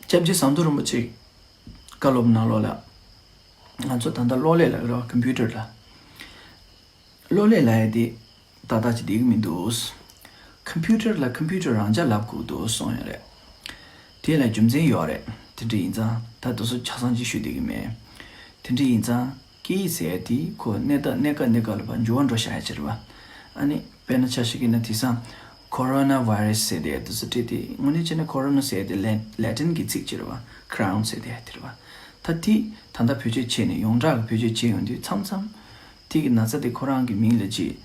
སྐྱབས་རྗེ་ཟམ་གདོང་རིན་པོ་ཆེ་བཀའ་སློབ་ནང་ལོགས་ལ། ང་ཚོ་ད་ལྟ་གློག་ཀླད་ལབ་ཀྱི་རེད་པ། ཀམ་པུ་ཊར་ལ། གློག་ཀླད་ལབ་ཡ་དེ་ཏག་ཏག་ཅིག་བསྡད་ཀྱི་མི་འདུག་ཀམ་པུ་ཊར་ལ་ཀམ་པུ་ཊར་རང་འཇགས་ལབ་དགོས་འདུག་གསུངས་ཡོད་རེད། དེ་ལ་རྒྱུ་མཚན་ཡོད་རེད། དེ་འདྲ་ཡིན་ཙང་ད་དེ་ཚོ་ཆ་ཚང་ཅིག་ཞུ་བསྡད་ཀྱི་མེད། དེ་འདྲ་ཡིན་ཙང་སྐད་ཡིག་ཟེར་ཡ་དེ་ཁོ་གནས་སྟངས་གནས་སྐབས་གནས་སྐབས་ལ་ཕར་འགྱུར་བ་འགྲོ་བཞག་ཡ་ཅིག་རེད་པ། ཨ་ནི་དཔེར་ན་ཆ་བཞག་གི་ན་དེང་སང་ཁོ་རོ་ན་བྷའི་རས་ཟེར་དེ་དེ་ཚོ་བྲིས་ཏེ། དངོས་གནས་བྱས་ན་ཁོ་རོ་ན་ཟེར་དེ་ལེ་ལེ་ཊིན་གྱི་ཚིག་ཅིག་རེད་པ། ཁ་རའུན་ཟེར་དེ་དེ་རེད་པ། ད་དེ་ད་ལྟ་བེད་སྤྱོད་བྱས་ནས་ཡོངས་གྲགས་ཀྱི་བེད་སྤྱོད་བྱས་ཡོང་དུས་མཚམས་མཚམས་དེ་གི་ན་ཚ་དེ་ཁོ་རང་གི་མིང་ལ་ཅིག་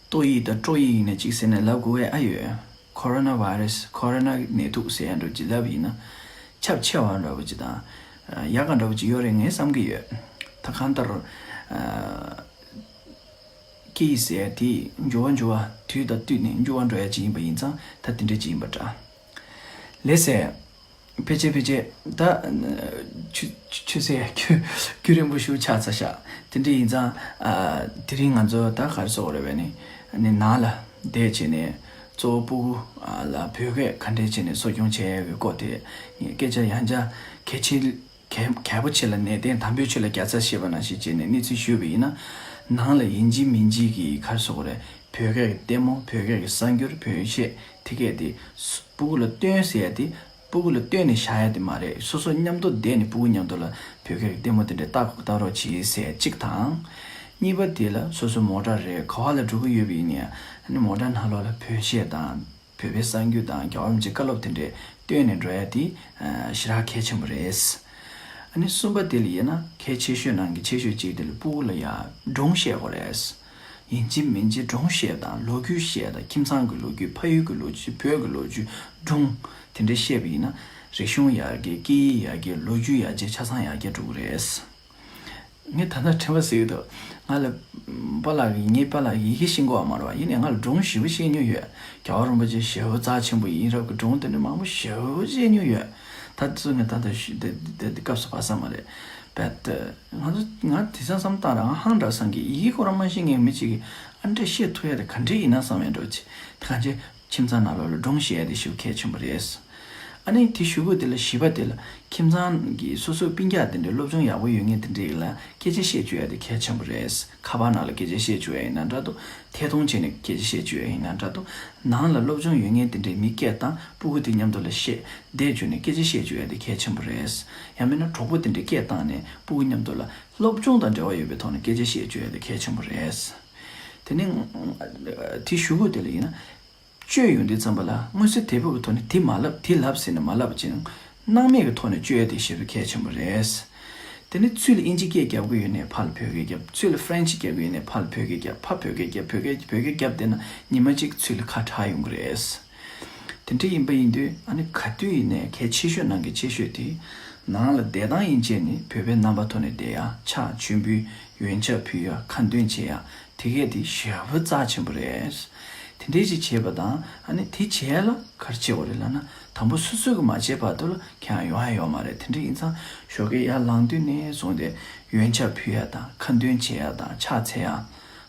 ཏོག་དབྱིབས་དང་སྤྲོ་དབྱིབས་ཡིན་ན་ཅིག་ཟེར་ནས་ལབ་དགོས་ཡ་ཨ་ཡོད། ཁོ་རོ་ན་བྷའི་རས། ཁོ་རོ་ན་ནད་དུག་ཟེར་ཡ་འདྲ་ཅིག་ལབ་ཡིན་ན་ཁྱབ་ཆེ་བ་འདྲ་པོ་ཅིག་དང་། ཡག་ག་འདྲ་པོ་ཅིག་ཡོད་རེད་ངས་བསམ་གྱི་ཡོད། ད་གང་ལྟར། སྐད་ཡིག་ཟེར་ཡ་དེ་འགྱུར་བ་འགྱུར་བ། དུས་དང་བསྟུན་ནས་འགྱུར་བ་འགྲོ་ཡ་ཅིག་ཡིན་པ་ཡིན་ཙང་ད་དེ་འདྲ་ཅིག་ཡིན་པ་འདྲ། ལགས་སེ། ཕལ་ཆེར་ཕལ་ཆེར་ད་ཆུ་ཆུ་ཚོད་རྒྱུན་རིང་པོ་ཞིག་ཆགས་ཚར་ཤག་དེ་འདྲ་ཡིན་ཙང་། དེ་རིང་ང་ཚོ་ད་ག་རེ་ཟེར་དགོས་རེད་པས་ནི། ནི་ནང་ལ་བསྡད་བྱས་ནས་གཙོ་བོ་སྤུ་གུ་ལ་བོད་སྐད་ག་འདྲས་བྱས་ནས་གསོ་སྐྱོང་བྱེད་ཡ་གི་སྐོར་དེ་ངས་སྐད་ཆ་ཡང་བསྐྱར་གལ་ཆེ་གལ་གལ་པོ་ཆེ་ལ་ནན་ཏན་དམ་པོའི་ཆོས་ལ་རྒྱལ་ཚ་ཞེས་པ་ནང་བཞིན་བྱས་ནས་གནས་ཚུལ་ཞུས་པ་ཡིན་ན། ནང་ལ་ཡིན་གཅིག་མིན་གཅིག་གི་ག་རེ་ཟེར་དགོས་རེད། བོད་སྐད་ཀྱི་ལྟད་མོ། བོད་སྐད་ཀྱི་གསར་འགྱུར། བོད་གཞས་དེ་གས་དེ་སྤུ་གུ་ལ་སྟོན་ཟེར་ཡ་དེ། སྤུ་གུ་ལ་སྟོན་ནས་བཞག་ཡ་དེ་མ་རེད། སོ་སོ་མཉམ་དུ་བསྡད་ནས་སྤུ་གུ་མཉམ་དུ་ལ་བོད་སྐད་ཀྱི་ལྟད་མོ་དེ་འདྲ་ལྟ་ལྟ་རོགས་གྱིས་ཟེར་གཅིག་དང་། གཉིས་པ་དེ་ལ་སོ་སོ་མོ་ཊ་རེད། ག་བ་ལ་འགྲོ་གི་ཡོད་པ་ཡིན་ནའི་ཨ་ནི་མོ་ཊ་ནང་ལོགས་ལ་བོད་གཞས་དང་། བོད་པའི་གསར་འགྱུར་དང་རྒྱལ་བ་རིན་པོ་ཆེའི་བཀའ་སློབ་དེ་འདྲས་བཏོན་ནས་འགྲོ་ཡ་དེ་ཞེ་དྲག་གལ་ཆེན་པོ་རེད། ཨ་ནི་གསུམ་པ་དེ་ལ་ཡིན་ན་གལ་ཆེ་ཤོས་ནང་གི་ཆེ་ཤོས་གཅིག་དེ་ལ་སྤུ་གུ་ལ་ཡ་སྒྲུང་བཤད་དགོས་རེད། ཡིན་གཅིག་མིན་གཅིག་སྒྲུང་བཤད་དང་། ལོ་རྒྱུས་བཤད་དང་། ཁྱིམ་ཚང་གི་ལོ་རྒྱུས། ཕ་ཡུལ་གྱི་ལོ་རྒྱུས། བོད་ཀྱི་ལོ་རྒྱུས། སྒྲུང་དེ་འདྲ་བཤད་པ་ཡིན་ན་རིག་གཞུང་ཡར་རྒྱས། སྐད་ཡིག་ཡར་རྒྱས། ལོ་རྒྱུས་ཡར་རྒྱས། ཆ་ཚང་ཡར་རྒྱས་འགྲོ་གི་རེད། ངས་ད་ལྟ་དྲན་པ་གཟིགས་འདུག་ང་ལ་པཱ་ལགས་ཀྱིས། ངའི་པཱ་ལགས་ཀྱིས་ཡི་གེ་ཤེས་ཀྱི་ཡོད་མ་རེད་པ། ཡིན་ནའི་ང་ལ་སྒྲུང་ཞེ་པོ་བཤད་མྱོང་ཡོད། རྒྱལ་བ་རིན་པོ་ཆེ་ཞེ་པོ་རྩ་ཆེན་པོ་ཡིན་རབས་ཀྱི་སྒྲུང་དེ་འདྲ་མང་པོ་ཞེ་པོ་བཤད་མྱོང་ཡོད། ད་དེ་ཚོ་ངས་ད་ལྟ་ཞུ་དེ་དེ་དེ་སྐབས་སུ་བབས་ས་མ་རེད། བད་ང་ཚོ་ང་དེང་སང་བསམ་བཏང་རང་ཧང་འདྲ་སང་གི། ཡི་གེ་ཁོ་རང་མ་ཤེས་མཁན་མི་གཅིག་གིས་ཨ་འདྲ་བཤད་ཐུབ་ཡ་དེ་ག་འདྲས་ཡིན་ན་བསམ་ཡ་འདྲ་བོ་ཅིག་དེ་གང་ཅི། ཁྱིམ་ཚང་ནང་ལོགས་ལ་སྒྲུང་བཤད་ཡ་དེ་ཞེ་པོ་གལ་ཆེན་པོ་རེད། ཨ་ནི་དེ་གཞུག་གུ་དེ་ལ་བཞི་པ་དེ་ལ་ཁྱིམ་ཚང་གི་སོ་སོའི་སྤུན་ཀྱག་དེ་འདྲའི་སློབ་སྦྱོང་ཡག་པོ་ཡོད་མཁན་དེ་འདྲས་ལ་སྐད་ཆ་བཤད་བཅུག་ཡ་དེ་གལ་ཆེན་པོ་རེད། ཁ་པར་ནང་ལ་སྐད་ཆ་བཤད་བཅུག་ཡ་ཡིན་ན་འདྲ་འདུག་ཐད་གཏོང་བྱས་ནས་སྐད་ཆ་བཤད་བཅུག་ཡ་ཡིན་ན་འདྲ་འདུག་ནང་ལ་སློབ་སྦྱོང་ཡོད་མཁན་དེ་འདྲའི་མི་སྐད་དང་སྤུ་གུ་དེ་མཉམ་དུ་ལ་བཤད་བསྡད་བཅུག་ནས་སྐད་ཆ་བཤད་བཅུག་ཡ་དེ་གལ་ཆེན་པོ་རེད། ཡང་མིན་ན་གྲོགས་པོ་དེ་འདྲའི་སྐད་བཏང་ནས་སྤུ་གུ་མཉམ་དུ་ལ་སློབ་སྦྱོང་དང་འབྲེལ་བ་ཡོད་པའི་ཐོག་ནས་སྐད་ཆ་བཤད་བཅུག་ཡ་དེ་གལ་ཆེན་པོ་རེད། དེ་ནས་དེ་གཞུག་གུ་དེ་ལ་ཡིན་ན། བཅོས་ཡོང་དུས་ཙམ་པ་ལ་མངོན་གསལ་དོད་པོ་གི་ཐོག་ནས་དེ་མ་ལབ་དེ་ལབ་ཟེར་ནས་མ་ལབ་ཅིང་། སྣང་མེད་ཀྱི་ཐོག་ནས་བཅོས་ཡ་དེ་ཞེ་པོ་གལ་ཆེན་པོ་རེད། དེ་ནི་ཚུལ་ལ་དབྱིན་ཇི་སྐད་རྒྱབ་ཀྱི་ཡོད་ནས་ཕར་ལ་བོད་སྐད་རྒྱབ། ཚུལ་ལ་ཧྥ་རན་ཆི་རྒྱབ་ཀྱི་ཡོད་ནས་ཕར་ལ་བོད་སྐད་རྒྱབ། ཕར་བོད་སྐད་རྒྱབ། བོད་སྐད་བོད་སྐད་རྒྱབ་བསྡད་ན་ཉི་མ་གཅིག་ཚུལ་ལ་ཁ་གྲག་ཡོང་གི་རེད། དེ་འདྲ་ཡིན་པ་ཡིན་དུས་ཨ་ནི་ག་དུས་ཡིན་ནའི་གལ་ཆེ་ཤོས་ནང་གི་ཆེ་ཤོས་དེ། ནང་ལ་བསྡད་སྟངས་ཡན་ཆད་ནི་བོད་པའི་རྣམ་པ་ཐོག་ནས་བསྡད་ཡ། ཕྱག་མཆོད་འབུལ། ཡོན་ཆབ་ཕུལ་ཡ། ཁ་འདོན་བྱེད་ཡ། དེ་གས་དེ་ཞེ་པོ་རྩ་ཆེན་པོ་རེད། དེ་འདྲའི་ཅིག་བྱས་པ་དང་ཨ་ནི་དེ་བྱས་ལ་ག་རེ་བྱེད་དགོས་རེད་ལབ་ན། དང་པོ་སོ་སོས་ཀྱི་མ་བྱས་བར་དུ་ལ་ཁྱེད་རང་ཡོང་ཡ་ཡོད་མ་རེད། དེ་འདྲ་ཡིན་ཙང་ཞོགས་ཀས་ཡར་ལངས་དུས་ནས་བཟུང་སྟེ་ཡོན་ཆབ་ཕུལ་ཡ་དང་ཁ་འདོན་བྱེད་ཡ་དང་ཕྱག་འཚལ་ཡ།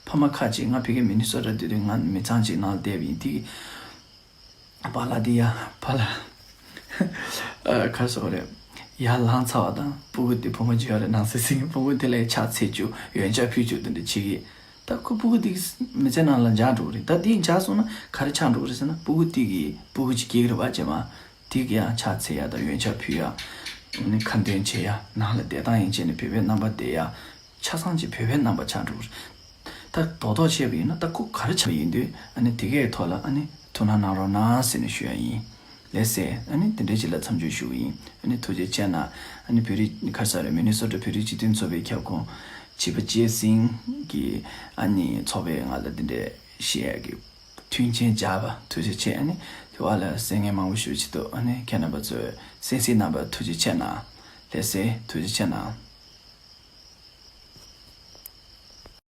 ཕ་མ་ཁ་ཅིག་ང་ཕ་གི་མི་ནི་སོ་ཊ་སྡོད་དུས་ང་མི་ཚང་ཅིག་ནང་ལ་བསྡད་པ་ཡིན། དེ་གི་བ་ལ་དེ་ཡ་བ་ལ། ཨ། ག་རེ་ཟེར་དགོས་རེད། ཡར་ལངས་ཚར་བ་དང་སྤུ་གུ་དེ་བུ་མོ་ཅིག་ཡོད་རེད། ནང་སེམས་སེམས་ཀྱི་སྤུ་གུ་དེ་ལ་ཕྱག་འཚལ་བཅུག་ཡོན་ཆབ་ཕུལ་བཅུག་དེ་འདྲ་བྱེད་ཀྱི། ད་ཁོ་སྤུ་གུ་དེ་མི་ཚེ་ནང་ལ་འཇགས་འགྲོ་གི་རེད། ད་དེ་འཇགས་སོང་ན་ག་རེ་ཆགས་འགྲོ་གི་རེད་ཟེར་ན། སྤུ་གུ་དེ་གི་སྤུ་གུ་ཅིག་སྐྱེ་གི་རེད་པ། རྗེས་མ་དེ་གི་ཡང་ཕྱག་འཚལ་ཡ་དང་ཡོན་ཆབ་ཕུལ་ཡ། ཨ་ནི་ཁ་འདོན་བྱེད་ཡ། ནང་ལ་བསྡད་སྟངས་ཡན་ཆད་ནས་བོད་པའི་རྣམ་པ་བསྡད་ཡ། ཆ་ཚང་གཅིག་བོད་པའི་རྣམ་པ་ཆགས་འགྲོ་གི་རེད། ད་རྡོག་རྡོག་བཤད་པ་ཡིན་ན་ད་ཁོ་ག་རེ་བྱས་པ་ཡིན་དུས་ཨ་ནི་དེ་གའི་ཐོག་ལ་ཨ་ནི་ཐུགས་སྣང་གནང་རོགས་གནང་ཟེར་ནས་ཞུ་ཡ་ཡིན། ལགས་སེ། ཨ་ནི་དེ་འདྲའི་ཅིག་ལ་མཚམས་འཇོག་ཞུ་གི་ཡིན། ཨ་ནི་ཐུགས་རྗེ་ཆེ་གནང་། ཨ་ནི་བོད་རིགས་ག་རེ་ཟེར་རེད། མི་ནི་སོ་ཊ་བོད་རིགས་སྤྱི་མཐུན་ཚོགས་པའི་ཁྱབ་ཁོངས་བྱིས་པ་སྐྱེད་སྲིང་གི་ཨ་ནི་ཚོགས་པས་ང་ལ་འདི་འདྲའི་བཤད་ཡ་གི་མཐུན་རྐྱེན་སྦྱར་བ་ཐུགས་རྗེ་ཆེ། ཨ་ནི་དེ་བ་ལ་གསན་མཁན་མང་པོ་ཞེ་པོ་ཅིག་འདུག་ཨ་ནི་ཁྱེད་རྣམ་པ་ཚོས་གསན་གཟིགས་གནང་བར་ཐུགས་རྗེ་ཆེ་གནང་། ལགས་སེ། ཐུགས་རྗེ་ཆེ་གནང་།